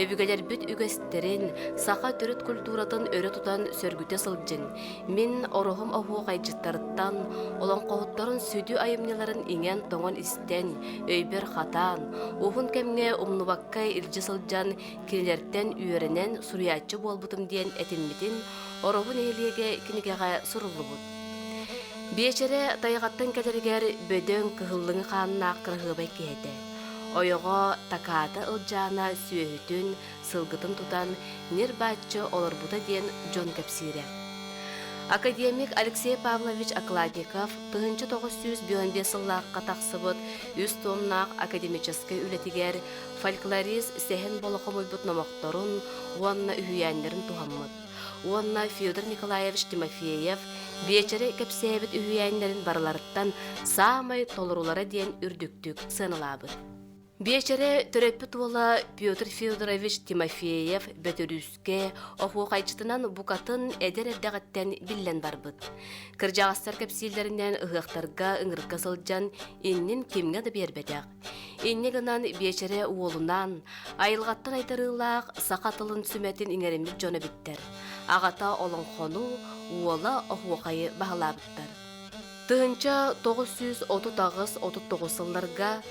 өбүгэлэрбит үгэстэрин, саха төрүт культуратын өрө тутан сөргүтэ сылдьыҥ. Мин Ороһум оһуохайдьыттарыттан, олоҥхоһуттарын сүдү айымньыларын иҥэн-тоҥон истэн, өйбөр хатаан, уһун кэмҥэ умнубакка илдьэ сылдьан, кинилэртэн үөрэнэн суруйааччы буолбутум диэн этиммитин Ороһу нэһилиэгэ кинигэҕэ суруллубут. Биэчэрэ тайҕаттан кэлэригэр бөдөҥ кыһыллыҥы хааннаах кыраһыабай киһи этэ. Ойоҕо Такаата Ылдьаана сүөһүтүн, сылгытын тутан ньир-бааччы олорбута диэн дьон кэпсиирэ. Академик Алексей Павлович Окладников 1995 сыллаахха тахсыбыт үс туомнаах академическай үлэтигэр фольклорист Сэһэн Боло хомуйбут номохторун уонна үһүйээннэрин туһаммыт уонна Федор Николаевич Тимофеев биэчэри кэпсээбит үһүйээннэрин барыларыттан саамай толорулара диэн үрдүктүк сыаналаабыт. Биэчэрэ төрөппүт уола Петр Федорович Тимофеев Бөтүрүүскэ оһуохайдьытынан букатын эдэр эрдэҕиттэн биллэн барбыт. Кырдьаҕастар кэпсииллэринэн ыһыахтарга ыҥырыкка сылдьан иннин кимҥэ да биэрбэтэх. Инньэ гынан биэчэрэ уолунаан айылҕаттан айдарыылаах саха тылын сүмэтин иҥэриммит дьон эбиттэр. Аҕата олоҥхону, уола оһуохайы баһылаабыттар. 1938-39 сылларга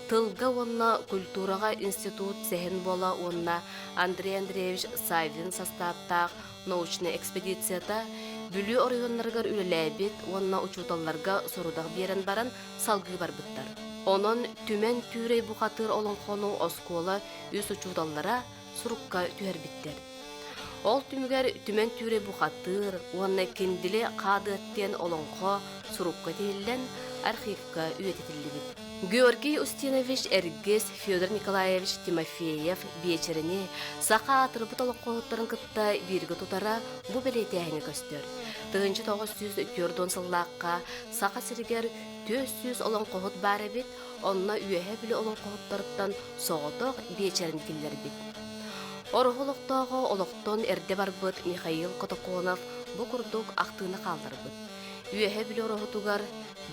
тылга уонна культураҕа институт Сэһэн Бола уонна Андрей Андреевич Саввин састааптаах научнай экспедицията Бүлүү оройуоннарыгар үлэлээбит уонна учууталларга сорудах биэрэн баран салгыы барбыттар. Онон Түмэн Түүрэй бухатыыр олоҥхону оскуола үс учууталлара сурукка түһэрбиттэр. Ол түмүгэр Түмэн Түүрэй бухатыыр уонна Киндили Хаадыат диэн олоҥхо сурукка тиһиллэн архивка үйэтитиллибит. Георгий Устинович Эргис Федор Николаевич Тимофеев биэчэрэни саха аатырбыт олоҥхоһуттарын кытта бииргэ тутара бу бэлиэтээһиҥҥэ көстөр. 1940 сыллаахха Саха сиригэр 400 олоҥхоһут баар эбит, онно Үөһээ Бүлүү олоҥхоһуттарыттан соҕотох биэчэрин киллэрбит. Ороһу олохтооҕо олохтон эрдэ барбыт Михаил Котоконов бу курдук ахтыыны хаалларбыт. Үөһээ Бүлүү Ороһутугар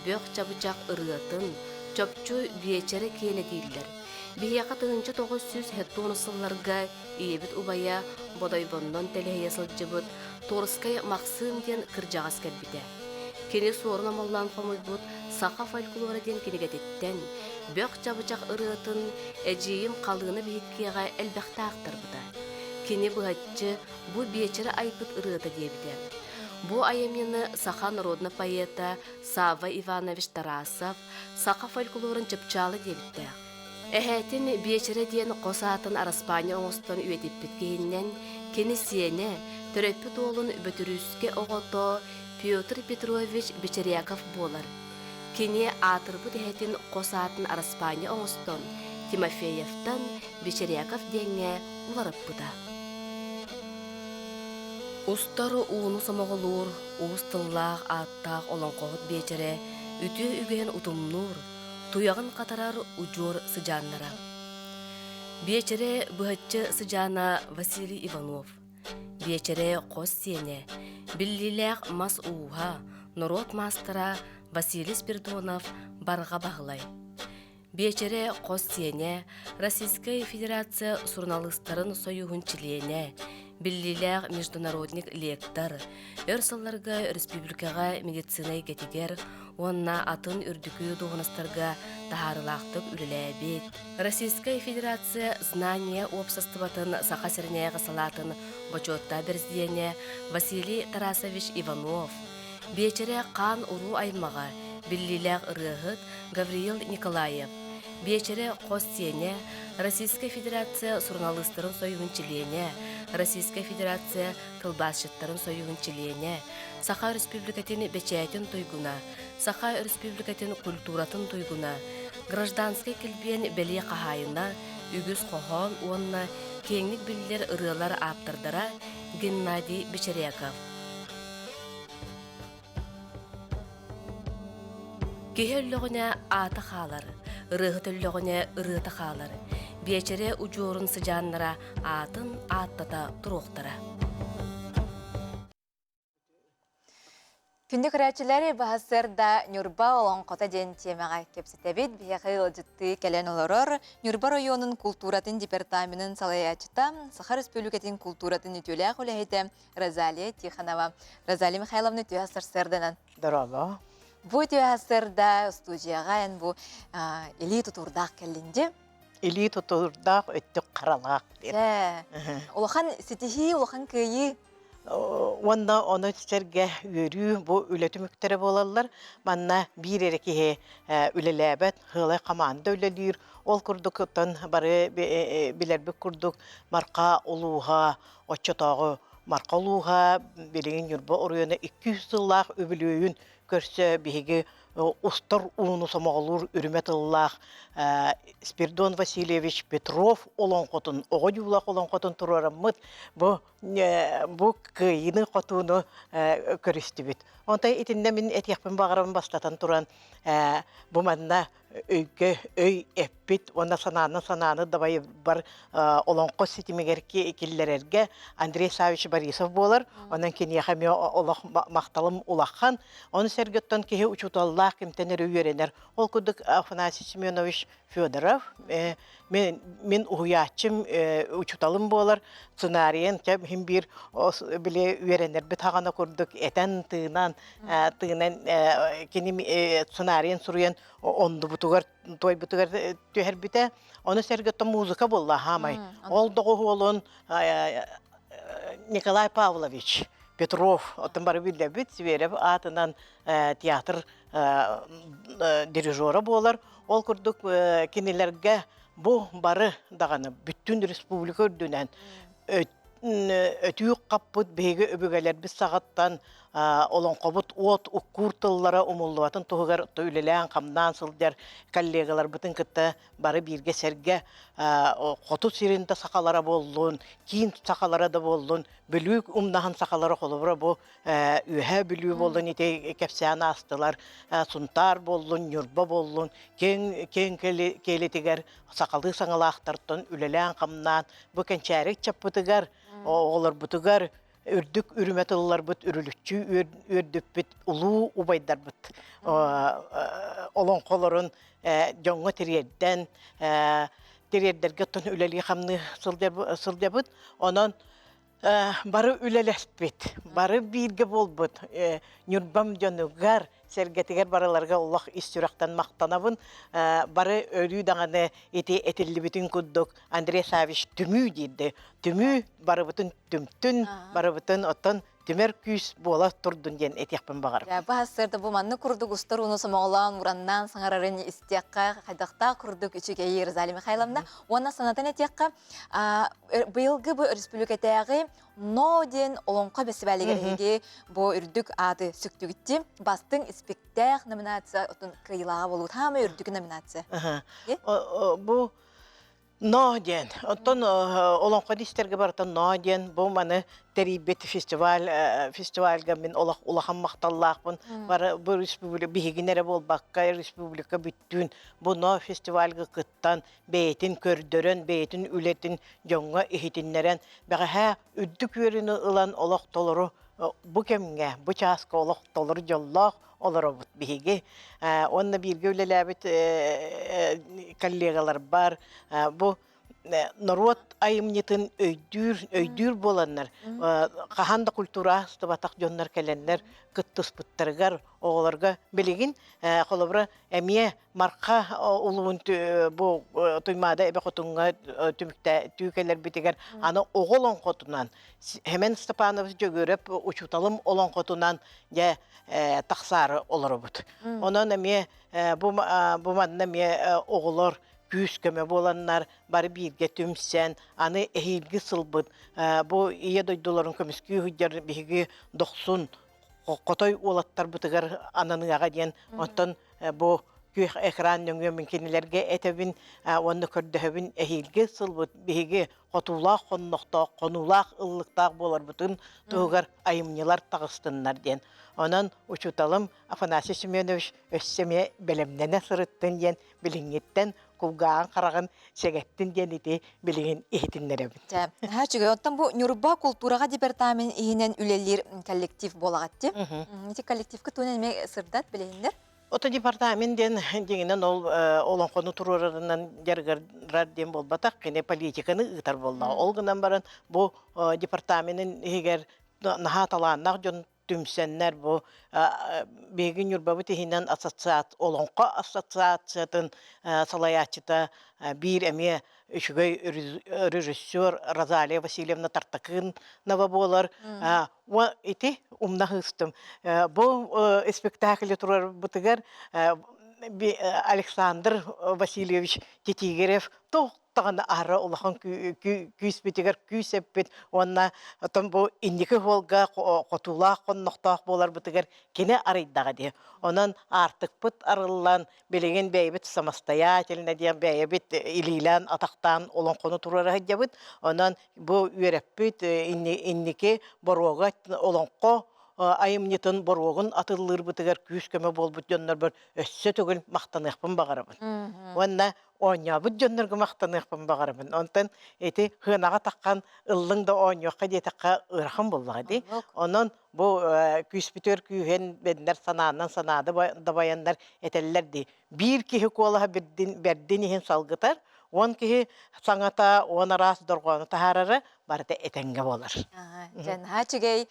бөх чабычах ырыатын, чопчу биэчэрэ киэнэ дииллэр. Биһиэхэ 1970 сылларга ийэбит убайа Бодойбоннон тэлэһийэ сылдьыбыт Торскай Махсыым диэн кырдьаҕас кэлбитэ. Кини суорун омоллоон хомуйбут «Саха фольклора» диэн кинигэтиттэн бөх чабычах ырыатын эдьиийим Халыына биһиккиэҕэ элбэхтэ аахтарбыта. Кини быһаччы бу биэчэрэ айбыт ырыата диэбитэ. Бу айымньыны саха народнай поэта Савва Иванович Тарасов саха фольклорун чыпчаала диэбиттээх. Эһээтин Биэчэрэ диэн хос аатын араспаанньа оҥостон үйэтиппит киһиннэн кини сиэнэ, төрөппүт уолун Бөтүрүүскэ оҕото Петр Петрович Бечеряков буолар. Кини аатырбыт эһэтин хос аатын араспаанньа оҥостон Тимофеевтан Бечеряков диэҥҥэ уларыппыта. Устар ууну сомоҕолуур, уус тыллаах ааттаах олоҥхоһут Биэчэрэ үтүө үгэһин утумнуур, туйаҕын хатарар удьуор сыдьааннара. Биэчэрэ быһаччы сыдьаана Василий Иванов, Биэчэрэ хос сиэнэ, биллиилээх мас ууһа, норуот маастара Василий Спиридонов Барҕа Баһылай. Биэчэрэ хос сиэнэ, Российскай Федерация суруналыыстарын сойууһун чилиэнэ, биллиилээх международник лектор, өр сылларга республикаҕа медицина эйгэтигэр уонна атын үрдүкү дуоһунастарга таһаарыылаахтык үлэлээбит, Российскай Федерация Знание уопсастыбатын Саха сиринээҕи салаатын бочуоттаах бэрэсидьиэнэ Василий Тарасович Иванов, Биэчэрэ хаан уруу аймаҕа, биллиилээх ырыаһыт Гавриил Николаев, Биэчэрэ хос сиэнэ, Российскай Федерация суруналыыстарын сойууһун чилиэнэ, Российскай Федерация тылбаасчыттарын союһун чилиэнэ, Саха Өрөспүүбүлүкэтин бэчээтин туйгуна, Саха Өрөспүүбүлүкэтин культуратын туйгуна, Гражданскай килбиэн бэлиэ хаһаайына, үгүс хоһоон уонна киэҥник биллэр ырыалар ааптардара Геннадий Бечеряков. Киһи өллөҕүнэ аата хаалар, ырыаһыт өллөҕүнэ ырыата хаалар. Биэчэрэ удьуорун сыдьааннара аатын ааттата туруохтара. Күндү көрөөччүлэр, баһасыр да Ньурба олоҥхото диэн тиэмэҕэ кэпсэтэбит. Биһиэхэ ыалдьыттыы кэлэн олорор Ньурба оройуонун култууратын департаменын салайааччыта, Саха Республикатын култууратын үтүөлээх үлэһитэ Розалия Тихонова. Розалия Михайловна үтүө сарсыарданан. Дорообо. Бу үтүө сарсыарда студияҕа эн бу илии тутуурдаах кэллин Илии тутуурдаах, өттүк харалаах диэн. Улахан ситиһии, улахан кыайыы. Уонна ону сэргэ үөрүү бу үлэ түмүктэрэ буолаллар. Манна биир эрэ киһи үлэлээбэт, сыалай хамаанда үлэлиир. Ол курдук оттон бары билэрбит курдук Марха улууһа Оччотооҕу Марха улууһа билигин Ньурба оройуона 200 сыллаах үбүлүөйүн көрсө биһиги устар ууну сомоҕолуур үрүмэ тыллаах Спиридон Васильевич Петров олоҥхотун, оҕо дьуулаах олоҥхотун туруораммыт бу бу кыайыыны-хотууну көрүстүбүт. Онтон итиннэ мин этиэхпин баҕарабын бастатан туран бу манна өйгө өй эппит уонна санааны санааны дабайбар олоҥхо ситимигэр киллэрэргэ Андрей Саввич Борисов буолар. Онон киниэхэ эмиэ олох махталым улахан. Ону сэргэттэн киһи учууталлаах кимтэн эрэ үөрэнэр. Ол курдук Афанасий Семенович Федоров мен, мин уһуйааччым учууталым буолар. Сценарийын хим биир били үөрэнэрбит хаҕана курдук этэн тыынан тыынан кини сценарийын суруйан ондубутугар туойбутугар түһэрбитэ. Ону сэргэ музыка буолла хаамай. Ол доҕуһуолун Николай Павлович Петров, оттон бары биллэбит, Зверев аатынан театр дирижера буолар. Ол курдук кинилэргэ бу бары даҕаны бүттүүн республика үрдүнэн өтүү хаппыт биһиги өбүгэлэрбит саҕаттан олоҥхобут уот уккуур тыллара умуллубатын туһугар үлэлээн-хамнаан сылдьар коллегаларбытын кытта бары бииргэ сэргэ хоту сирин да сахалара буоллун, киин сахалара да буоллун, Бүлүү умнаһын сахалара холобура бу Үөһээ Бүлүү буоллун ити кэпсээн аастылар, Сунтаар буоллун, Ньурба буоллун, киэҥ киэҥ киэлитигэр сахалыы саҥалаахтартан үлэлээн-хамнаан бу кэнчээри ыччаппытыгар, оҕолорбутугар үрдүк үрүмэ тылларбыт үрүлүччү үөрдүппүт улуу убайдарбыт олоҥхолорун дьоҥҥо тириэрдэн тириэрдэргэ оттон үлэлии-хамныы сылдьабыт. Онон бары үлэлэспит, бары бииргэ буолбут Ньурбам дьонугар, сэргэтигэр барыларга олох ис сүрэхтэн махтанабын. Бары өрүү даҕаны ити этиллибитин курдук Андрей Савич түмүү диирди. Түмүү барыбытын түмтүн, барыбытын оттон түмэр күүс буола турдун диэн этиэхпин баҕарабын. Бу сарсыарда бу маннык курдук устар ууну сомоҕолоон ураннаан саҥарарын истиэххэ хайдахтаах курдук үчүгэйи Розалия Михайловна уонна санатан этиэххэ быйылгы бу өрөспүүбүлүкэтээҕи Но диэн олоҥхо бэстибээлигэр эһиги бу үрдүк ааты сүктүгүттим. Бастыҥ испиктээх номинация отун кыайыылааҕа буолуут. Хаамай үрдүк номинация. Бу Но диэн. Оттон олоҥхо истэргэ барытын но диэн бу маны тэрийбит фестиваль фестивальга мин олох улахан махталлаахпын. Бары бу республика биһигин эрэ буолбакка республика бүттүүн бу но фестивальга кыттан бэйэтин көрдөрөн, бэйэтин үлэтин дьоҥҥо иһитиннэрэн, бэҕэһээ үрдүк үөрүүнү ылан олох толору бу кэмҥэ, бу чааска олох толору дьоллоох олоробут биһиги. Уонна бииргэ үлэлээбит коллегаларбар бу норуот айымньытын өйдүүр, өйдүүр буоланнар, хаһан да культура астыбатах дьоннор кэлэннэр кыттыспыттарыгар оҕолорго билигин холобура эмиэ Марха улуун бу Туймаада эбэ хотуҥҥа түмүктэ түүкэлэрбитигэр аны оҕо олоҥхотунан Хэмэн Степанович Дьөгүөрэп учууталым олоҥхотунан дьэ тахсаары олоробут. Онон эмиэ бу бу манна эмиэ оҕолор күүс-көмө буоланнар, бары бииргэ түмсэн, аны эһиилги сылбыт бу ийэ дойдуларын көмүскүү сылдьар биһиги дохсун хотой уолаттарбытыгар ананыаҕа диэн, оттон бу күөх экран нөҥүө мин кинилэргэ этэбин уонна көрдөһөбүн эһиилги сылбыт биһиги хотуулаах хоннохтоох, хонуулаах ыллыктаах буоларбытын туһугар айымньылар таҕыстыннар диэн. Онон учууталым Афанасий Семенович өссө эмиэ бэлэмнэнэ сырыттын диэн билиҥҥиттэн кулгааҕын хараҕын сэгэттин диэн ити билигин иһитиннэрэбин. Дьэ, наһаа үчүгэй. Оттон бу Ньурба култуураҕа департамент иһинэн үлэлиир коллектив буолаҕыт дии. Ити коллективка тугунан эмиэ сырдат билиһиннэр? Ото департамент диэн дьиҥинэн ол олоҥхону туруорарынан дьарыгырар диэн буолбатах, кини политиканы ыытар буоллаҕа. Ол гынан баран бу департаменын иһигэр наһаа талааннаах дьон түмсэннэр бу биһиги Ньурбабыт иһинэн ассоциация олоҥхо ассоциациятын салайааччыта биир эмиэ үчүгэй режиссер Розалия Васильевна Тартакынова буолар. Ити умна ыыстым. Бу спектакль турарбытыгар Александр Васильевич Титигирев туох даҕаны аһара улахан күүспүтүгэр күүс эппит уонна оттон бу инники суолга хотуулаах хоннохтоох буоларбытыгар кини арыйдаҕа дии. Онон аартыкпыт арыллан, билигин бэйэбит самостоятельно диэн бэйэбит илиилээн атахтаан олоҥхону туруора сылдьабыт. Онон бу үөрэппит инники боруога олоҥхо айымньытын боруогун атыллыырбытыгар күүс-көмө буолбут дьоннорбор өссө төгүл махтаныахпын баҕарабын. Уонна оонньообут дьоннорго махтаныахпын баҕарабын. Онтон ити хыанаҕа таххан ыллыҥ да оонньуохха диэтэххэ ыарахан буоллаҕа дии. Онон бу күүспүтүгэр күүһүн бэннэр санаанан санаады дабайаннар этэллэр дии. Биир киһи куолаһа бирдин, бэрдин иһин салгытар, 10 киһи саҥата 10 араас дорҕоону таһаарара барыта этэҥҥэ буолар. Дьэ, наһаа үчүгэй.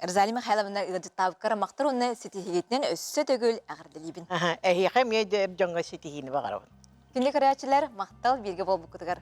Розалия Михайловна ыалдьыттаабыккар махтал уонна ситиһиигитинэн өссө төгүл эҕэрдэлиибин. Эһиэхэ эмиэ дьоҥҥо ситиһиини баҕарабын. Күндү көрөөччүлэр, махтал бииргэ буолбуккутугар.